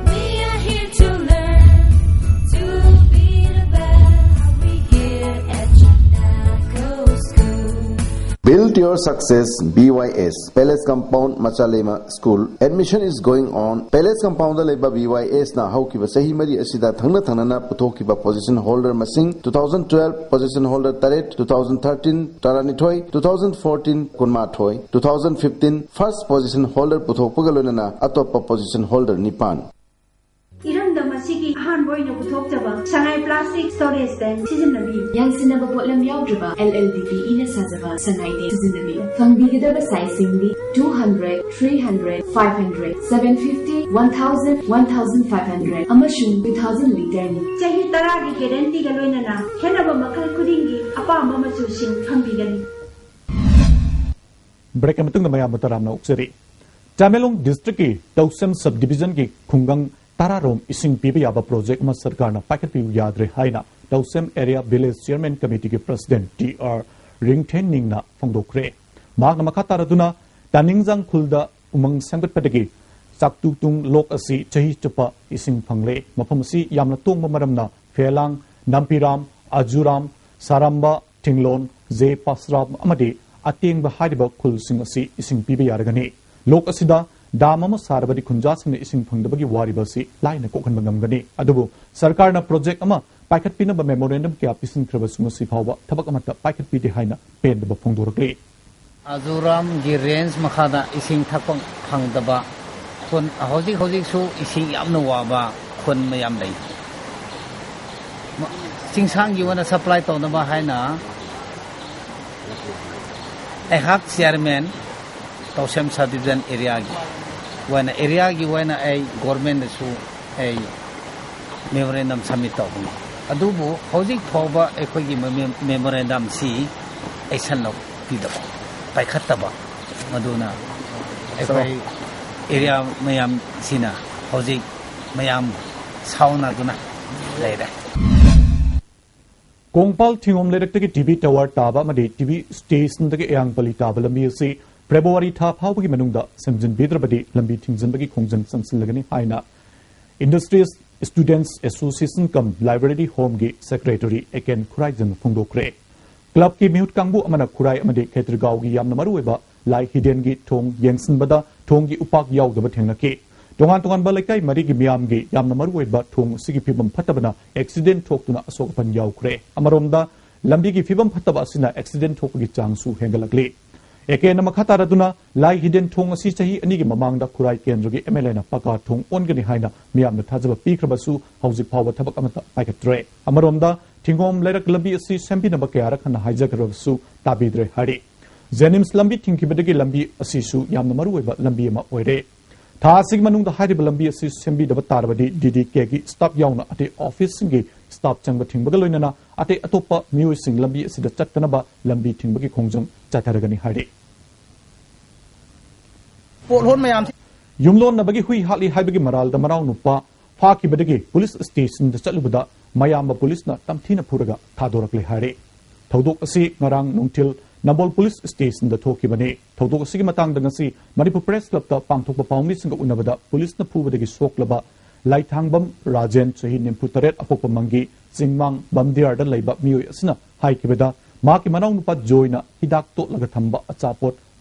We are here to learn to be the best. We here at Chinago School. Build your success, B Y S, Palace Compound, Machalema School. Admission is going on. Palace Compound ꯗ ꯂꯩꯕ B Y S ꯅ ꯍꯧꯈꯤꯕ ꯆꯍꯤ ꯃꯔꯤ ꯑꯁꯤꯗ ꯊꯪꯅ ꯊꯪꯅꯅ ꯄꯨꯊꯣꯛꯈꯤꯕ position holder ꯃꯁꯤꯡ, two thousand twelve position holder ꯇꯔꯦꯠ, two thousand thirteen ꯇꯔꯥꯅꯤꯊꯣꯏ, two thousand fourteen ꯀꯨꯟꯃꯥꯊꯣꯏ, two thousand fifteen first position holder ꯄꯨꯊꯣꯛꯄꯒ ꯂꯣꯏꯅꯅ ꯑꯇꯣꯞꯄ position holder ꯅꯤꯄꯥꯟ꯫ ꯏꯔꯝꯗꯝ ꯑꯁꯤꯒꯤ ꯑꯍꯥꯟꯕ ꯑꯣꯏꯅ ꯄꯨꯊꯣꯛꯆꯕ ꯁꯉꯥꯏ ꯄ꯭ꯂꯥꯁꯇꯤꯛ ꯁ꯭ꯇꯣꯔꯦꯖ ꯕꯦꯒ ꯁꯤꯖꯤꯟꯅꯕꯤꯌꯨ꯫ ꯌꯥꯟꯁꯤꯟꯅꯕ ꯄꯣꯠꯂꯝ ꯌꯥꯎꯗ꯭ꯔꯕ L L D P E ꯅ ꯁꯥꯖꯕ ꯁꯉꯥꯏ ꯇꯦꯛ ꯁꯤꯖꯤꯟꯅꯕꯤꯌꯨ꯫ ꯐꯪꯕꯤꯒꯗꯕ ꯁꯥꯏꯖꯁꯤꯡꯗꯤ two hundred, three hundred, five hundred, seven fifty, one thousand, one thousand five hundred ꯑꯃꯁꯨꯡ two thousand ꯂꯤꯇꯔꯅꯤ꯫ ꯆꯍꯤ ꯇꯔꯥꯒꯤ ꯒꯦꯔꯦꯟꯇꯤꯒ ꯂꯣꯏꯅꯅ ꯈꯦꯠꯅꯕ ꯃꯈꯜ ꯈꯨꯗꯤꯡꯒꯤ ꯑꯄꯥꯝꯕ ꯃꯆꯨꯁꯤꯡ ꯐꯪꯕꯤꯒꯅꯤ꯫ ꯕ꯭ꯔꯦꯛꯀꯤ ꯃꯇꯨꯡꯗ ꯃꯌꯥꯝꯕꯨ ꯇꯔꯥꯝꯅ ꯑꯣꯛꯆꯔꯤ꯫ ꯇꯃꯦꯡꯂꯣꯡ ꯗꯤꯁꯇ꯭ꯔꯤꯛꯀꯤ ꯇꯧꯁꯦꯝ ꯁꯕ ꯗꯤꯚꯤꯖꯟꯒꯤ ꯈꯨꯡꯒꯪ ꯇꯔꯥꯔꯣꯝ ꯏꯁꯤꯡ ꯄꯤꯕ ꯌꯥꯕ ꯄ꯭ꯔꯣꯖꯦꯛ ꯑꯃ ꯁꯔꯀꯥꯔꯅ ꯄꯥꯏꯈꯠꯄꯤꯌꯨ ꯌꯥꯗ꯭ꯔꯦ ꯍꯥꯏꯅ ꯇꯧꯁꯦꯝ ꯑꯦꯔꯤꯌꯥ ꯚꯤꯂꯦꯖ ꯆꯤꯌꯔꯃꯦꯟ ꯀꯃꯤꯇꯤꯒꯤ ꯄ꯭ꯔꯁꯤꯗꯦꯟꯠ ꯇꯤ ꯑꯥꯔ ꯔꯤꯡꯊꯦꯟꯅꯤꯡꯅ ꯐꯣꯡꯗꯣꯛꯈ꯭ꯔꯦ꯫ ꯃꯍꯥꯛꯅ ꯃꯈꯥ ꯇꯥꯔꯗꯨꯅ ꯇꯥꯅꯤꯡꯖꯥꯡ ꯈꯨꯜꯗ ꯎꯃꯪ ꯁꯦꯝꯒꯠꯄꯗꯒꯤ ꯆꯥꯛꯇꯨꯇꯨꯡ ꯂꯣꯛ ꯑꯁꯤ ꯆꯍꯤ ꯆꯨꯞꯄ ꯏꯁꯤꯡ ꯐꯪꯂꯦ꯫ ꯃꯐꯝ ꯑꯁꯤ ꯌꯥꯝꯅ ꯇꯣꯡꯕ ꯃꯔꯝꯅ ꯐꯦꯂꯥꯡ, ꯅꯥꯝꯄꯤꯔꯥꯝ, ꯑꯖꯨꯔꯥꯝ, ꯁꯥꯔꯝꯕ, ꯊꯤꯡꯂꯣꯟ, ꯖꯦ ꯄꯥꯁꯔꯥꯝ ꯑꯃꯗꯤ ꯑꯇꯦꯡꯕ ꯍꯥꯏꯔꯤꯕ ꯈꯨꯜꯁꯤꯡ ꯑꯁꯤ ꯏꯁꯤꯡ ꯄꯤꯕ ꯌꯥꯔꯒꯅꯤ꯫ ꯂꯣꯛ ꯑꯁꯤꯗ ꯗꯥꯝ ꯑꯃ ꯁꯥꯔꯕꯗꯤ ꯈꯨꯟꯖꯥꯁꯤꯡꯅ ꯏꯁꯤꯡ ꯐꯪꯗꯕꯒꯤ ꯋꯥꯔꯤꯕ ꯑꯁꯤ ꯂꯥꯏꯅ ꯀꯣꯛꯍꯟꯕ ꯉꯝꯒꯅꯤ꯫ ꯑꯗꯨꯕꯨ ꯁꯔꯀꯥꯔꯅ ꯄ꯭ꯔꯣꯖꯦꯛ ꯑꯃ ꯄꯥꯏꯈꯠꯄꯤꯅꯕ ꯃꯦꯃꯣꯔꯦꯟꯗꯝ ꯀꯌꯥ ꯄꯤꯁꯤꯟꯈ꯭ꯔꯕꯁꯨ ꯉꯁꯤ ꯐꯥꯎꯕ ꯊꯕꯛ ꯑꯃꯠꯇ ꯄꯥꯏꯈꯠꯄꯤꯗꯦ ꯍꯥꯏꯅ ꯄꯦꯟꯗꯕ ꯐꯣꯡꯗꯣꯔꯛꯂꯤ꯫ ꯑꯖꯨꯔꯥꯝꯒꯤ ꯔꯦꯟꯖ ꯃꯈꯥꯗ ꯏꯁꯤꯡ ꯊꯛꯄ ꯐꯪꯗꯕ ꯈꯨꯟ, ꯍꯧꯖꯤꯛ ꯍꯧꯖꯤꯛꯁꯨ ꯏꯁꯤꯡ ꯌꯥꯝꯅ ꯋꯥꯕ ꯈꯨꯟ ꯃꯌꯥꯝ ꯂꯩ꯫ ꯆꯤꯡꯁꯥꯡꯒꯤ ꯑꯣꯏꯅ ꯁꯄ꯭ꯂꯥꯏ ꯇꯧꯅꯕ ꯍꯥꯏꯅ ꯑꯩꯍꯥꯛ ꯆꯤꯌꯔꯃꯦꯟ, ꯇꯧꯁꯦꯝ ꯁꯕ ꯗꯤꯕꯤꯖꯟ ꯑꯦꯔꯤꯌꯥꯒꯤ ꯑꯣꯏꯅ, ꯑꯦꯔꯤꯌꯥꯒꯤ ꯑꯣꯏꯅ ꯑꯩ ꯒꯣꯔꯃꯦꯟꯗꯁꯨ ꯑꯩ ꯃꯦꯃꯣꯔꯦꯟꯗꯝ ꯁꯕꯃꯤꯠ ꯇꯧꯕꯅꯤ꯫ ꯑꯗꯨꯕꯨ ꯍꯧꯖꯤꯛ ꯐꯥꯎꯕ ꯑꯩꯈꯣꯏꯒꯤ ꯃꯦꯃꯣ-, ꯃꯦꯃꯣꯔꯦꯟꯗꯝꯁꯤ ꯑꯦꯛꯁꯟ ꯂꯧꯕꯤꯗꯕ, ꯄꯥꯏꯈꯠꯇꯕ, ꯃꯗꯨꯅ ꯑꯩꯈꯣꯏ ꯑꯦꯔꯤꯌꯥ ꯃꯌꯥꯝꯁꯤꯅ ꯍꯧꯖꯤꯛ ꯃꯌꯥꯝ ꯁꯥꯎꯅꯗꯨꯅ ꯂꯩꯔꯦ꯫ ꯀꯣꯡꯄꯥꯜ ꯊꯤꯡꯒꯣꯝ ꯂꯩꯔꯛꯇꯒꯤ ꯇꯤꯚꯤ ꯇꯋꯥꯔ ꯇꯥꯕ ꯑꯃꯗꯤ ꯇꯤꯚꯤ ꯁ꯭ꯇꯦꯁꯟꯗꯒꯤ ꯑꯌꯥꯡꯄꯜꯂꯤ ꯇꯥꯕ ꯂꯝꯕꯤ ꯑꯁꯤ ꯐꯦꯕ꯭ꯔꯨꯋꯥꯔꯤ ꯊꯥ ꯐꯥꯎꯕꯒꯤ ꯃꯅꯨꯡꯗ ꯁꯦꯝꯖꯤꯟꯕꯤꯗ꯭ꯔꯕꯗꯤ ꯂꯝꯕꯤ ꯊꯤꯡꯖꯤꯟꯕꯒꯤ ꯈꯣꯡꯖꯪ ꯆꯪꯁꯤꯜꯂꯒꯅꯤ ꯍꯥꯏꯅ industries students association cum library ꯍꯣꯝꯒꯤ ꯁꯦꯀ꯭ꯔꯦꯇꯔꯤ ꯑꯦ ꯀꯦ ꯑꯦꯟ ꯈꯨꯔꯥꯏꯖꯝꯅ ꯐꯣꯡꯗꯣꯛꯈ꯭ꯔꯦ꯫ ꯀ꯭ꯂꯕꯀꯤ ꯃꯤꯍꯨꯠ ꯀꯥꯡꯕꯨ ꯑꯃꯅ ꯈꯨꯔꯥꯏ ꯑꯃꯗꯤ ꯈꯦꯇ꯭ꯔꯤꯒꯥꯎꯒꯤ ꯌꯥꯝꯅ ꯃꯔꯨꯑꯣꯏꯕ ꯂꯥꯏ ꯍꯤꯗꯦꯟꯒꯤ ꯊꯣꯡ ꯌꯦꯡꯁꯤꯟꯕꯗ ꯊꯣꯡꯒꯤ ꯎꯄꯥꯛ ꯌꯥꯎꯗꯕ ꯊꯦꯡꯅꯈꯤ꯫ ꯇꯣꯉꯥꯟ ꯇꯣꯉꯥꯟꯕ ꯂꯩꯀꯥꯏ ꯃꯔꯤꯒꯤ ꯃꯤꯌꯥꯝꯒꯤ ꯌꯥꯝꯅ ꯃꯔꯨꯑꯣꯏꯕ ꯊꯣꯡ ꯑꯁꯤꯒꯤ ꯐꯤꯕꯝ ꯐꯠꯇꯕꯅ ꯑꯦꯛꯁꯤꯗꯦꯟꯠ ꯊꯣꯛꯇꯨꯅ ꯑꯁꯣꯛ ꯑꯄꯟ ꯌꯥꯎꯈ꯭ꯔꯦ꯫ ꯑꯃꯔꯣꯝꯗ, ꯂꯝꯕꯤꯒꯤ ꯐꯤꯕꯝ ꯐꯠꯇꯕ ꯑꯁꯤꯅ ꯑꯦꯛꯁꯤꯗꯦꯟꯠ ꯊꯣꯛꯄꯒꯤ ꯆꯥꯡꯁꯨ ꯍꯦꯟꯒꯠꯂꯛꯂꯤ꯫ ꯑꯦ ꯀꯦ ꯑꯦꯟꯅ ꯃꯈꯥ ꯇꯥꯔꯗꯨꯅ, ꯂꯥꯏ ꯍꯤꯗꯦꯟ ꯊꯣꯡ ꯑꯁꯤ ꯆꯍꯤ ꯑꯅꯤꯒꯤ ꯃꯃꯥꯡꯗ ꯈꯨꯔꯥꯏ ꯀꯦꯟꯗ꯭ꯔꯒꯤ ꯑꯦꯝ ꯑꯦꯜ ꯑꯦꯅ ꯄꯀꯥ ꯊꯣꯡ ꯑꯣꯟꯒꯅꯤ ꯍꯥꯏꯅ ꯃꯤꯌꯥꯝꯅ ꯊꯥꯖꯕ ꯄꯤꯈ꯭ꯔꯕꯁꯨ ꯍꯧꯖꯤꯛ ꯐꯥꯎꯕ ꯊꯕꯛ ꯑꯃꯠꯇ ꯄꯥꯏꯈꯠꯇ꯭ꯔꯦ꯫ ꯑꯃꯔꯣꯝꯗ, ꯊꯤꯡꯒꯣꯝ ꯂꯩꯔꯛ ꯂꯝꯕꯤ ꯑꯁꯤ ꯁꯦꯝꯕꯤꯅꯕ ꯀꯌꯥꯔꯛ ꯍꯟꯅ ꯍꯥꯏꯖꯈ꯭ꯔꯕꯁꯨ ꯇꯥꯕꯤꯗ꯭ꯔꯦ ꯍꯥꯏꯔꯤ꯫ ꯖꯦꯅꯤꯝꯁ ꯂꯝꯕꯤ ꯊꯤꯡꯈꯤꯕꯗꯒꯤ ꯂꯝꯕꯤ ꯑꯁꯤꯁꯨ ꯌꯥꯝꯅ ꯃꯔꯨꯑꯣꯏꯕ ꯂꯝꯕꯤ ꯑꯃ ꯑꯣꯏꯔꯦ꯫ ꯊꯥ ꯑꯁꯤꯒꯤ ꯃꯅꯨꯡꯗ ꯍꯥꯏꯔꯤꯕ ꯂꯝꯕꯤ ꯑꯁꯤ ꯁꯦꯝꯕꯤꯗꯕ ꯇꯥꯔꯕꯗꯤ ꯗꯤ ꯗꯤ ꯀꯦꯒꯤ ꯁ꯭ꯇꯥꯐ ꯌꯥꯎꯅ ꯑꯇꯩ ꯑꯣꯐꯤꯁꯁꯤꯡꯒꯤ ꯁ꯭ꯇꯥꯐ ꯆꯪꯕ ꯊꯤꯡꯕꯒ ꯂꯣꯏꯅꯅ ꯑꯇꯩ ꯑꯇꯣꯞꯄ ꯃꯤꯑꯣꯏꯁꯤꯡ ꯂꯝꯕꯤ ꯑꯁꯤꯗ ꯆꯠꯇꯅꯕ ꯂꯝꯕꯤ ꯊꯤꯡꯕꯒꯤ ꯈꯣꯡꯖꯪ ꯆꯠꯊꯔꯒꯅꯤ ꯍꯥꯏꯔꯤ꯫ ꯄꯣꯠꯍꯣꯟ ꯃꯌꯥꯝꯁꯤ ꯌꯨꯝꯂꯣꯟꯅꯕꯒꯤ ꯍꯨꯏ ꯍꯥꯠꯂꯤ ꯍꯥꯏꯕꯒꯤ ꯃꯔꯥꯜꯗ ꯃꯅꯥꯎꯅꯨꯄꯥ ꯐꯥꯈꯤꯕꯗꯒꯤ ꯄꯨꯂꯤꯁ ꯁ꯭ꯇꯦꯁꯟꯗ ꯆꯠꯂꯨꯕꯗ ꯃꯌꯥꯝꯕ ꯄꯨꯂꯤꯁꯅ ꯇꯝꯊꯤꯅ ꯐꯨꯔꯒ ꯊꯥꯗꯣꯔꯛꯂꯦ ꯍꯥꯏꯔꯤ꯫ ꯊꯧꯗꯣꯛ ꯑꯁꯤ ꯉꯔꯥꯡ ꯅꯨꯡꯊꯤꯜ ꯅꯝꯕꯣꯜ ꯄꯨꯂꯤꯁ ꯁ꯭ꯇꯦꯁꯟꯗ ꯊꯣꯛꯈꯤꯕꯅꯤ꯫ ꯊꯧꯗꯣꯛ ꯑꯁꯤꯒꯤ ꯃꯇꯥꯡꯗ ꯉꯁꯤ ꯃꯅꯤꯄꯨꯔ ꯄ꯭ꯔꯦꯁ ꯀ꯭ꯂꯕꯇ ꯄꯥꯡꯊꯣꯛꯄ ꯄꯥꯎꯃꯤꯁꯤꯡꯒ ꯎꯅꯕꯗ ꯄꯨꯂꯤꯁꯅ ꯐꯨꯕꯗꯒꯤ ꯁꯣꯛꯂꯕ ꯂꯥꯏꯊꯥꯡꯕꯝ ꯔꯥꯖꯦꯟ, ꯆꯍꯤ ꯅꯤꯐꯨ ꯇꯔꯦꯠ, ꯑꯄꯣꯛꯄ ꯃꯪꯒꯤ ꯆꯤꯡꯃꯥꯡ ꯕꯝꯗꯤꯌꯥꯔꯗ ꯂꯩꯕ ꯃꯤꯑꯣꯏ ꯑꯁꯤꯅ ꯍꯥꯏꯈꯤꯕꯗ, ꯃꯍꯥꯛꯀꯤ ꯃꯅꯥꯎꯅꯨꯄꯥ ꯖꯣꯏꯅ ꯍꯤꯗꯥꯛ ꯇꯣꯠꯂꯒ ꯊꯝꯕ ꯑꯆꯥꯄꯣꯠ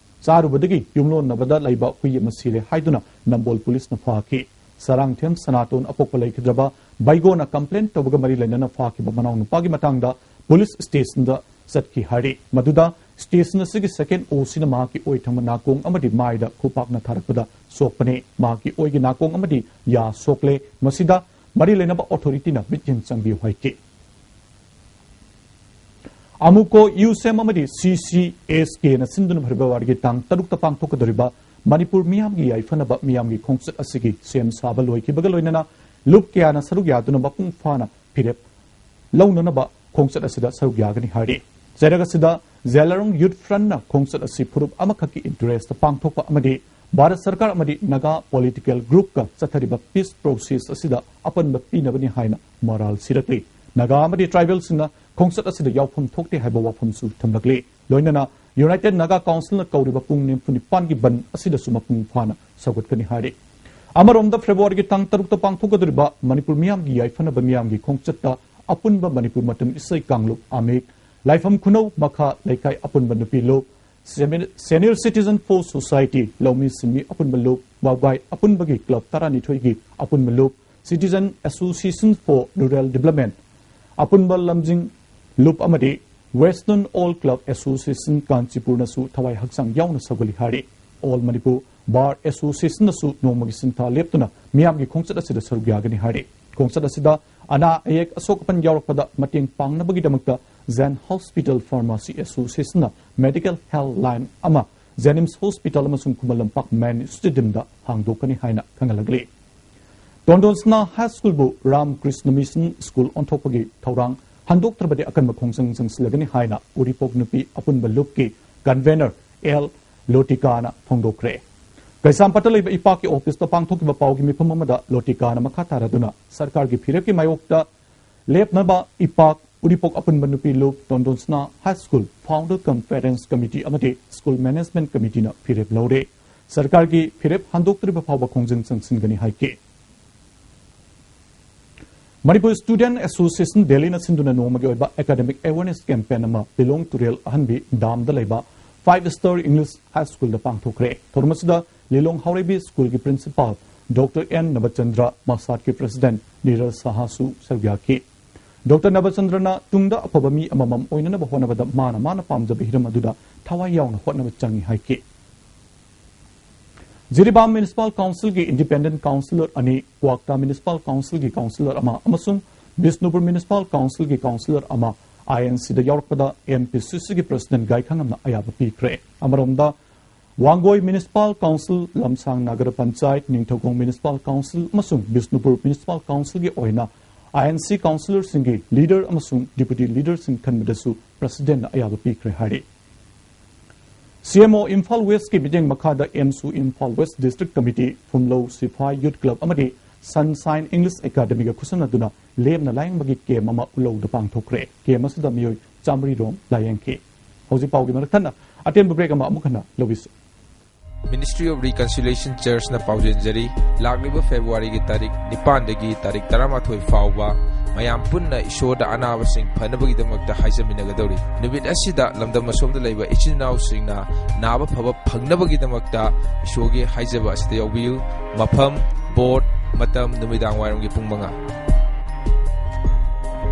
ꯆꯥꯔꯨꯕꯗꯒꯤ ꯌꯨꯝꯂꯣꯟꯅꯕꯗ ꯂꯩꯕ ꯍꯨꯏ ꯑꯃ ꯁꯤꯔꯦ ꯍꯥꯏꯗꯨꯅ ꯅꯝꯕꯣꯜ ꯄꯨꯂꯤꯁꯅ ꯐꯥꯈꯤ꯫ ꯁꯔꯥꯡꯊꯦꯝ ꯁꯅꯥꯇꯣꯟ ꯑꯄꯣꯛꯄ ꯂꯩꯈꯤꯗ꯭ꯔꯕ ꯕꯩꯒꯣꯅ ꯀꯝꯄ꯭ꯂꯦꯟ ꯇꯧꯕꯒ ꯃꯔꯤ ꯂꯩꯅꯅ ꯐꯥꯈꯤꯕ ꯃꯅꯥꯎꯅꯨꯄꯥꯒꯤ ꯃꯇꯥꯡꯗ ꯄꯨꯂꯤꯁ ꯁ꯭ꯇꯦꯁꯟꯗ ꯆꯠꯈꯤ ꯍꯥꯏꯔꯤ꯫ ꯃꯗꯨꯗ ꯁ꯭ꯇꯦꯁꯟ ꯑꯁꯤꯒꯤ ꯁꯦꯀꯦꯟ ꯑꯣꯁꯤꯅ ꯃꯍꯥꯛꯀꯤ ꯑꯣꯏ ꯊꯪꯕ ꯅꯥꯀꯣꯡ ꯑꯃꯗꯤ ꯃꯥꯏꯗ ꯈꯨꯄꯥꯛꯅ ꯊꯥꯔꯛꯄꯗ ꯁꯣꯛꯄꯅꯤ꯫ ꯃꯍꯥꯛꯀꯤ ꯑꯣꯏꯒꯤ ꯅꯥꯀꯣꯡ ꯑꯃꯗꯤ ꯌꯥ ꯁꯣꯛꯂꯦ꯫ ꯃꯁꯤꯗ ꯃꯔꯤ ꯂꯩꯅꯕ ꯑꯣꯊꯣꯔꯤꯇꯤꯅ ꯃꯤꯠꯌꯦꯡ ꯆꯪꯕꯤꯌꯨ ꯍꯥꯏꯈꯤ꯫ ꯑꯃꯨꯀꯣ ꯌꯨꯁꯦꯝ ꯑꯃꯗꯤ ꯁꯤ ꯁꯤ ꯑꯦꯁ ꯀꯦꯅ ꯁꯤꯟꯗꯨꯅ ꯐꯦꯕ꯭ꯔꯨꯋꯥꯔꯤꯒꯤ ꯇꯥꯡ ꯇꯔꯨꯛꯇ ꯄꯥꯡꯊꯣꯛꯀꯗꯧꯔꯤꯕ ꯃꯅꯤꯄꯨꯔ ꯃꯤꯌꯥꯝꯒꯤ ꯌꯥꯏꯐꯅꯕ ꯃꯤꯌꯥꯝꯒꯤ ꯈꯣꯡꯆꯠ ꯑꯁꯤꯒꯤ ꯁꯦꯝ ꯁꯥꯕ ꯂꯣꯏꯈꯤꯕꯒ ꯂꯣꯏꯅꯅ ꯂꯨꯞ ꯀꯌꯥꯅ ꯁꯔꯨꯛ ꯌꯥꯗꯨꯅ ꯃꯄꯨꯡ ꯐꯥꯅ ꯐꯤꯔꯦꯞ ꯂꯧꯅꯅꯕ ꯈꯣꯡꯆꯠ ꯑꯁꯤꯗ ꯁꯔꯨꯛ ꯌꯥꯒꯅꯤ ꯍꯥꯏꯔꯤ꯫ ꯆꯩꯔꯛ ꯑꯁꯤꯗ ꯖꯦꯂꯥꯔꯣꯡ ꯌꯨꯠ ꯐ꯭ꯔꯟꯠꯅ ꯈꯣꯡꯆꯠ ꯑꯁꯤ ꯐꯨꯔꯨꯞ ꯑꯃꯈꯛꯀꯤ ꯏꯟꯇꯔꯦꯁꯇ ꯄꯥꯡꯊꯣꯛꯄ ꯑꯃꯗꯤ ꯚꯥꯔꯠ ꯁꯔꯀꯥꯔ ꯑꯃꯗꯤ ꯅꯥꯒꯥ ꯄꯣꯂꯤꯇꯤꯀꯦꯜ ꯒ꯭ꯔꯨꯞꯀ ꯆꯠꯊꯔꯤꯕ ꯄꯤꯁ ꯄ꯭ꯔꯣꯁꯦꯁ ꯑꯁꯤꯗ ꯑꯄꯟꯕ ꯄꯤꯅꯕꯅꯤ ꯍꯥꯏꯅ ꯃꯔꯥꯜ ꯁꯤꯔꯛꯂꯤ꯫ ꯅꯥꯒꯥ ꯑꯃꯗꯤ ꯇ꯭ꯔꯥꯏꯕꯦꯜꯁꯤꯡꯅ ꯈꯣꯡꯆꯠ ꯑꯁꯤꯗ ꯌꯥꯎꯐꯝ ꯊꯣꯛꯇꯦ ꯍꯥꯏꯕ ꯋꯥꯐꯝꯁꯨ ꯊꯝꯂꯛꯂꯤ꯫ ꯂꯣꯏꯅꯅ ꯌꯨꯅꯥꯏꯇꯦꯗ ꯅꯥꯒꯥ ꯀꯥꯎꯟꯁꯤꯜꯅ ꯀꯧꯔꯤꯕ ꯄꯨꯡ ꯅꯤꯐꯨ ꯅꯤꯄꯥꯟꯒꯤ ꯕꯟ ꯑꯁꯤꯗꯁꯨ ꯃꯄꯨꯡ ꯐꯥꯅ ꯁꯧꯒꯠꯀꯅꯤ ꯍꯥꯏꯔꯤ꯫ ꯑꯃꯔꯣꯝꯗ ꯐꯦꯕ꯭ꯔꯨꯋꯥꯔꯤꯒꯤ ꯇꯥꯡ ꯇꯔꯨꯛꯇ ꯄꯥꯡꯊꯣꯛꯀꯗꯧꯔꯤꯕ ꯃꯅꯤꯄꯨꯔ ꯃꯤꯌꯥꯝꯒꯤ ꯌꯥꯏꯐꯅꯕ ꯃꯤꯌꯥꯝꯒꯤ ꯈꯣꯡꯆꯠꯇ ꯑꯄꯨꯟꯕ ꯃꯅꯤꯄꯨꯔ ꯃꯇꯝ ꯏꯁꯩ ꯀꯥꯡꯂꯨꯞ ꯑꯃꯤꯛ, ꯂꯥꯏꯐꯝ ꯈꯨꯅꯧ ꯃꯈꯥ ꯂꯩꯀꯥꯏ ꯑꯄꯨꯟꯕ ꯅꯨꯄꯤ ꯂꯨꯞ, Senior Citizen for Society, ꯂꯧꯃꯤ ꯁꯤꯟꯃꯤ ꯑꯄꯨꯟꯕ ꯂꯨꯞ, ꯋꯥꯕꯒꯥꯏ ꯑꯄꯨꯟꯕꯒꯤ ꯀ꯭ꯂꯕ ꯇꯔꯥꯅꯤꯊꯣꯏꯒꯤ ꯑꯄꯨꯟꯕ ꯂꯨꯞ, Citizen Association for Rural Development, ꯑꯄꯨꯟꯕ ꯂꯝꯖꯤꯡ ꯂꯨꯞ ꯑꯃꯗꯤ Western All Club Association ꯀꯥꯟꯆꯤꯄꯨꯔꯅꯁꯨ ꯊꯋꯥꯏ ꯍꯛꯆꯥꯡ ꯌꯥꯎꯅ ꯁꯧꯒꯠꯂꯤ ꯍꯥꯏꯔꯤ꯫ ꯑꯣꯜ ꯃꯅꯤꯄꯨꯔ ꯕꯥꯔ ꯑꯦꯁꯣꯁꯤꯌꯦꯁꯟꯅꯁꯨ ꯅꯣꯡꯃꯒꯤ ꯁꯤꯟꯊꯥ ꯂꯦꯞꯇꯨꯅ ꯃꯤꯌꯥꯝꯒꯤ ꯈꯣꯡꯆꯠ ꯑꯁꯤꯗ ꯁꯔꯨꯛ ꯌꯥꯒꯅꯤ ꯍꯥꯏꯔꯤ꯫ ꯈꯣꯡꯆꯠ ꯑꯁꯤꯗ ꯑꯅꯥ ꯑꯌꯦꯛ ꯑꯁꯣꯛ ꯑꯄꯟ ꯌꯥꯎꯔꯛꯄꯗ ꯃꯇꯦꯡ ꯄꯥꯡꯅꯕꯒꯤꯗꯃꯛꯇ ꯖꯦꯟ ꯍꯣꯁꯄꯤꯇꯥꯜ ꯐꯥꯔꯃꯥꯁꯤ ꯑꯦꯁꯣꯁꯤꯌꯦꯁꯟꯅ ꯃꯦꯗꯤꯀꯦꯜ ꯍꯦꯜꯞ ꯂꯥꯏꯟ ꯑꯃ ꯖꯦꯅꯤꯝꯁ ꯍꯣꯁꯄꯤꯇꯥꯜ ꯑꯃꯁꯨꯡ ꯈꯨꯃꯟ ꯂꯝꯄꯥꯛ ꯃꯦꯟ ꯁ꯭ꯇꯦꯗꯤꯌꯝꯗ ꯍꯥꯡꯗꯣꯛꯀꯅꯤ ꯍꯥꯏꯅ ꯈꯪꯍꯜꯂꯛꯂꯤ꯫ ꯇꯣꯟꯗꯣꯟꯁꯅꯥ ꯍꯥꯏ ꯁ꯭ꯀꯨꯜꯕꯨ ꯔꯥꯝ ꯀ꯭ꯔꯤꯁꯅ ꯃꯤꯁꯟ ꯁ꯭ꯀꯨꯜ ꯑꯣꯟꯊꯣꯛꯄꯒꯤ ꯊꯧꯔꯥꯡ ꯍꯟꯗꯣꯛꯇ꯭ꯔꯕꯗꯤ ꯑꯀꯟꯕ ꯈꯣꯡꯖꯪ ꯆꯪꯁꯤꯜꯂꯒꯅꯤ ꯍꯥꯏꯅ ꯎꯔꯤꯄꯣꯛ ꯅꯨꯄꯤ ꯑꯄꯨꯟꯕ ꯂꯨꯞꯀꯤ ꯀꯟꯚꯦꯅꯔ ꯑꯦꯜ ꯂꯣꯇꯤꯀꯥꯅ ꯐꯣꯡꯗꯣꯛꯈ꯭ꯔꯦ꯫ ꯀꯩꯁꯥꯝꯄꯥꯠꯇ ꯂꯩꯕ ꯏꯄꯥꯛꯀꯤ ꯑꯣꯐꯤꯁꯇ ꯄꯥꯡꯊꯣꯛꯈꯤꯕ ꯄꯥꯎꯒꯤ ꯃꯤꯐꯝ ꯑꯃꯗ ꯂꯣꯇꯤꯀꯥꯅ ꯃꯈꯥ ꯇꯥꯔꯗꯨꯅ ꯁꯔꯀꯥꯔꯒꯤ ꯐꯤꯔꯦꯞꯀꯤ ꯃꯥꯌꯣꯛꯇ ꯂꯦꯞꯅꯕ ꯏꯄꯥꯛ ꯎꯔꯤꯄꯣꯛ ꯑꯄꯨꯟꯕ ꯅꯨꯄꯤ ꯂꯨꯞ ꯇꯣꯟꯗꯣꯟꯁꯅꯥ ꯍꯥꯏ ꯁ꯭ꯀꯨꯜ ꯐꯥꯎꯟꯗꯔ ꯀꯝ ꯄꯦꯔꯦꯟꯠꯁ ꯀꯃꯤꯇꯤ ꯑꯃꯗꯤ ꯁ꯭ꯀꯨꯜ ꯃꯦꯅꯦꯖꯃꯦꯟꯠ ꯀꯃꯤꯇꯤꯅ ꯐꯤꯔꯦꯞ ꯂꯧꯔꯦ꯫ ꯁꯔꯀꯥꯔꯒꯤ ꯐꯤꯔꯦꯞ ꯍꯟꯗꯣꯛꯇ꯭ꯔꯤꯕ ꯐꯥꯎꯕ ꯈꯣꯡꯖꯪ ꯆꯪꯁꯤꯟꯒꯅꯤ ꯍꯥꯏꯈꯤ꯫ ꯃꯅꯤꯄꯨꯔ ꯁ꯭ꯇꯨꯗꯦꯟꯠ ꯑꯦꯁꯣꯁꯤꯌꯦꯁꯟ ꯗꯦꯜꯂꯤꯅ ꯁꯤꯟꯗꯨꯅ ꯅꯣꯡꯃꯒꯤ ꯑꯣꯏꯕ ꯑꯦꯀꯥꯗꯦꯃꯤꯛ ꯑꯦꯋꯦꯔꯅꯦꯁ ꯀꯦꯝꯄꯦꯟ ꯑꯃ ꯄꯤꯂꯣꯡ ꯇꯨꯔꯦꯜ ꯑꯍꯟꯕꯤ ꯗꯥꯝꯗ ꯂꯩꯕ Five Star English High Schoolꯗ ꯄꯥꯡꯊꯣꯛꯈ꯭ꯔꯦ꯫ ꯊꯧꯔꯝ ꯑꯁꯤꯗ ꯂꯤꯂꯣꯡ ꯍꯥꯎꯔꯩꯕꯤ ꯁ꯭ꯀꯨꯜꯒꯤ principal doctor and Nabachandra, ꯃꯁꯥꯠꯀꯤ president Neeraj ꯁꯍꯥꯁꯨ ꯁꯔꯨꯛ ꯌꯥꯈꯤ꯫ ꯗꯣꯛꯇꯔ ꯅꯕꯆꯟꯗ꯭ꯔꯅ ꯇꯨꯡꯗ ꯑꯐꯕ ꯃꯤ ꯑꯃꯃꯝ ꯑꯣꯏꯅꯅꯕ ꯍꯣꯠꯅꯕꯗ ꯃꯥꯅ ꯃꯥꯅ ꯄꯥꯝꯖꯕ ꯍꯤꯔꯝ ꯑꯗꯨꯗ ꯊꯋꯥꯏ ꯌꯥꯎꯅ ꯍꯣꯠꯅꯕ ꯆꯪꯏ ꯍꯥꯏꯈꯤ꯫ ꯖꯤꯔꯤꯕꯥꯝ ꯃ꯭ꯌꯨꯅꯤꯁꯤꯄꯥꯜ ꯀꯥꯎꯟꯁꯤꯜꯒꯤ ꯏꯟꯗꯤꯄꯦꯟꯗꯦꯟꯠ ꯀꯥꯎꯟꯁꯤꯂꯔ ꯑꯅꯤ, ꯀ꯭ꯋꯥꯛꯇꯥ ꯃ꯭ꯌꯨꯅꯤꯁꯤꯄꯥꯜ ꯀꯥꯎꯟꯁꯤꯜꯒꯤ ꯀꯥꯎꯟꯁꯤꯂꯔ ꯑꯃ ꯑꯃꯁꯨꯡ ꯕꯤꯁꯅꯨꯄꯨꯔ ꯃ꯭ꯌꯨꯅꯤꯁꯤꯄꯥꯜ ꯀꯥꯎꯟꯁꯤꯜꯒꯤ ꯀꯥꯎꯟꯁꯤꯂꯔ ꯑꯃ ꯑꯥꯏ ꯑꯦꯟ ꯁꯤꯗ ꯌꯥꯎꯔꯛꯄꯗ ꯑꯦꯝ ꯄꯤ ꯁꯤ ꯁꯤꯒꯤ ꯄ꯭ꯔꯦꯁꯤꯗꯦꯟꯠ ꯒꯥꯏꯈꯥꯉꯝꯅ ꯑꯌꯥꯕ ꯄꯤꯈ꯭ꯔꯦ꯫ ꯑꯃꯔꯣꯝꯗ, ꯋꯥꯡꯒꯣꯏ ꯃ꯭ꯌꯨꯅꯤꯁꯤꯄꯥꯜ ꯀꯥꯎꯟꯁꯤꯜ, ꯂꯝꯁꯥꯡ ꯅꯒꯔ ꯄꯟꯆꯥꯌꯠ, ꯅꯤꯡꯊꯧꯈꯣꯡ ꯃ꯭ꯌꯨꯅꯤꯁꯤꯄꯥꯜ ꯀꯥꯎꯟꯁꯤꯜ ꯑꯃꯁꯨꯡ ꯕꯤꯁꯅꯨꯄꯨꯔ ꯃ꯭ꯌꯨꯅꯤꯁꯤꯄꯥꯜ ꯀꯥꯎꯟꯁꯤꯜꯒꯤ ꯑꯣꯏꯅ ꯑꯥꯏ ꯑꯦꯟ ꯁꯤ ꯀꯥꯎꯟꯁꯤꯂꯔꯁꯤꯡꯒꯤ ꯂꯤꯗꯔ ꯑꯃꯁꯨꯡ ꯗꯤꯄ꯭ꯌꯨꯇꯤ ꯂꯤꯗꯔꯁꯤꯡ ꯈꯟꯕꯗꯁꯨ ꯄ꯭ꯔꯦꯁꯤꯗꯦꯟꯠꯅ ꯑꯌꯥꯕ ꯄꯤꯈ꯭ꯔꯦ ꯍꯥꯏꯔꯤ꯫ ꯁꯤ ꯑꯦꯝ ꯑꯣ ꯏꯝꯐꯥꯜ ꯋꯦꯁ꯭ꯠꯀꯤ ꯃꯤꯠꯌꯦꯡ ꯃꯈꯥꯗ ꯑꯦꯝꯁꯨ ꯏꯝꯐꯥꯜ ꯋꯦꯁ꯭ꯠ ꯗꯤꯁꯇ꯭ꯔꯤꯛ ꯀꯃꯤꯇꯤ, ꯐꯨꯝꯂꯧ ꯁꯤꯐꯥꯏ ꯌꯨꯊ ꯀ꯭ꯂꯕ ꯑꯃꯗꯤ ꯁꯟꯁꯥꯏꯟ ꯏꯪꯂꯤꯁ ꯑꯦꯀꯥꯗꯃꯤꯒ ꯈꯨꯠꯁꯝꯅꯗꯨꯅ ꯂꯦꯝꯅ ꯂꯥꯌꯦꯡꯕꯒꯤ ꯀꯦꯝꯞ ꯑꯃ ꯎꯂꯧꯗ ꯄꯥꯡꯊꯣꯛꯈ꯭ꯔꯦ꯫ ꯀꯦꯝꯞ ꯑꯁꯤꯗ ꯃꯤꯑꯣꯏ ꯆꯥꯃꯔꯤ ꯔꯣꯝ ꯂꯥꯌꯦꯡꯈꯤ꯫ ꯍꯧꯖꯤꯛ ꯄꯥꯎꯒꯤ ꯃꯔꯛ ꯊꯠꯅ ꯑꯇꯦꯟꯕ ꯕ꯭ꯔꯦꯛ ꯑꯃ ꯑꯃꯨꯛ ꯍꯟꯅ ꯂꯧꯕꯤꯁꯤ꯫ Ministry of Reconciliation Churchꯅ ꯄꯥꯎꯖꯦꯟꯖꯔꯤ, ꯂꯥꯛꯂꯤꯕ ꯐꯦꯕ꯭ꯔꯨꯋꯥꯔꯤꯒꯤ ꯇꯥꯔꯤꯛ ꯅꯤꯄꯥꯟꯗꯒꯤ ꯇꯥꯔꯤꯛ ꯇꯔꯥꯃꯥꯊꯣꯏ ꯐꯥꯎꯕ ꯃꯌꯥꯝ ꯄꯨꯟꯅ ꯏꯁꯣꯔꯗ ꯑꯅꯥꯕꯁꯤꯡ ꯐꯅꯕꯒꯤꯗꯃꯛꯇ ꯍꯥꯏꯖꯃꯤꯟꯅꯒꯗꯧꯔꯤ꯫ ꯅꯨꯃꯤꯠ ꯑꯁꯤꯗ ꯂꯝꯗꯝ ꯑꯁꯣꯝꯗ ꯂꯩꯕ ꯏꯆꯤꯟ ꯏꯅꯥꯎꯁꯤꯡꯅ ꯅꯥꯕ ꯐꯕ ꯐꯪꯅꯕꯒꯤꯗꯃꯛꯇ ꯏꯁꯣꯔꯒꯤ ꯍꯥꯏꯖꯕ ꯑꯁꯤꯗ ꯌꯥꯎꯕꯤꯌꯨ꯫ ꯃꯐꯝ, ꯕꯣꯔꯗ, ꯃꯇꯝ, ꯅꯨꯃꯤꯗꯥꯡ ꯋꯥꯏꯔꯝꯒꯤ ꯄꯨꯡ ꯃꯉꯥ꯫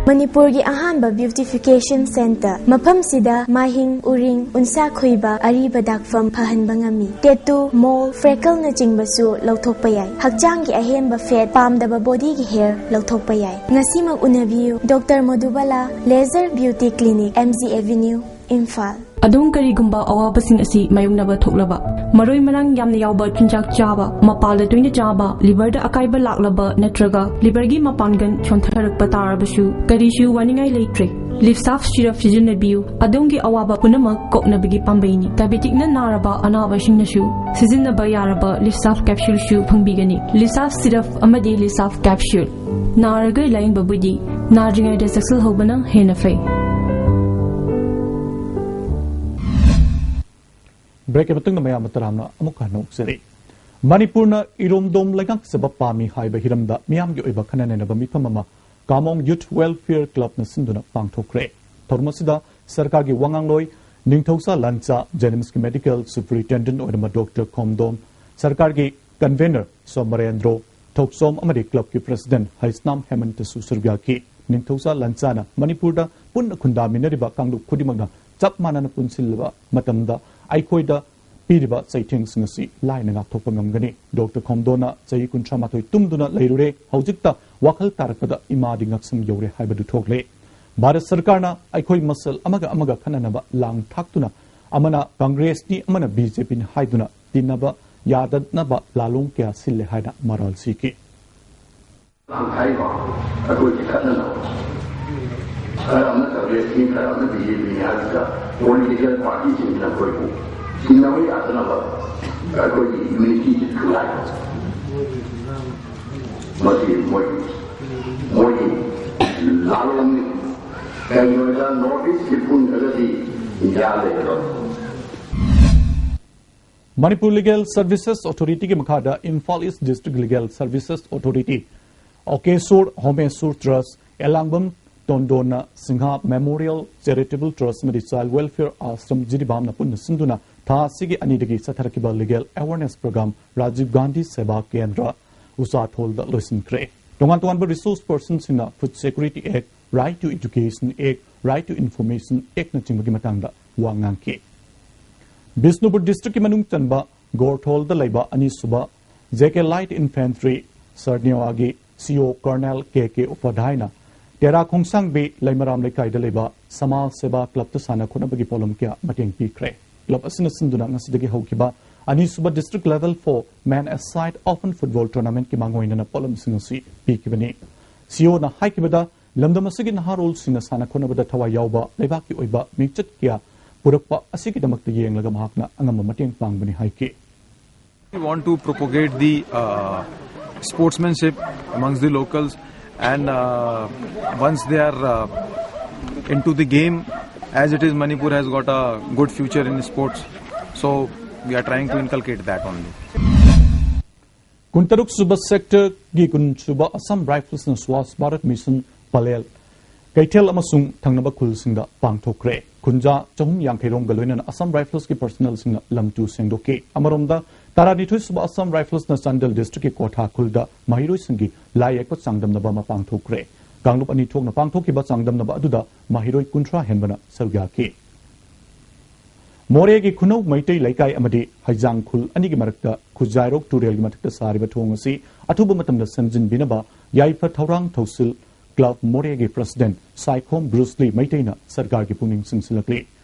ꯃꯅꯤꯄꯨꯔꯒꯤ ꯑꯍꯥꯟꯕ ꯕ꯭ꯌꯨꯇꯤꯐꯤꯀꯦꯁꯟ ꯁꯦꯟꯇꯔ꯫ ꯃꯐꯝꯁꯤꯗ ꯃꯥꯍꯤꯡ, ꯎꯔꯤꯡ, ꯎꯟꯁꯥ ꯈꯣꯏꯕ, ꯑꯔꯤꯕ ꯗꯥꯛꯐꯝ ꯐꯍꯟꯕ ꯉꯝꯃꯤ꯫ ꯇꯦꯇꯨ, ꯃꯣꯜ, ꯐ꯭ꯔꯦꯀꯜꯅꯆꯤꯡꯕꯁꯨ ꯂꯧꯊꯣꯛꯄ ꯌꯥꯏ꯫ ꯍꯛꯆꯥꯡꯒꯤ ꯑꯍꯦꯟꯕ ꯐꯦꯠ, ꯄꯥꯝꯗꯕ ꯕꯣꯗꯤꯒꯤ ꯍꯦꯌꯔ ꯂꯧꯊꯣꯛꯄ ꯌꯥꯏ꯫ ꯉꯁꯤꯃꯛ ꯎꯅꯕꯤꯌꯨ꯫ Doctor Modubala, laser beauty clinic, M G avenue, Imphal. ꯑꯗꯣꯝ ꯀꯔꯤꯒꯨꯝꯕ ꯑꯋꯥꯕꯁꯤꯡ ꯑꯁꯤ ꯃꯥꯌꯣꯛꯅꯕ ꯊꯣꯛꯂꯕ, ꯃꯔꯣꯏ ꯃꯔꯥꯡ ꯌꯥꯝꯅ ꯌꯥꯎꯕ ꯆꯤꯟꯖꯥꯛ ꯆꯥꯕ, ꯃꯄꯥꯜꯗ ꯇꯣꯏꯅ ꯆꯥꯕ, ꯂꯤꯚꯔꯗ ꯑꯀꯥꯏꯕ ꯂꯥꯛꯂꯕ ꯅꯠꯇ꯭ꯔꯒ ꯂꯤꯚꯔꯒꯤ ꯃꯄꯥꯡꯒꯜ ꯁꯣꯟꯊꯔꯛꯄ ꯇꯥꯔꯕꯁꯨ ꯀꯔꯤꯁꯨ ꯋꯥꯅꯤꯡꯉꯥꯏ ꯂꯩꯇ꯭ꯔꯦ꯫ ꯂꯤꯐ ꯁꯥꯐ ꯁꯤꯔꯞ ꯁꯤꯖꯤꯟꯅꯕꯤꯌꯨ, ꯑꯗꯣꯝꯒꯤ ꯑꯋꯥꯕ ꯄꯨꯝꯅꯃꯛ ꯀꯣꯛꯅꯕꯒꯤ ꯄꯥꯝꯕꯩꯅꯤ꯫ ꯗꯥꯏꯕꯦꯇꯤꯛꯅ ꯅꯥꯔꯕ ꯑꯅꯥꯕꯁꯤꯡꯅꯁꯨ ꯁꯤꯖꯤꯟꯅꯕ ꯌꯥꯔꯕ ꯂꯤꯐ ꯁꯥꯐ ꯀꯦꯞꯁꯨꯜꯁꯨ ꯐꯪꯕꯤꯒꯅꯤ꯫ ꯂꯤꯐ ꯁꯥꯐ ꯁꯤꯔꯞ ꯑꯃꯗꯤ ꯂꯤꯐ ꯁꯥꯐ ꯀꯦꯞꯁꯨꯜ꯫ ꯅꯥꯔꯒ ꯂꯥꯌꯦꯡꯕꯕꯨꯗꯤ ꯅꯥꯗ꯭ꯔꯤꯉꯩꯗ ꯆꯦꯛꯁꯤꯜꯍꯧꯕꯅ ꯍꯦꯟꯅ ꯐꯩ꯫ ꯕ꯭ꯔꯦꯛꯀꯤ ꯃꯇꯨꯡꯗ ꯃꯌꯥꯝ ꯇꯔꯥꯝꯅ ꯑꯃꯨꯛ ꯍꯟꯅ ꯑꯣꯛꯆꯔꯤ꯫ ꯃꯅꯤꯄꯨꯔꯅ ꯏꯔꯣꯝꯗꯣꯝ ꯂꯩꯉꯥꯛꯆꯕ ꯄꯥꯝꯃꯤ ꯍꯥꯏꯕ ꯍꯤꯔꯝꯗ ꯃꯤꯌꯥꯝꯒꯤ ꯑꯣꯏꯕ ꯈꯟꯅ ꯅꯩꯅꯕ ꯃꯤꯐꯝ ꯑꯃ ꯀꯥꯃꯣꯡ ꯌꯨꯊ ꯋꯦꯜꯐꯤꯌꯔ ꯀ꯭ꯂꯕꯅ ꯁꯤꯟꯗꯨꯅ ꯄꯥꯡꯊꯣꯛꯈ꯭ꯔꯦ꯫ ꯊꯧꯔꯝ ꯑꯁꯤꯗ ꯁꯔꯀꯥꯔꯒꯤ ꯋꯥꯉꯥꯡꯂꯣꯏ ꯅꯤꯡꯊꯧꯖꯥ ꯂꯥꯟꯆꯥ, ꯖꯦꯅꯤꯝꯁꯀꯤ ꯃꯦꯗꯤꯀꯦꯜ ꯁꯨꯄꯔꯤꯟꯇꯦꯟꯗꯦꯟꯠ ꯑꯣꯏꯔꯝꯕ ꯗꯣꯛꯇꯔ ꯈꯣꯝꯗꯣꯝ, ꯁꯔꯀꯥꯔꯒꯤ ꯀꯟꯚꯦꯅꯔ ꯁꯣꯃꯔꯦꯟꯗ꯭ꯔꯣ ꯊꯣꯛꯆꯣꯝ ꯑꯃꯗꯤ ꯀ꯭ꯂꯕꯀꯤ ꯄ꯭ꯔꯦꯁꯤꯗꯦꯟꯠ ꯍꯩꯁꯅꯥꯝ ꯍꯦꯃꯟꯇꯁꯨ ꯁꯔꯒ꯭ꯌꯥꯀꯤ꯫ ꯅꯤꯡꯊꯧꯖꯥ ꯂꯥꯟꯆꯥꯅ ꯃꯅꯤꯄꯨꯔꯗ ꯄꯨꯟꯅ ꯈꯨꯟꯗꯥꯃꯤꯟꯅꯔꯤꯕ ꯀꯥꯡꯂꯨꯞ ꯈꯨꯗꯤꯡꯃꯛꯅ ꯆꯞ ꯃꯥꯟꯅꯅ ꯄꯨꯟꯁꯤꯜꯂꯕ ꯃꯇꯝꯗ ꯑꯩꯈꯣꯏꯗ ꯄꯤꯔꯤꯕ ꯆꯩꯊꯦꯡꯁꯤꯡ ꯑꯁꯤ ꯂꯥꯏꯅ ꯉꯥꯛꯊꯣꯛꯄ ꯉꯝꯒꯅꯤ꯫ ꯗꯣꯛꯇꯔ ꯈꯣꯝꯗꯣꯝꯅ ꯆꯍꯤ ꯀꯨꯟꯊ꯭ꯔꯥ ꯃꯥꯊꯣꯏ ꯇꯨꯝꯗꯨꯅ ꯂꯩꯔꯨꯔꯦ, ꯍꯧꯖꯤꯛꯇ ꯋꯥꯈꯜ ꯇꯥꯔꯛꯄꯗ ꯏꯃꯥꯗꯤ ꯉꯛꯁꯝ ꯌꯧꯔꯦ ꯍꯥꯏꯕꯗꯨ ꯊꯣꯛꯂꯦ꯫ ꯚꯥꯔꯠ ꯁꯔꯀꯥꯔꯅ ꯑꯩꯈꯣꯏ ꯃꯁꯦꯜ ꯑꯃꯒ ꯑꯃꯒ ꯈꯠꯅꯅꯕ ꯂꯥꯡ ꯊꯥꯛꯇꯨꯅ, ꯑꯃꯅ ꯀꯪꯒ꯭ꯔꯦꯁꯅꯤ, ꯑꯃꯅ ꯕꯤ ꯖꯦ ꯄꯤꯅꯤ ꯍꯥꯏꯗꯨꯅ ꯇꯤꯟꯅꯕ ꯌꯥꯗꯅꯕ ꯂꯥꯂꯣꯡ ꯀꯌꯥ ꯁꯤꯜꯂꯦ ꯍꯥꯏꯅ ꯃꯔꯥꯜ ꯁꯤꯈꯤ꯫ ꯍꯥꯏꯕ ꯑꯩꯈꯣꯏꯒꯤ ꯈꯠꯅꯅꯕ, ꯈꯔ ꯑꯃꯅ ꯀꯪꯒ꯭ꯔꯦꯁꯅꯤ, ꯈꯔ ꯑꯃꯅ ꯕꯤ ꯖꯦ ꯄꯤꯅꯤ ꯍꯥꯏꯕꯗ ꯄꯣꯂꯤꯇꯤꯀꯦꯜ ꯄꯥꯔꯇꯤꯁꯤꯡꯅ ꯑꯩꯈꯣꯏꯕꯨ ꯇꯤꯟꯅꯕ ꯌꯥꯗꯅꯕ ꯑꯩꯈꯣꯏꯒꯤ ꯌꯨꯅꯤꯇꯤ ꯊꯨꯒꯥꯏꯕ, ꯃꯁꯤ ꯃꯣꯏꯒꯤ, ꯃꯣꯏꯒꯤ ꯂꯥꯂꯣꯡꯅꯤ꯫ ꯀꯩꯒꯤꯅꯣꯗ ꯅꯣꯔꯠ ꯏꯁꯀꯤ ꯄꯨꯟꯗ꯭ꯔꯒꯗꯤ ꯏꯟꯗꯤꯌꯥ ꯂꯩꯔꯔꯣꯏ꯫ ꯃꯅꯤꯄꯨꯔ ꯂꯤꯒꯦꯜ ꯁꯔꯚꯤꯁꯦꯁ ꯑꯣꯊꯣꯔꯤꯇꯤꯒꯤ ꯃꯈꯥꯗ ꯏꯝꯐꯥꯜ ꯏꯁ ꯗꯤꯁꯇ꯭ꯔꯤꯛ ꯂꯤꯒꯦꯜ ꯁꯔꯚꯤꯁꯦꯁ ꯑꯣꯊꯣꯔꯤꯇꯤ, ꯑꯣꯀꯦꯁꯣꯔ ꯍꯣꯃꯦꯁꯣꯔ ꯇ꯭ꯔꯁ, ꯑꯦꯂꯥꯡꯕꯝ ꯇꯣꯟꯗꯣꯟꯅ ꯁꯤꯡꯍꯥ ꯃꯦꯃꯣꯔꯤꯌꯦꯜ ꯆꯦꯔꯤꯇꯦꯕꯜ ꯇ꯭ꯔꯁ ꯑꯃꯗꯤ ꯆꯥꯏꯜꯗ ꯋꯦꯜꯐꯤꯌꯔ ꯑꯥꯁ꯭ꯔꯝ ꯖꯤꯔꯤꯕꯥꯝꯅ ꯄꯨꯟꯅ ꯁꯤꯟꯗꯨꯅ ꯊꯥ ꯑꯁꯤꯒꯤ ꯑꯅꯤꯗꯒꯤ ꯆꯠꯊꯔꯛꯈꯤꯕ legal awareness programme Rajiv Gandhi ꯁꯦꯕꯥ ꯀꯦꯟꯗ꯭ꯔ ꯎꯆꯥꯊꯣꯜꯗ ꯂꯣꯏꯁꯤꯟꯈ꯭ꯔꯦ꯫ ꯇꯣꯉꯥꯟ ꯇꯣꯉꯥꯟꯕ ꯔꯤꯁꯣꯔꯁ ꯄꯔꯁꯟꯁꯤꯡꯅ ꯐꯨꯗ ꯁꯦꯀ꯭ꯌꯨꯔꯤꯇꯤ ꯑꯦꯛ, ꯔꯥꯏꯠ ꯇꯨ ꯏꯗꯨꯀꯦꯁꯟ ꯑꯦꯛ, ꯔꯥꯏꯠ ꯇꯨ ꯏꯟꯐꯣꯔꯃꯦꯁꯟ ꯑꯦꯛꯅꯆꯤꯡꯕꯒꯤ ꯃꯇꯥꯡꯗ ꯋꯥ ꯉꯥꯡꯈꯤ꯫ ꯕꯤꯁꯅꯨꯄꯨꯔ ꯗꯤꯁꯇ꯭ꯔꯤꯛꯀꯤ ꯃꯅꯨꯡ ꯆꯟꯕ ꯒꯣꯔꯊꯣꯜꯗ ꯂꯩꯕ ꯑꯅꯤꯁꯨꯕ ꯖꯦ ꯀꯦ ꯂꯥꯏꯠ ꯏꯟꯐꯦꯟꯇ꯭ꯔꯤ ꯁꯔꯅꯤꯌꯥꯒꯤ ꯁꯤ ꯏ ꯑꯣ ꯀꯔꯅꯦꯜ ꯀꯦ ꯀꯦ ꯎꯄꯥꯙ꯭ꯌꯥꯏꯅ ꯇꯦꯔꯥ ꯈꯣꯡꯁꯥꯡꯕꯤ ꯂꯩꯃꯔꯥꯝ ꯂꯩꯀꯥꯏꯗ ꯂꯩꯕ ꯁꯃꯥꯖ ꯁꯦꯕꯥ ꯀ꯭ꯂꯕꯇ ꯁꯥꯟꯅ ꯈꯣꯠꯅꯕꯒꯤ ꯄꯣꯠꯂꯝ ꯀꯌꯥ ꯃꯇꯦꯡ ꯄꯤꯈ꯭ꯔꯦ꯫ ꯀ꯭ꯂꯕ ꯑꯁꯤꯅ ꯁꯤꯟꯗꯨꯅ ꯉꯁꯤꯗꯒꯤ ꯍꯧꯈꯤꯕ ꯑꯅꯤꯁꯨꯕ district level for men ꯑꯦꯁꯥꯏꯠ open football ꯇꯣꯔꯅꯥꯃꯦꯟꯠꯀꯤ ꯃꯥꯡꯑꯣꯏꯅꯅ ꯄꯣꯠꯂꯝꯁꯤꯡ ꯑꯁꯤ ꯄꯤꯈꯤꯕꯅꯤ꯫ ꯁꯤ ꯏ ꯑꯣꯅ ꯍꯥꯏꯈꯤꯕꯗ, ꯂꯝꯗꯝ ꯑꯁꯤꯒꯤ ꯅꯍꯥꯔꯣꯜꯁꯤꯡꯅ ꯁꯥꯟꯅ ꯈꯣꯠꯅꯕꯗ ꯊꯋꯥꯏ ꯌꯥꯎꯕ ꯂꯩꯕꯥꯛꯀꯤ ꯑꯣꯏꯕ ꯃꯤꯡꯆꯠ ꯀꯌꯥ ꯄꯨꯔꯛꯄ ꯑꯁꯤꯒꯤꯗꯃꯛꯇ ꯌꯦꯡꯂꯒ ꯃꯍꯥꯛꯅ ꯑꯉꯝꯕ ꯃꯇꯦꯡ ꯄꯥꯡꯕꯅꯤ ꯍꯥꯏꯈꯤ꯫ We want to propagate the uh, sportsmanship amongst the locals, and uh, once they are uh, into the game, as it is, Manipur has got a good future in sports, so we are trying to inculcate that only. ꯀꯨꯟꯇꯔꯨꯛ ꯁꯨꯕ ꯁꯦꯛꯇꯔꯒꯤ ꯀꯨꯟ ꯁꯨꯕ Assam ꯔꯥꯏꯐꯜꯁꯅ Swachh Bharat mission Pallel ꯀꯩꯊꯦꯜ ꯑꯃꯁꯨꯡ ꯊꯪꯅꯕ ꯈꯨꯜꯁꯤꯡꯗ ꯄꯥꯡꯊꯣꯛꯈ꯭ꯔꯦ꯫ ꯈꯨꯟꯖꯥ ꯆꯍꯨꯝ ꯌꯥꯡꯈꯩ ꯔꯣꯝꯒ ꯂꯣꯏꯅꯅ ꯑꯁꯥꯝ ꯔꯥꯏꯐꯜꯁꯀꯤ ꯄꯔꯁꯅꯦꯜꯁꯤꯡꯅ ꯂꯝ ꯇꯨ ꯁꯦꯡꯗꯣꯛꯈꯤ꯫ ꯑꯃꯔꯣꯝꯗ, ꯇꯔꯥꯅꯤꯊꯣꯏ ꯁꯨꯕ ꯑꯁꯥꯝ ꯔꯥꯏꯐꯜꯁꯅ ꯆꯥꯟꯗꯦꯜ ꯗꯤꯁꯇ꯭ꯔꯤꯛꯀꯤ ꯀ꯭ꯋꯥꯊꯥ ꯈꯨꯜꯗ ꯃꯍꯩꯔꯣꯏꯁꯤꯡꯒꯤ ꯂꯥꯏ ꯌꯦꯛꯄ ꯆꯥꯡꯗꯝꯅꯕ ꯑꯃ ꯄꯥꯡꯊꯣꯛꯈ꯭ꯔꯦ꯫ ꯀꯥꯡꯂꯨꯞ ꯑꯅꯤ ꯊꯣꯛꯅ ꯄꯥꯡꯊꯣꯛꯈꯤꯕ ꯆꯥꯡꯗꯝꯅꯕ ꯑꯗꯨꯗ ꯃꯍꯩꯔꯣꯏ ꯀꯨꯟꯊ꯭ꯔꯥ ꯍꯦꯟꯕꯅ ꯁꯔꯨꯛ ꯌꯥꯈꯤ꯫ ꯃꯣꯔꯦꯒꯤ ꯈꯨꯅꯧ ꯃꯩꯇꯩ ꯂꯩꯀꯥꯏ ꯑꯃꯗꯤ ꯍꯩꯖꯥꯡ ꯈꯨꯜ ꯑꯅꯤꯒꯤ ꯃꯔꯛꯇ ꯈꯨꯖꯥꯏꯔꯣꯛ ꯇꯨꯔꯦꯜꯒꯤ ꯃꯊꯛꯇ ꯁꯥꯔꯤꯕ ꯊꯣꯡ ꯑꯁꯤ ꯑꯊꯨꯕ ꯃꯇꯝꯗ ꯁꯦꯝꯖꯤꯟꯕꯤꯅꯕ ꯌꯥꯏꯐ ꯊꯧꯔꯥꯡ ꯊꯧꯁꯤꯜ ꯀ꯭ꯂꯕ ꯃꯣꯔꯦꯒꯤ ꯄ꯭ꯔꯁꯤꯗꯦꯟꯠ ꯁꯥꯏꯈꯣꯝ ꯕ꯭ꯔꯨꯁꯂꯤ ꯃꯩꯇꯩꯅ ꯁꯔꯀꯥꯔꯒꯤ ꯄꯨꯛꯅꯤꯡ ꯆꯤꯡꯁꯤꯜꯂꯛꯂꯤ꯫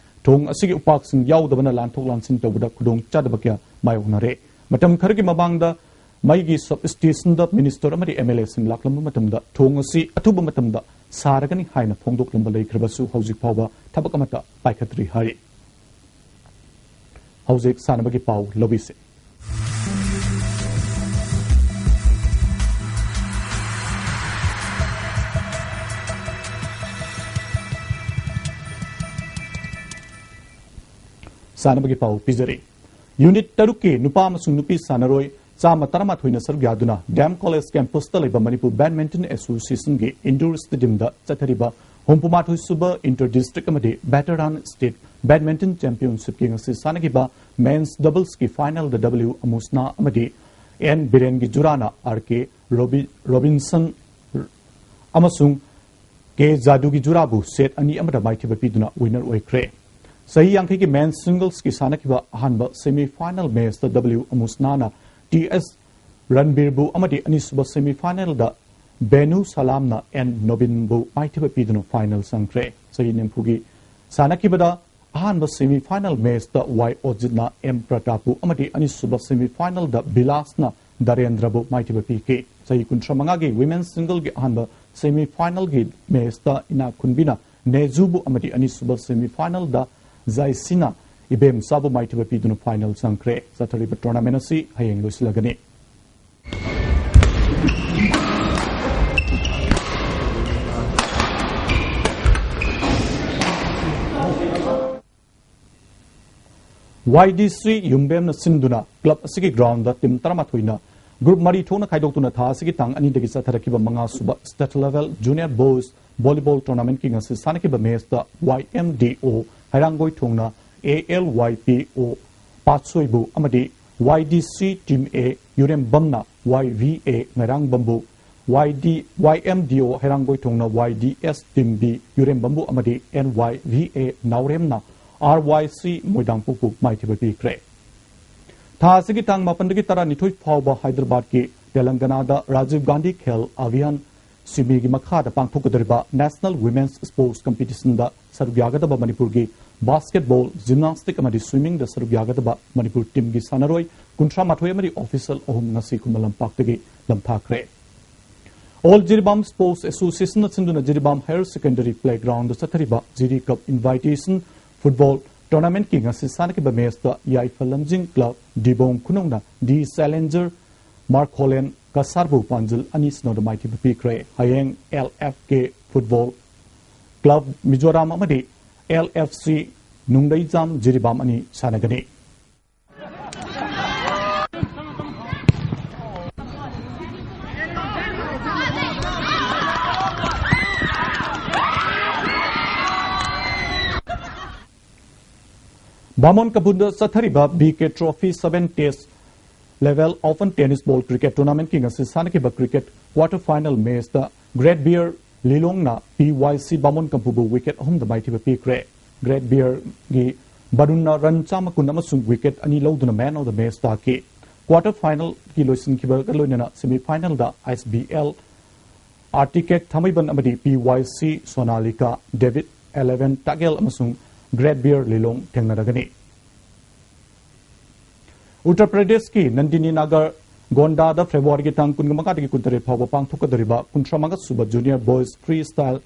ꯊꯣꯡ ꯑꯁꯤꯒꯤ ꯎꯄꯥꯛꯁꯤꯡ ꯌꯥꯎꯗꯕꯅ ꯂꯥꯟꯊꯣꯛ ꯂꯥꯟꯁꯤꯟ ꯇꯧꯕꯗ ꯈꯨꯗꯣꯡꯆꯥꯗꯕ ꯀꯌꯥ ꯃꯥꯌꯣꯛꯅꯔꯦ꯫ ꯃꯇꯝ ꯈꯔꯒꯤ ꯃꯃꯥꯡꯗ ꯃꯩꯒꯤ ꯁꯕ ꯁ꯭ꯇꯦꯁꯟꯗ ꯃꯤꯅꯤꯁꯇꯔ ꯑꯃꯗꯤ ꯑꯦꯝ ꯑꯦꯜ ꯑꯦꯁꯤꯡ ꯂꯥꯛꯂꯝꯕ ꯃꯇꯝꯗ ꯊꯣꯡ ꯑꯁꯤ ꯑꯊꯨꯕ ꯃꯇꯝꯗ ꯁꯥꯔꯒꯅꯤ ꯍꯥꯏꯅ ꯐꯣꯡꯗꯣꯛꯂꯝꯕ ꯂꯩꯈ꯭ꯔꯕꯁꯨ ꯍꯧꯖꯤꯛ ꯐꯥꯎꯕ ꯊꯕꯛ ꯑꯃꯠꯇ ꯄꯥꯏꯈꯠꯇ꯭ꯔꯤ ꯍꯥꯏꯔꯤ꯫ ꯍꯧꯖꯤꯛ ꯁꯥꯟꯅꯕꯒꯤ ꯄꯥꯎ ꯂꯧꯕꯤꯁꯦ꯫ ꯁꯥꯟꯅꯕꯒꯤ ꯄꯥꯎ ꯄꯤꯖꯔꯤ꯫ ꯌꯨꯅꯤꯠ ꯇꯔꯨꯛꯀꯤ ꯅꯨꯄꯥ ꯑꯃꯁꯨꯡ ꯅꯨꯄꯤ ꯁꯥꯟꯅꯔꯣꯏ ꯆꯥꯝꯃ ꯇꯔꯥꯃꯥꯊꯣꯏꯅ ꯁꯔꯨꯛ ꯌꯥꯗꯨꯅ ꯗꯤ ꯑꯦꯝ ꯀꯣꯂꯦꯖ ꯀꯦꯝꯄꯁꯇ ꯂꯩꯕ ꯃꯅꯤꯄꯨꯔ ꯕꯦꯗꯃꯤꯟꯇꯟ ꯑꯦꯁꯣꯁꯤꯌꯦꯁꯟꯒꯤ ꯏꯟꯗꯣꯔ ꯁ꯭ꯇꯦꯗꯤꯌꯝꯗ ꯆꯠꯊꯔꯤꯕ ꯍꯨꯝꯐꯨ ꯃꯥꯊꯣꯏ ꯁꯨꯕ ꯏꯟꯇꯔ ꯗꯤꯁꯇ꯭ꯔꯤꯛ ꯑꯃꯗꯤ ꯚꯦꯇꯔꯥꯟ ꯁ꯭ꯇꯦꯠ ꯕꯦꯗꯃꯤꯟꯇꯟ ꯆꯦꯝꯄꯤꯌꯟꯁꯤꯞꯀꯤ ꯉꯁꯤ ꯁꯥꯟꯅꯈꯤꯕ ꯃꯦꯟꯁ ꯗꯕꯜꯁꯀꯤ ꯐꯥꯏꯅꯦꯜꯗ ꯗꯕ꯭ꯂꯤꯎ ꯑꯃꯨꯁꯅꯥ ꯑꯃꯗꯤ and ꯕꯤꯔꯦꯟꯒꯤ ꯖꯨꯔꯥꯅ R K Robi-, Robinson ꯑꯃꯁꯨꯡ ꯀꯦ ꯖꯥꯗꯨꯒꯤ ꯖꯨꯔꯥꯕꯨ ꯁꯦꯠ ꯑꯅꯤ ꯑꯃꯗ ꯃꯥꯏꯊꯤꯕ ꯄꯤꯗꯨꯅ ꯋꯤꯟꯅꯔ ꯑꯣꯏꯈ꯭ꯔꯦ꯫ ꯆꯍꯤ ꯌꯥꯡꯈꯩꯒꯤ ꯃꯦꯟꯁ ꯁꯤꯡꯒꯜꯁꯀꯤ ꯁꯥꯟꯅꯈꯤꯕ ꯑꯍꯥꯟꯕ ꯁꯦꯃꯤ ꯐꯥꯏꯅꯦꯜ ꯃꯦꯆꯇ ꯗꯕ꯭ꯂꯤꯎ ꯑꯃꯨꯁꯅꯥꯅ ꯇꯤ ꯑꯦꯁ ꯔꯟꯕꯤꯔꯕꯨ ꯑꯃꯗꯤ ꯑꯅꯤꯁꯨꯕ ꯁꯦꯃꯤ ꯐꯥꯏꯅꯦꯜꯗ ꯕꯦꯅꯨ ꯁꯂꯥꯝꯅ ꯑꯦꯟ ꯅꯣꯕꯤꯟꯕꯨ ꯃꯥꯏꯊꯤꯕ ꯄꯤꯗꯨꯅ ꯐꯥꯏꯅꯦꯜ ꯆꯪꯈ꯭ꯔꯦ꯫ ꯆꯍꯤ ꯅꯤꯐꯨꯒꯤ ꯁꯥꯟꯅꯈꯤꯕꯗ ꯑꯍꯥꯟꯕ ꯁꯦꯃꯤ ꯐꯥꯏꯅꯦꯜ ꯃꯦꯆꯇ ꯋꯥꯏ ꯑꯣꯖꯤꯠꯅ ꯑꯦꯝ ꯄ꯭ꯔꯇꯥꯞꯄꯨ ꯑꯃꯗꯤ ꯑꯅꯤꯁꯨꯕ ꯁꯦꯃꯤ ꯐꯥꯏꯅꯦꯜꯗ ꯕꯤꯂꯥꯁꯅ ꯗꯔꯦꯟꯗ꯭ꯔꯕꯨ ꯃꯥꯏꯊꯤꯕ ꯄꯤꯈꯤ꯫ ꯆꯍꯤ ꯀꯨꯟꯊ꯭ꯔꯥ ꯃꯉꯥꯒꯤ ꯋꯤꯃꯦꯟꯁ ꯁꯤꯡꯒꯜꯒꯤ ꯑꯍꯥꯟꯕ ꯁꯦꯃꯤ ꯐꯥꯏꯅꯦꯜꯒꯤ ꯃꯦꯆꯇ ꯏꯅꯥꯛ ꯈꯨꯟꯕꯤꯅ ꯅꯦꯖꯨꯕꯨ ꯑꯃꯗꯤ ꯑꯅꯤꯁꯨꯕ ꯁꯦꯃꯤ ꯐꯥꯏꯅꯦꯜꯗ ꯖꯥꯏꯁꯤꯅ ꯏꯕꯦꯝꯆꯥꯕꯨ ꯃꯥꯏꯊꯤꯕ ꯄꯤꯗꯨꯅ ꯐꯥꯏꯅꯦꯜ ꯆꯪꯈ꯭ꯔꯦ꯫ ꯆꯠꯊꯔꯤꯕ ꯇꯣꯔꯅꯥꯃꯦꯟ ꯑꯁꯤ ꯍꯌꯦꯡ ꯂꯣꯏꯁꯤꯜꯂꯒꯅꯤ꯫ ꯋꯥꯏ ꯗꯤ ꯁꯤ ꯌꯨꯝꯕꯦꯝꯅ ꯁꯤꯟꯗꯨꯅ ꯀ꯭ꯂꯕ ꯑꯁꯤꯒꯤ ꯒ꯭ꯔꯥꯎꯟꯗ ꯇꯤꯝ ꯇꯔꯥꯃꯥꯊꯣꯏꯅ ꯒ꯭ꯔꯨꯞ ꯃꯔꯤ ꯊꯣꯛꯅ ꯈꯥꯏꯗꯣꯛꯇꯨꯅ ꯊꯥ ꯑꯁꯤꯒꯤ ꯇꯥꯡ ꯑꯅꯤꯗꯒꯤ ꯆꯠꯊꯔꯛꯈꯤꯕ ꯃꯉꯥ ꯁꯨꯕ State Level Junior Boys Volleyball Tournamentꯀꯤ ꯉꯁꯤ ꯁꯥꯟꯅꯈꯤꯕ ꯃꯦꯆꯇ Y M D O ꯍꯩꯔꯥꯡꯒꯣꯏ ꯊꯣꯡꯅ A L Y P O ꯄꯥꯠꯁꯣꯏꯕꯨ ꯑꯃꯗꯤ Y D C Team A ꯌꯨꯔꯦꯝꯕꯝꯅ Y V A ꯉꯩꯔꯥꯡꯕꯝꯕꯨ, Y D, Y M D O ꯍꯩꯔꯥꯡꯒꯣꯏ ꯊꯣꯡꯅ Y D S Team B ꯌꯨꯔꯦꯝꯕꯝꯕꯨ ꯑꯃꯗꯤ N Y V A ꯅꯥꯎꯔꯦꯝꯅ R Y C ꯃꯣꯏꯗꯥꯡꯄꯣꯛꯄꯨ ꯃꯥꯏꯊꯤꯕ ꯄꯤꯈ꯭ꯔꯦ꯫ ꯊꯥ ꯑꯁꯤꯒꯤ ꯇꯥꯡ ꯃꯥꯄꯟꯗꯒꯤ ꯇꯔꯥꯅꯤꯊꯣꯏ ꯐꯥꯎꯕ ꯍꯥꯏꯗ꯭ꯔꯕꯥꯗꯀꯤ ꯇꯦꯂꯪꯒꯅꯥꯗ ꯔꯥꯖꯤꯚ ꯒꯥꯟꯙꯤ ꯈꯦꯜ ꯑꯚꯤꯌꯥꯟ ꯁꯤꯃꯤꯒꯤ ꯃꯈꯥꯗ ꯄꯥꯡꯊꯣꯛꯀꯗꯧꯔꯤꯕ National Women's Sports Competitionꯗ ꯁꯔꯨꯛ ꯌꯥꯒꯗꯕ ꯃꯅꯤꯄꯨꯔꯒꯤ basketball, gymnastic ꯑꯃꯗꯤ swimmingꯗ ꯁꯔꯨꯛ ꯌꯥꯒꯗꯕ ꯃꯅꯤꯄꯨꯔ teamꯒꯤ ꯁꯥꯟꯅꯔꯣꯏ ꯀꯨꯟꯊ꯭ꯔꯥ ꯃꯥꯊꯣꯏ ꯑꯃꯗꯤ official ꯑꯍꯨꯝ ꯉꯁꯤ ꯈꯨꯃꯟ ꯂꯝꯄꯥꯛꯇꯒꯤ ꯂꯝꯊꯥꯈ꯭ꯔꯦ꯫ All ꯖꯤꯔꯤꯕꯥꯝ Sports Associationꯅ ꯁꯤꯟꯗꯨꯅ ꯖꯤꯔꯤꯕꯥꯝ Higher Secondary Playgroundꯗ ꯆꯠꯊꯔꯤꯕ ꯖꯤꯔꯤ Cup Invitation Football Tournamentꯀꯤ ꯉꯁꯤ ꯁꯥꯟꯅꯈꯤꯕ ꯃꯦꯆꯇ ꯌꯥꯏꯐ ꯂꯝꯖꯤꯡ club ꯗꯤꯕꯣꯡ ꯈꯨꯅꯧꯅ D Challenger ꯃꯥꯔꯈꯣꯂꯦꯟ ꯀꯁꯥꯔꯕꯨ ꯄꯥꯟꯖꯤꯜ ꯑꯅꯤ ꯁꯤꯅꯣꯗ ꯃꯥꯏꯊꯤꯕ ꯄꯤꯈ꯭ꯔꯦ꯫ ꯍꯌꯦꯡ L F K Football Club Mizoram ꯑꯃꯗꯤ L F C ꯅꯨꯡꯗꯩꯖꯥꯝ ꯖꯤꯔꯤꯕꯥꯝ ꯑꯅꯤ ꯁꯥꯟꯅꯒꯅꯤ꯫ ꯕꯥꯃꯣꯟ ꯀꯝꯄꯨꯗ ꯆꯠꯊꯔꯤꯕ B K Trophy seven Test Level Open Tennis Ball Cricket Tournamentꯀꯤ ꯉꯁꯤ ꯁꯥꯟꯅꯈꯤꯕ cricket quarter final matchꯇ Great Bear ꯂꯤꯂꯣꯡꯅ P Y C ꯕꯥꯃꯣꯟ ꯀꯝꯄꯨꯕꯨ wicket ꯑꯍꯨꯝꯗ ꯃꯥꯏꯊꯤꯕ ꯄꯤꯈ꯭ꯔꯦ꯫ Great Bearꯒꯤ ꯕꯔꯨꯟꯅ run ꯆꯥꯝꯃ ꯀꯨꯟ ꯑꯃꯁꯨꯡ wicket ꯑꯅꯤ ꯂꯧꯗꯨꯅ man of the match ꯇꯥꯈꯤ꯫ Quarter finalꯒꯤ ꯂꯣꯏꯁꯤꯟꯈꯤꯕꯒ ꯂꯣꯏꯅꯅ semi finalꯗ S B L Arctic Cat ꯊꯥꯡꯃꯩꯕꯟ ꯑꯃꯗꯤ P Y C Sonalika, David Eleven ꯇꯥꯒꯦꯜ ꯑꯃꯁꯨꯡ Great Bear ꯂꯤꯂꯣꯡ ꯊꯦꯡꯅꯔꯒꯅꯤ꯫ ꯎꯠꯇꯔ ꯄ꯭ꯔꯗꯦꯁꯀꯤ ꯅꯟꯗꯤꯅꯤ ꯅꯥꯒꯔ ꯒꯣꯟꯗꯥꯗ ꯐꯦꯕ꯭ꯔꯨꯋꯥꯔꯤꯒꯤ ꯇꯥꯡ ꯀꯨꯟꯃꯉꯥꯗꯒꯤ ꯀꯨꯟꯇꯔꯦꯠ ꯐꯥꯎꯕ ꯄꯥꯡꯊꯣꯛꯀꯗꯧꯔꯤꯕ ꯀꯨꯟꯊ꯭ꯔꯥꯃꯉꯥ ꯁꯨꯕ Junior Boys Freestyle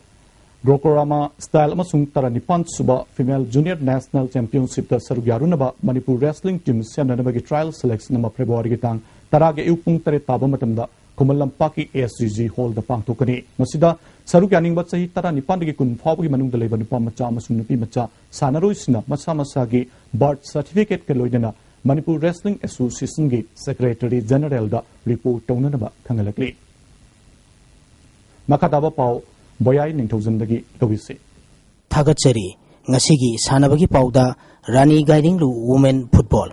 Greco-Roman Style ꯑꯃꯁꯨꯡ ꯇꯔꯥꯅꯤꯄꯥꯟ ꯁꯨꯕ Female Junior National Championshipꯇ ꯁꯔꯨꯛ ꯌꯥꯔꯨꯅꯕ Manipur wrestling team ꯁꯦꯝꯅꯅꯕꯒꯤ trial selection ꯑꯃ ꯐꯦꯕ꯭ꯔꯨꯋꯥꯔꯤꯒꯤ ꯇꯥꯡ ꯇꯔꯥꯒꯤ ꯑꯌꯨꯛ ꯄꯨꯡ ꯇꯔꯦꯠ ꯇꯥꯕ ꯃꯇꯝꯗ ꯈꯨꯃꯟ ꯂꯝꯄꯥꯛꯀꯤ S G G hallꯗ ꯄꯥꯡꯊꯣꯛꯀꯅꯤ꯫ ꯃꯁꯤꯗ ꯁꯔꯨꯛ ꯌꯥꯅꯤꯡꯕ ꯆꯍꯤ ꯇꯔꯥꯅꯤꯄꯥꯟꯗꯒꯤ ꯀꯨꯟ ꯐꯥꯎꯕꯒꯤ ꯃꯅꯨꯡꯗ ꯂꯩꯕ ꯅꯨꯄꯥ ꯃꯆꯥ ꯑꯃꯁꯨꯡ ꯅꯨꯄꯤ ꯃꯆꯥ ꯁꯥꯟꯅꯔꯣꯏꯁꯤꯡꯅ ꯃꯁꯥ ꯃꯁꯥꯒꯤ birth certificateꯀ ꯂꯣꯏꯅꯅ ꯃꯅꯤꯄꯨꯔ ꯔꯦꯁꯂꯤꯡ ꯑꯦꯁꯣꯁꯤꯌꯦꯁꯟꯒꯤ ꯁꯦꯀ꯭ꯔꯦꯇꯔꯤ ꯖꯦꯅꯔꯦꯜꯗ ꯔꯤꯄꯣꯔꯠ ꯇꯧꯅꯅꯕ ꯈꯪꯍꯜꯂꯛꯂꯤ꯫ ꯃꯈꯥ ꯇꯥꯕ ꯄꯥꯎ ꯕꯣꯌꯥꯏ ꯅꯤꯡꯊꯧꯖꯝꯗꯒꯤ ꯂꯧꯏꯁꯤ꯫ ꯊꯥꯒꯠꯆꯔꯤ꯫ ꯉꯁꯤꯒꯤ ꯁꯥꯟꯅꯕꯒꯤ ꯄꯥꯎꯗ Rani Gaidinliu women football.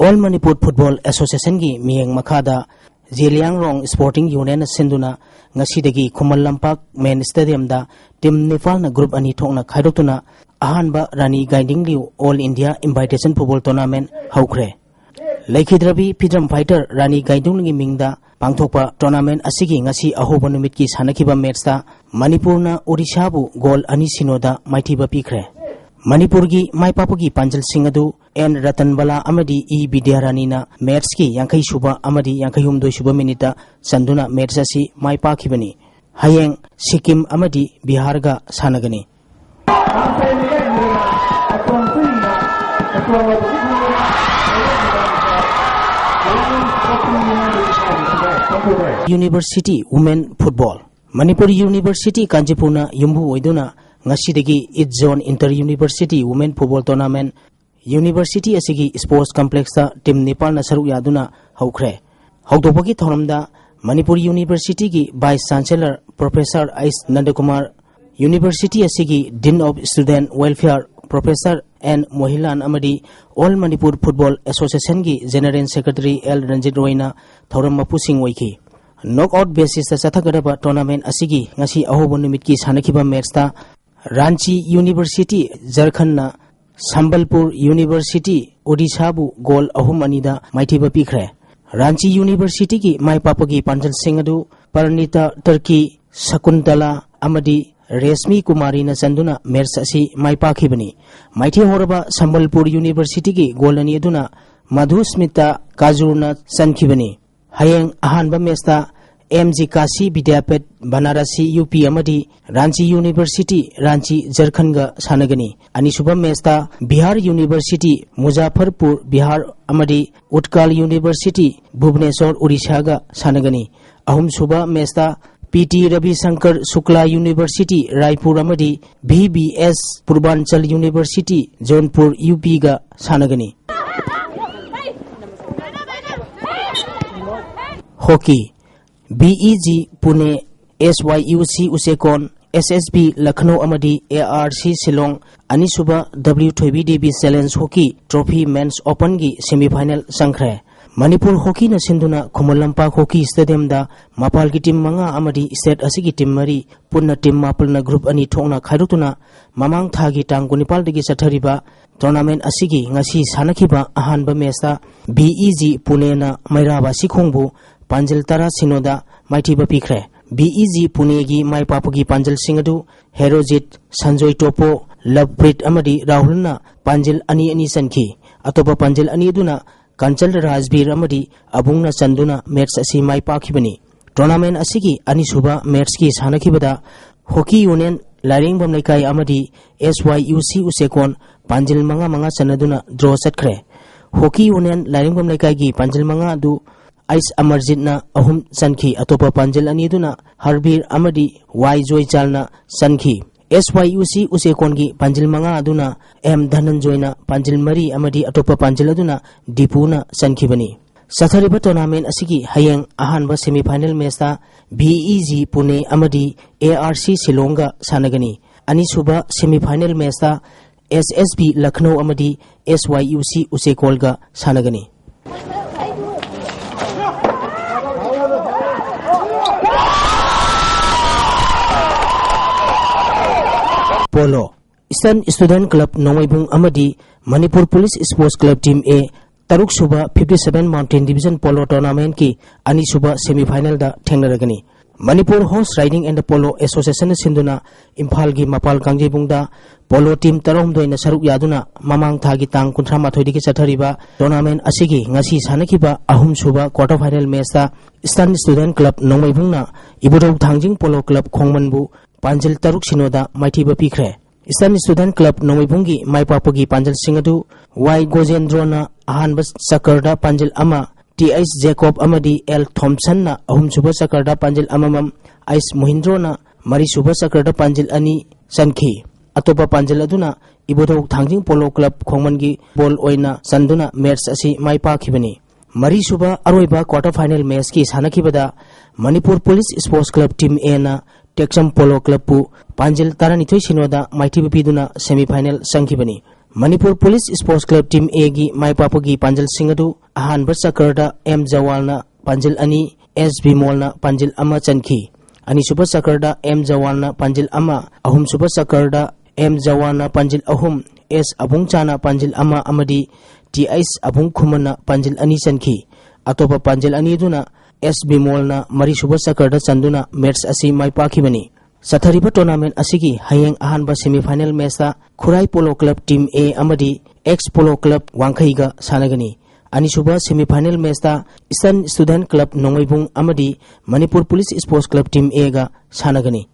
All Manipur football ꯑꯦꯁꯣꯁꯤꯌꯦꯁꯟꯒꯤ ꯃꯤꯠꯌꯦꯡ ꯃꯈꯥꯗ ꯖꯦꯂꯤꯌꯥꯡꯔꯣꯡ ꯁ꯭ꯄꯣꯔꯇꯤꯡ ꯌꯨꯅꯤꯌꯟꯅ ꯁꯤꯟꯗꯨꯅ ꯉꯁꯤꯗꯒꯤ ꯈꯨꯃꯟ ꯂꯝꯄꯥꯛ ꯃꯦꯟ ꯁ꯭ꯇꯦꯗꯤꯌꯝꯗ ꯇꯤꯝ ꯅꯤꯄꯥꯜꯅ ꯒ꯭ꯔꯨꯞ ꯑꯅꯤ ꯊꯣꯛꯅ ꯈꯥꯏꯗꯣꯛꯇꯨꯅ ꯑꯍꯥꯟꯕ Rani Gaidinliu all India invitation football tournament ꯍꯧꯈ꯭ꯔꯦ꯫ ꯂꯩꯈꯤꯗ꯭ꯔꯕꯤ ꯐ꯭ꯔꯤꯗꯝ ꯐꯥꯏꯇꯔ ꯔꯥꯅꯤ ꯒꯥꯏꯗꯤꯡꯂꯤꯎꯒꯤ ꯃꯤꯡꯗ ꯄꯥꯡꯊꯣꯛꯄ ꯇꯣꯔꯅꯥꯃꯦꯟꯠ ꯑꯁꯤꯒꯤ ꯉꯁꯤ ꯑꯍꯧꯕ ꯅꯨꯃꯤꯠꯀꯤ ꯁꯥꯟꯅꯈꯤꯕ ꯃꯦꯠꯁꯇ ꯃꯅꯤꯄꯨꯔꯅ ꯑꯣꯗꯤꯁꯥꯕꯨ ꯒꯣꯜ ꯑꯅꯤ ꯁꯤꯅꯣꯗ ꯃꯥꯏꯊꯤꯕ ꯄꯤꯈ꯭ꯔꯦ꯫ ꯃꯅꯤꯄꯨꯔꯒꯤ ꯃꯥꯏ ꯄꯥꯛꯄꯒꯤ ꯄꯥꯟꯖꯜꯁꯤꯡ ꯑꯗꯨ ꯑꯦꯟ ꯔꯇꯟꯕꯂꯥ ꯑꯃꯗꯤ ꯏ ꯕꯤꯗ꯭ꯌꯥꯔꯥꯅꯤꯅ ꯃꯦꯠꯁꯀꯤ ꯌꯥꯡꯈꯩ ꯁꯨꯕ ꯑꯃꯗꯤ ꯌꯥꯡꯈꯩ ꯍꯨꯝꯗꯣꯏ ꯁꯨꯕ ꯃꯤꯅꯤꯠꯇ ꯆꯟꯗꯨꯅ ꯃꯦꯠꯁ ꯑꯁꯤ ꯃꯥꯏ ꯄꯥꯛꯈꯤꯕꯅꯤ꯫ ꯍꯌꯦꯡ ꯁꯤꯛꯀꯤꯝ ꯑꯃꯗꯤ ꯕꯤꯍꯥꯔꯒ ꯁꯥꯟꯅꯒꯅꯤ꯫ University women football. Manipur university ꯀꯥꯟꯆꯤꯄꯨꯔꯅ ꯌꯨꯝꯕꯨ ꯑꯣꯏꯗꯨꯅ ꯉꯁꯤꯗꯒꯤ east zone inter university women football tournament university ꯑꯁꯤꯒꯤ ꯁ꯭ꯄꯣꯔꯠꯁ ꯀꯝꯄ꯭ꯂꯦꯛꯁꯇ ꯇꯤꯝ ꯅꯤꯄꯥꯜꯅ ꯁꯔꯨꯛ ꯌꯥꯗꯨꯅ ꯍꯧꯈ꯭ꯔꯦ꯫ ꯍꯧꯗꯣꯛꯄꯒꯤ ꯊꯧꯔꯝꯗ ꯃꯅꯤꯄꯨꯔ ꯌꯨꯅꯤꯚꯔꯁꯤꯇꯤꯒꯤ vice chancellor professor H Nandakumar, university ꯑꯁꯤꯒꯤ dean of student welfare professor N Mohilan ꯑꯃꯗꯤ ꯑꯣꯜ ꯃꯅꯤꯄꯨꯔ ꯐꯨꯠꯕꯣꯜ ꯑꯦꯁꯣꯁꯤꯌꯦꯁꯟꯒꯤ ꯖꯦꯅꯔꯦꯜ ꯁꯦꯀ꯭ꯔꯦꯇꯔꯤ ꯑꯦꯜ ꯔꯟꯖꯤꯠ ꯔꯣꯏꯅ ꯊꯧꯔꯝ ꯃꯄꯨꯁꯤꯡ ꯑꯣꯏꯈꯤ꯫ ꯅꯣꯛ ꯑꯥꯎꯠ ꯕꯦꯁꯤꯁꯇ ꯆꯠꯊꯒꯗꯕ ꯇꯣꯔꯅꯥꯃꯦꯟꯠ ꯑꯁꯤꯒꯤ ꯉꯁꯤ ꯑꯍꯧꯕ ꯅꯨꯃꯤꯠꯀꯤ ꯁꯥꯟꯅꯈꯤꯕ ꯃꯦꯠꯁꯇ Ranchi university ꯖꯔꯈꯟꯅ Sambalpur university ꯑꯣꯗꯤꯁꯥꯕꯨ goal ꯑꯍꯨꯝ ꯑꯅꯤꯗ ꯃꯥꯏꯊꯤꯕ ꯄꯤꯈ꯭ꯔꯦ꯫ ꯔꯥꯟꯆꯤ ꯌꯨꯅꯤꯚꯔꯁꯤꯇꯤꯒꯤ ꯃꯥꯏ ꯄꯥꯛꯄꯒꯤ ꯄꯥꯟꯖꯜꯁꯤꯡ ꯑꯗꯨ ꯄꯔꯅꯤꯇꯥ ꯇꯔꯀꯤ, ꯁꯀꯨꯟꯇꯂꯥ ꯑꯃꯗꯤ ꯔꯦꯁꯃꯤ ꯀꯨꯃꯥꯔꯤꯅ ꯆꯟꯗꯨꯅ ꯃꯦꯠꯁ ꯑꯁꯤ ꯃꯥꯏ ꯄꯥꯛꯈꯤꯕꯅꯤ꯫ ꯃꯥꯏꯊꯤꯍꯧꯔꯕ ꯁꯝꯕꯜꯄꯨꯔ ꯌꯨꯅꯤꯚꯔꯁꯤꯇꯤꯒꯤ ꯒꯣꯜ ꯑꯅꯤ ꯑꯗꯨꯅ ꯃꯙꯨꯁ꯭ꯃꯤꯇꯥ ꯀꯥꯖꯨꯔꯅ ꯆꯟꯈꯤꯕꯅꯤ꯫ ꯍꯌꯦꯡ ꯑꯍꯥꯟꯕ ꯃꯦꯠꯁꯇ ꯑꯦꯝ ꯖꯤ ꯀꯥꯁꯤ ꯕꯤꯗ꯭ꯌꯥꯄꯤꯊ ꯕꯅꯥꯔꯁꯤ ꯌꯨ ꯄꯤ ꯑꯃꯗꯤ ꯔꯥꯟꯆꯤ ꯌꯨꯅꯤꯚꯔꯁꯤꯇꯤ ꯔꯥꯟꯆꯤ ꯖꯔꯈꯟꯒ ꯁꯥꯟꯅꯒꯅꯤ꯫ ꯑꯅꯤꯁꯨꯕ ꯃꯦꯠꯁꯇ ꯕꯤꯍꯥꯔ ꯌꯨꯅꯤꯚꯔꯁꯤꯇꯤ ꯃꯨꯖꯥꯐꯔꯄꯨꯔ ꯕꯤꯍꯥꯔ ꯑꯃꯗꯤ ꯎꯠꯀꯥꯜ ꯌꯨꯅꯤꯚꯔꯁꯤꯇꯤ ꯚꯨꯕꯅꯦꯁꯣꯔ ꯎꯔꯤꯁꯥꯒ ꯁꯥꯟꯅꯒꯅꯤ꯫ ꯑꯍꯨꯝꯁꯨꯕ ꯃꯦꯠꯁꯇ P T ꯔꯕꯤꯁꯪꯀꯔ Shukla university Raipur ꯑꯃꯗꯤ ꯚꯤ ꯕꯤ ꯑꯦꯁ ꯄꯨꯔꯕꯥꯟꯆꯜ ꯌꯨꯅꯤꯚꯔꯁꯤꯇꯤ ꯖꯣꯟꯄꯨꯔ ꯌꯨ ꯄꯤꯒ ꯁꯥꯟꯅꯒꯅꯤ꯫ Hockey, B E G Pune, S Y U C Usekon, S S B Lucknow ꯑꯃꯗꯤ A R C Shillong ꯑꯅꯤꯁꯨꯕ W ꯊꯣꯏꯕꯤ Devi Challenge Hockey Trophy Men's Openꯒꯤ semifinal ꯆꯪꯈ꯭ꯔꯦ꯫ ꯃꯅꯤꯄꯨꯔ ꯍꯣꯀꯤꯅ ꯁꯤꯟꯗꯨꯅ Khuman Lampak hockey ꯁ꯭ꯇꯦꯗꯤꯌꯝꯗ ꯃꯄꯥꯟꯒꯤ team ꯃꯉꯥ ꯑꯃꯗꯤ ꯁ꯭ꯇꯦꯠ ꯑꯁꯤꯒꯤ ꯇꯤꯝ ꯃꯔꯤ, ꯄꯨꯟꯅ ꯇꯤꯝ ꯃꯥꯄꯜꯅ ꯒ꯭ꯔꯨꯞ ꯑꯅꯤ ꯊꯣꯛꯅ ꯈꯥꯏꯗꯣꯛꯇꯨꯅ ꯃꯃꯥꯡ ꯊꯥꯒꯤ ꯇꯥꯡ ꯀꯨꯟꯅꯤꯄꯥꯜꯗꯒꯤ ꯆꯠꯊꯔꯤꯕ ꯇꯣꯔꯅꯥꯃꯦꯟ ꯑꯁꯤꯒꯤ ꯉꯁꯤ ꯁꯥꯟꯅꯈꯤꯕ ꯑꯍꯥꯟꯕ ꯃꯦꯆꯇ B E G Puneꯅ ꯃꯩꯔꯥꯕ ꯁꯤꯈꯣꯡꯕꯨ ꯄꯥꯟꯖꯤꯜ ꯇꯔꯥ ꯁꯤꯅꯣꯗ ꯃꯥꯏꯊꯤꯕ ꯄꯤꯈ꯭ꯔꯦ꯫ B E G Puneꯒꯤ ꯃꯥꯏ ꯄꯥꯛꯄꯒꯤ ꯄꯥꯟꯖꯜꯁꯤꯡ ꯑꯗꯨ ꯍꯦꯔꯣꯖꯤꯠ, ꯁꯟꯖꯣꯏ ꯇꯣꯄꯣ, ꯂꯚꯄ꯭ꯔꯤꯠ ꯑꯃꯗꯤ ꯔꯥꯍꯨꯜꯅ ꯄꯥꯟꯖꯤꯜ ꯑꯅꯤ ꯑꯅꯤ ꯆꯟꯈꯤ꯫ ꯑꯇꯣꯞꯄ ꯄꯥꯟꯖꯤꯜ ꯑꯅꯤ ꯑꯗꯨꯅ ꯀꯟꯆꯜ ꯔꯥꯖꯕꯤꯔ ꯑꯃꯗꯤ ꯑꯕꯨꯡꯅ ꯆꯟꯗꯨꯅ ꯃꯦꯆ ꯑꯁꯤ ꯃꯥꯏ ꯄꯥꯛꯈꯤꯕꯅꯤ꯫ ꯇꯣꯔꯅꯥꯃꯦꯟ ꯑꯁꯤꯒꯤ ꯑꯅꯤꯁꯨꯕ ꯃꯦꯆꯀꯤ ꯁꯥꯟꯅꯈꯤꯕꯗ ꯍꯣꯀꯤ ꯌꯨꯅꯤꯌꯟ ꯂꯥꯏꯔꯦꯡꯕꯝ ꯂꯩꯀꯥꯏ ꯑꯃꯗꯤ S Y U C ꯎꯆꯦꯀꯣꯟ ꯄꯥꯟꯖꯤꯜ ꯃꯉꯥ ꯃꯉꯥ ꯆꯟꯅꯗꯨꯅ ꯗ꯭ꯔꯣ ꯆꯠꯈ꯭ꯔꯦ꯫ ꯍꯣꯀꯤ ꯌꯨꯅꯤꯌꯟ ꯂꯥꯏꯔꯦꯡꯕꯝ ꯂꯩꯀꯥꯏꯒꯤ ꯄꯥꯟꯖꯤꯜ ꯃꯉꯥ ꯑꯗꯨ ꯑꯩꯁ ꯑꯃꯔꯖꯤꯠꯅ ꯑꯍꯨꯝ ꯆꯟꯈꯤ꯫ ꯑꯇꯣꯞꯄ ꯄꯥꯟꯖꯤꯜ ꯑꯅꯤ ꯑꯗꯨꯅ ꯍꯔꯕꯤꯔ ꯑꯃꯗꯤ ꯋꯥꯏ ꯖꯣꯏꯆꯥꯜꯅ ꯆꯟꯈꯤ꯫ S Y U C ꯎꯆꯦꯀꯣꯟꯒꯤ ꯄꯥꯟꯖꯤꯜ ꯃꯉꯥ ꯑꯗꯨꯅ M ꯙꯅꯟꯖꯣꯏꯅ ꯄꯥꯟꯖꯤꯜ ꯃꯔꯤ ꯑꯃꯗꯤ ꯑꯇꯣꯞꯄ ꯄꯥꯟꯖꯤꯜ ꯑꯗꯨꯅ ꯗꯤꯄꯨꯅ ꯆꯟꯈꯤꯕꯅꯤ꯫ ꯆꯠꯊꯔꯤꯕ ꯇꯣꯔꯅꯥꯃꯦꯟ ꯑꯁꯤꯒꯤ ꯍꯌꯦꯡ ꯑꯍꯥꯟꯕ semifinal ꯃꯦꯆꯇ B E G Pune ꯑꯃꯗꯤ A R C Shillongꯒ ꯁꯥꯟꯅꯒꯅꯤ꯫ ꯑꯅꯤꯁꯨꯕ semifinal ꯃꯦꯆꯇ S S B Lucknow ꯑꯃꯗꯤ S Y U C ꯎꯆꯦꯀꯣꯜꯒ ꯁꯥꯟꯅꯒꯅꯤ꯫ Polo. Eastern Student Club Nongmeibung ꯑꯃꯗꯤ Manipur police sports club team A ꯇꯔꯨꯛ ꯁꯨꯕ fifty seven Mountain Division Polo Tournamentꯀꯤ ꯑꯅꯤꯁꯨꯕ semifinalꯗ ꯊꯦꯡꯅꯔꯒꯅꯤ꯫ Manipur Horse Riding and Polo Associationꯅ ꯁꯤꯟꯗꯨꯅ ꯏꯝꯐꯥꯜꯒꯤ ꯃꯄꯥꯜ ꯀꯥꯡꯖꯩꯕꯨꯡꯗ ꯄꯣꯂꯣ ꯇꯤꯝ ꯇꯔꯥꯍꯨꯝꯗꯣꯏꯅ ꯁꯔꯨꯛ ꯌꯥꯗꯨꯅ ꯃꯃꯥꯡ ꯊꯥꯒꯤ ꯇꯥꯡ ꯀꯨꯟꯊ꯭ꯔꯥ ꯃꯥꯊꯣꯏꯗꯒꯤ ꯆꯠꯊꯔꯤꯕ ꯇꯣꯔꯅꯥꯃꯦꯟ ꯑꯁꯤꯒꯤ ꯉꯁꯤ ꯁꯥꯟꯅꯈꯤꯕ ꯑꯍꯨꯝꯁꯨꯕ quarter final ꯃꯦꯆꯇ Eastern Student Club ꯅꯣꯡꯃꯩꯕꯨꯡꯅ ꯏꯕꯨꯙꯧ ꯊꯥꯡꯖꯤꯡ ꯄꯣꯂꯣ ꯀ꯭ꯂꯕ ꯈꯣꯡꯃꯟꯕꯨ ꯄꯥꯟꯖꯤꯜ ꯇꯔꯨꯛ ꯁꯤꯅꯣꯗ ꯃꯥꯏꯊꯤꯕ ꯄꯤꯈ꯭ꯔꯦ꯫ Eastern Student Club ꯅꯣꯡꯃꯩꯕꯨꯡꯒꯤ ꯃꯥꯏ ꯄꯥꯛꯄꯒꯤ ꯄꯥꯟꯖꯜꯁꯤꯡ ꯑꯗꯨ ꯋꯥꯏ ꯒꯣꯖꯦꯟꯗ꯭ꯔꯣꯅ ꯑꯍꯥꯟꯕ ꯆꯀꯔꯗ ꯄꯥꯟꯖꯤꯜ ꯑꯃ, ꯇꯤ ꯑꯩꯆ ꯖꯦꯀꯣꯕ ꯑꯃꯗꯤ ꯑꯦꯜ ꯊꯣꯝꯁꯟꯅ ꯑꯍꯨꯝꯁꯨꯕ ꯆꯀꯔꯗ ꯄꯥꯟꯖꯤꯜ ꯑꯃꯃꯝ, ꯑꯩꯆ ꯃꯣꯍꯤꯟꯗ꯭ꯔꯣꯅ ꯃꯔꯤꯁꯨꯕ ꯆꯀꯔꯗ ꯄꯥꯟꯖꯤꯜ ꯑꯅꯤ ꯆꯟꯈꯤ꯫ ꯑꯇꯣꯞꯄ ꯄꯥꯟꯖꯤꯜ ꯑꯗꯨꯅ ꯏꯕꯨꯙꯧ ꯊꯥꯡꯖꯤꯡ ꯄꯣꯂꯣ ꯀ꯭ꯂꯕ ꯈꯣꯡꯃꯟꯒꯤ ꯕꯣꯜ ꯑꯣꯏꯅ ꯆꯟꯗꯨꯅ ꯃꯦꯆ ꯑꯁꯤ ꯃꯥꯏ ꯄꯥꯛꯈꯤꯕꯅꯤ꯫ ꯃꯔꯤꯁꯨꯕ ꯑꯔꯣꯏꯕ quarter final matchꯀꯤ ꯁꯥꯟꯅꯈꯤꯕꯗ Manipur police sports club team ꯑꯦꯅ ꯇꯦꯛꯆꯝ ꯄꯣꯂꯣ ꯀ꯭ꯂꯕꯄꯨ ꯄꯥꯟꯖꯤꯜ ꯇꯔꯥꯅꯤꯊꯣꯏ ꯁꯤꯅꯣꯗ ꯃꯥꯏꯊꯤꯕ ꯄꯤꯗꯨꯅ semi final ꯆꯪꯈꯤꯕꯅꯤ꯫ Manipur police sports club team ꯑꯦꯒꯤ ꯃꯥꯏ ꯄꯥꯛꯄꯒꯤ ꯄꯥꯟꯖꯜꯁꯤꯡ ꯑꯗꯨ ꯑꯍꯥꯟꯕ ꯆꯀꯔꯗ ꯑꯦꯝ ꯖꯋꯥꯜꯅ ꯄꯥꯟꯖꯜ ꯑꯅꯤ, ꯑꯦꯁ ꯕꯤꯃꯣꯜꯅ ꯄꯥꯟꯖꯜ ꯑꯃ ꯆꯟꯈꯤ꯫ ꯑꯅꯤꯁꯨꯕ ꯆꯀꯔꯗ ꯑꯦꯝ ꯖꯋꯥꯜꯅ ꯄꯥꯟꯖꯜ ꯑꯃ, ꯑꯍꯨꯝꯁꯨꯕ ꯆꯀꯔꯗ ꯑꯦꯝ ꯖꯋꯥꯜꯅ ꯄꯥꯟꯖꯜ ꯑꯍꯨꯝ, ꯑꯦꯁ ꯑꯕꯨꯡꯆꯥꯅ ꯄꯥꯟꯖꯜ ꯑꯃ ꯑꯃꯗꯤ ꯇꯤ ꯑꯩꯆ ꯑꯕꯨꯡꯈꯨꯃꯟꯅ ꯄꯥꯟꯖꯜ ꯑꯅꯤ ꯆꯟꯈꯤ꯫ ꯑꯇꯣꯞꯄ ꯄꯥꯟꯖꯜ ꯑꯅꯤꯗꯨꯅ ꯑꯦꯁ ꯕꯤꯃꯣꯜꯅ ꯃꯔꯤꯁꯨꯕ ꯆꯀꯔꯗ ꯆꯟꯗꯨꯅ match ꯑꯁꯤ ꯃꯥꯏ ꯄꯥꯛꯈꯤꯕꯅꯤ꯫ ꯆꯠꯊꯔꯤꯕ tournament ꯑꯁꯤꯒꯤ ꯍꯌꯦꯡ ꯑꯍꯥꯟꯕ semi final matchꯇ ꯈꯨꯔꯥꯏ ꯄꯣꯂꯣ ꯀ꯭ꯂꯕ ꯇꯤꯝ ꯑꯦ ꯑꯃꯗꯤ ꯑꯦꯛꯁ ꯄꯣꯂꯣ ꯀ꯭ꯂꯕ ꯋꯥꯡꯈꯩꯒ ꯁꯥꯟꯅꯒꯅꯤ꯫ ꯑꯅꯤꯁꯨꯕ semi final matchꯇ Eastern Student Club Nongmeibung ꯑꯃꯗꯤ Manipur police sports club team ꯑꯦꯒ ꯁꯥꯟꯅꯒꯅꯤ꯫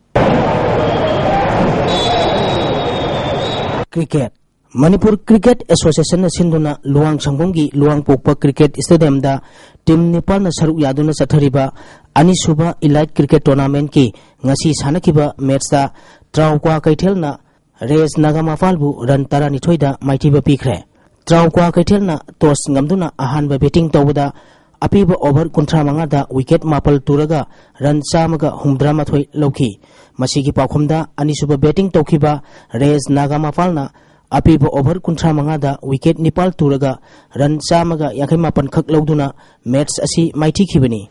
Cricket꯫ ꯃꯅꯤꯄꯨꯔ ꯀ꯭ꯔꯤꯀꯦꯠ ꯑꯦꯁꯣꯁꯤꯌꯦꯁꯟꯅ ꯁꯤꯟꯗꯨꯅ ꯂꯨꯋꯥꯡꯁꯪꯕꯝꯒꯤ ꯂꯨꯋꯥꯡꯄꯣꯛꯄ ꯀ꯭ꯔꯤꯀꯦꯠ ꯁ꯭ꯇꯦꯗꯤꯌꯝꯗ ꯇꯤꯝ ꯅꯤꯄꯥꯟꯅ ꯁꯔꯨꯛ ꯌꯥꯗꯨꯅ ꯆꯠꯊꯔꯤꯕ ꯑꯅꯤꯁꯨꯕ ꯏꯂꯥꯏꯠ ꯀ꯭ꯔꯤꯀꯦꯠ ꯇꯣꯔꯅꯥꯃꯦꯟꯠꯀꯤ ꯉꯁꯤ ꯁꯥꯟꯅꯈꯤꯕ ꯃꯦꯠꯁꯇ ꯇ꯭ꯔꯥꯎꯀ꯭ꯋꯥ ꯀꯩꯊꯦꯜꯅ ꯔꯦꯁ ꯅꯥꯒꯥꯃꯄꯥꯜꯕꯨ ꯔꯟ ꯇꯔꯥꯅꯤꯊꯣꯏꯗ ꯃꯥꯏꯊꯤꯕ ꯄꯤꯈ꯭ꯔꯦ꯫ ꯇ꯭ꯔꯥꯎꯀ꯭ꯋꯥ ꯀꯩꯊꯦꯜꯅ ꯇꯣꯁ ꯉꯝꯗꯨꯅ ꯑꯍꯥꯟꯕ ꯕꯦꯇꯤꯡ ꯇꯧꯕꯗ ꯑꯄꯤꯕ ꯑꯣꯚꯔ ꯀꯨꯟꯊ꯭ꯔꯥ ꯃꯉꯥꯗ ꯋꯤꯀꯦꯠ ꯃꯥꯄꯜ ꯇꯨꯔꯒ ꯔꯟ ꯆꯥꯝꯃꯒ ꯍꯨꯝꯐꯨꯇꯔꯥꯃꯥꯊꯣꯏ ꯂꯧꯈꯤ꯫ ꯃꯁꯤꯒꯤ ꯄꯥꯎꯈꯨꯝꯗ ꯑꯅꯤꯁꯨꯕ ꯕꯦꯇꯤꯡ ꯇꯧꯈꯤꯕ ꯔꯦꯁ ꯅꯥꯒꯥꯃꯄꯥꯜꯅ ꯑꯄꯤꯕ ꯑꯣꯚꯔ ꯀꯨꯟꯊ꯭ꯔꯥ ꯃꯉꯥꯗ ꯋꯤꯀꯦꯠ ꯅꯤꯄꯥꯜ ꯇꯨꯔꯒ ꯔꯟ ꯆꯥꯝꯃꯒ ꯌꯥꯡꯈꯩ ꯃꯥꯄꯟ ꯈꯛ ꯂꯧꯗꯨꯅ ꯃꯦꯠꯁ ꯑꯁꯤ ꯃꯥꯏꯊꯤꯈꯤꯕꯅꯤ꯫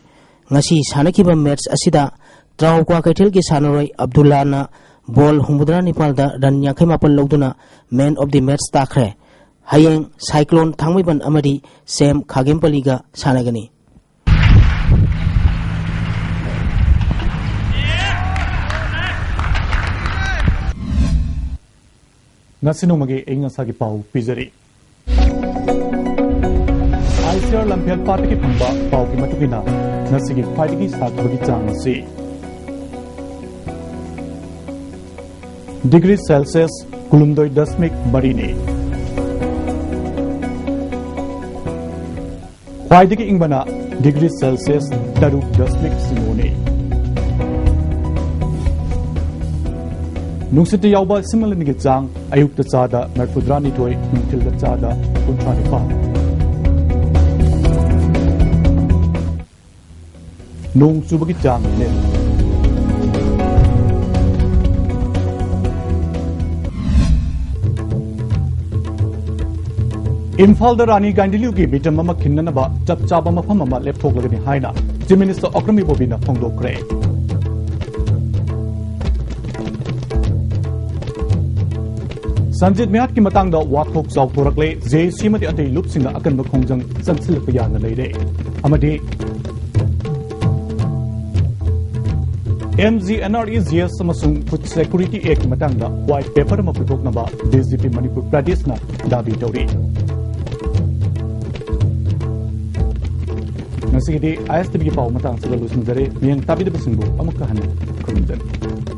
ꯉꯁꯤ ꯁꯥꯟꯅꯈꯤꯕ ꯃꯦꯠꯁ ꯑꯁꯤꯗ ꯇ꯭ꯔꯥꯎ ꯀ꯭ꯋꯥꯀꯩꯊꯦꯜꯒꯤ ꯁꯥꯟꯅꯔꯣꯏ ꯑꯕꯗꯨꯜꯂꯥꯅ ꯕꯣꯜ ꯍꯨꯝꯐꯨꯇꯔꯥ ꯅꯤꯄꯥꯜꯗ ꯔꯟ ꯌꯥꯡꯈꯩ ꯃꯥꯄꯟ ꯂꯧꯗꯨꯅ man of the match ꯇꯥꯈ꯭ꯔꯦ꯫ ꯍꯌꯦꯡ ꯁꯥꯏꯀ꯭ꯂꯣꯟ ꯊꯥꯡꯃꯩꯕꯟ ꯑꯃꯗꯤ ꯁꯦꯝ ꯈꯥꯒꯦꯝꯄꯜꯂꯤꯒ ꯁꯥꯟꯅꯒꯅꯤ꯫ ꯉꯁꯤ ꯅꯣꯡꯃꯒꯤ ꯑꯏꯪ ꯑꯁꯥꯒꯤ ꯄꯥꯎ ꯄꯤꯖꯔꯤ꯫ ICAR ꯂꯝꯐꯦꯜ ꯄꯥꯠꯇꯒꯤ ꯐꯪꯕ ꯄꯥꯎꯒꯤ ꯃꯇꯨꯡ ꯏꯟꯅ, ꯉꯁꯤꯒꯤ ꯈ꯭ꯋꯥꯏꯗꯒꯤ ꯁꯥꯊꯤꯕꯒꯤ ꯆꯥꯡ ꯑꯁꯤ ꯗꯤꯒ꯭ꯔꯤ ꯁꯦꯜꯁꯤꯌꯁ ꯀꯨꯟꯍꯨꯝꯗꯣꯏ ꯗꯁꯃꯤꯛ ꯃꯔꯤꯅꯤ꯫ ꯈ꯭ꯋꯥꯏꯗꯒꯤ ꯏꯪꯕꯅ ꯗꯤꯒ꯭ꯔꯤ ꯁꯦꯜꯁꯤꯌꯁ ꯇꯔꯨꯛ ꯗꯁꯃꯤꯛ ꯁꯤꯅꯣꯅꯤ꯫ ꯅꯨꯡꯁꯤꯠꯇ ꯌꯥꯎꯕ ꯁꯤꯃꯂꯟꯒꯤ ꯆꯥꯡ ꯑꯌꯨꯛꯇ ꯆꯥꯗ ꯃꯔꯤꯐꯨꯇꯔꯥꯅꯤꯊꯣꯏ, ꯅꯨꯡꯊꯤꯜꯗ ꯆꯥꯗ ꯀꯨꯟꯊ꯭ꯔꯥ ꯅꯤꯄꯥꯟ꯫ ꯅꯣꯡ ꯆꯨꯕꯒꯤ ꯆꯥꯡ ꯅꯦꯝꯃꯤ꯫ ꯏꯝꯐꯥꯜꯗ ꯔꯥꯅꯤ ꯒꯥꯏꯟꯗꯤꯂꯤꯌꯨꯒꯤ ꯃꯤꯇꯝ ꯑꯃ ꯈꯤꯟꯅꯅꯕ ꯆꯞ ꯆꯥꯕ ꯃꯐꯝ ꯑꯃ ꯂꯦꯞꯊꯣꯛꯂꯒꯅꯤ ꯍꯥꯏꯅ ꯆꯤꯐ ꯃꯤꯅꯤꯁꯇꯔ ꯑꯣꯀ꯭ꯔꯝ ꯏꯕꯣꯕꯤꯅ ꯐꯣꯡꯗꯣꯛꯈ꯭ꯔꯦ꯫ ꯁꯟꯖꯤꯠ ꯃꯤꯌꯥꯠꯀꯤ ꯃꯇꯥꯡꯗ ꯋꯥꯊꯣꯛ ꯆꯥꯎꯊꯣꯔꯛꯂꯦ꯫ ꯖꯦ ꯑꯦ ꯁꯤ ꯑꯃꯗꯤ ꯑꯇꯩ ꯂꯨꯞꯁꯤꯡꯅ ꯑꯀꯟꯕ ꯈꯣꯡꯖꯪ ꯆꯪꯁꯤꯜꯂꯛꯄ ꯌꯥꯅ ꯂꯩꯔꯦ꯫ ꯑꯃꯗꯤ M G N R E G S ꯑꯃꯁꯨꯡ ꯐꯨꯗ ꯁꯦꯀ꯭ꯌꯨꯔꯤꯇꯤ ꯑꯦꯛ ꯃꯇꯥꯡꯗ ꯋꯥꯏꯠ ꯄꯦꯄꯔ ꯑꯃ ꯄꯨꯊꯣꯛꯅꯕ ꯗꯤ ꯖꯤ ꯄꯤ ꯃꯅꯤꯄꯨꯔ ꯄ꯭ꯔꯗꯦꯁꯅ ꯗꯥꯕꯤ ꯇꯧꯔꯤ꯫ ꯉꯁꯤꯒꯤꯗꯤ ꯑꯥꯏ ꯑꯦꯁ ꯇꯤ ꯚꯤꯒꯤ ꯄꯥꯎ ꯃꯇꯥꯡꯁꯤꯗ ꯂꯣꯏꯁꯤꯟꯖꯔꯦ꯫ ꯃꯤꯌꯦꯡ ꯇꯥꯕꯤꯗꯕꯁꯤꯡꯕꯨ ꯑꯃꯨꯛꯀ ꯍꯟꯅ ꯈꯨꯔꯨꯝꯖꯔꯤ꯫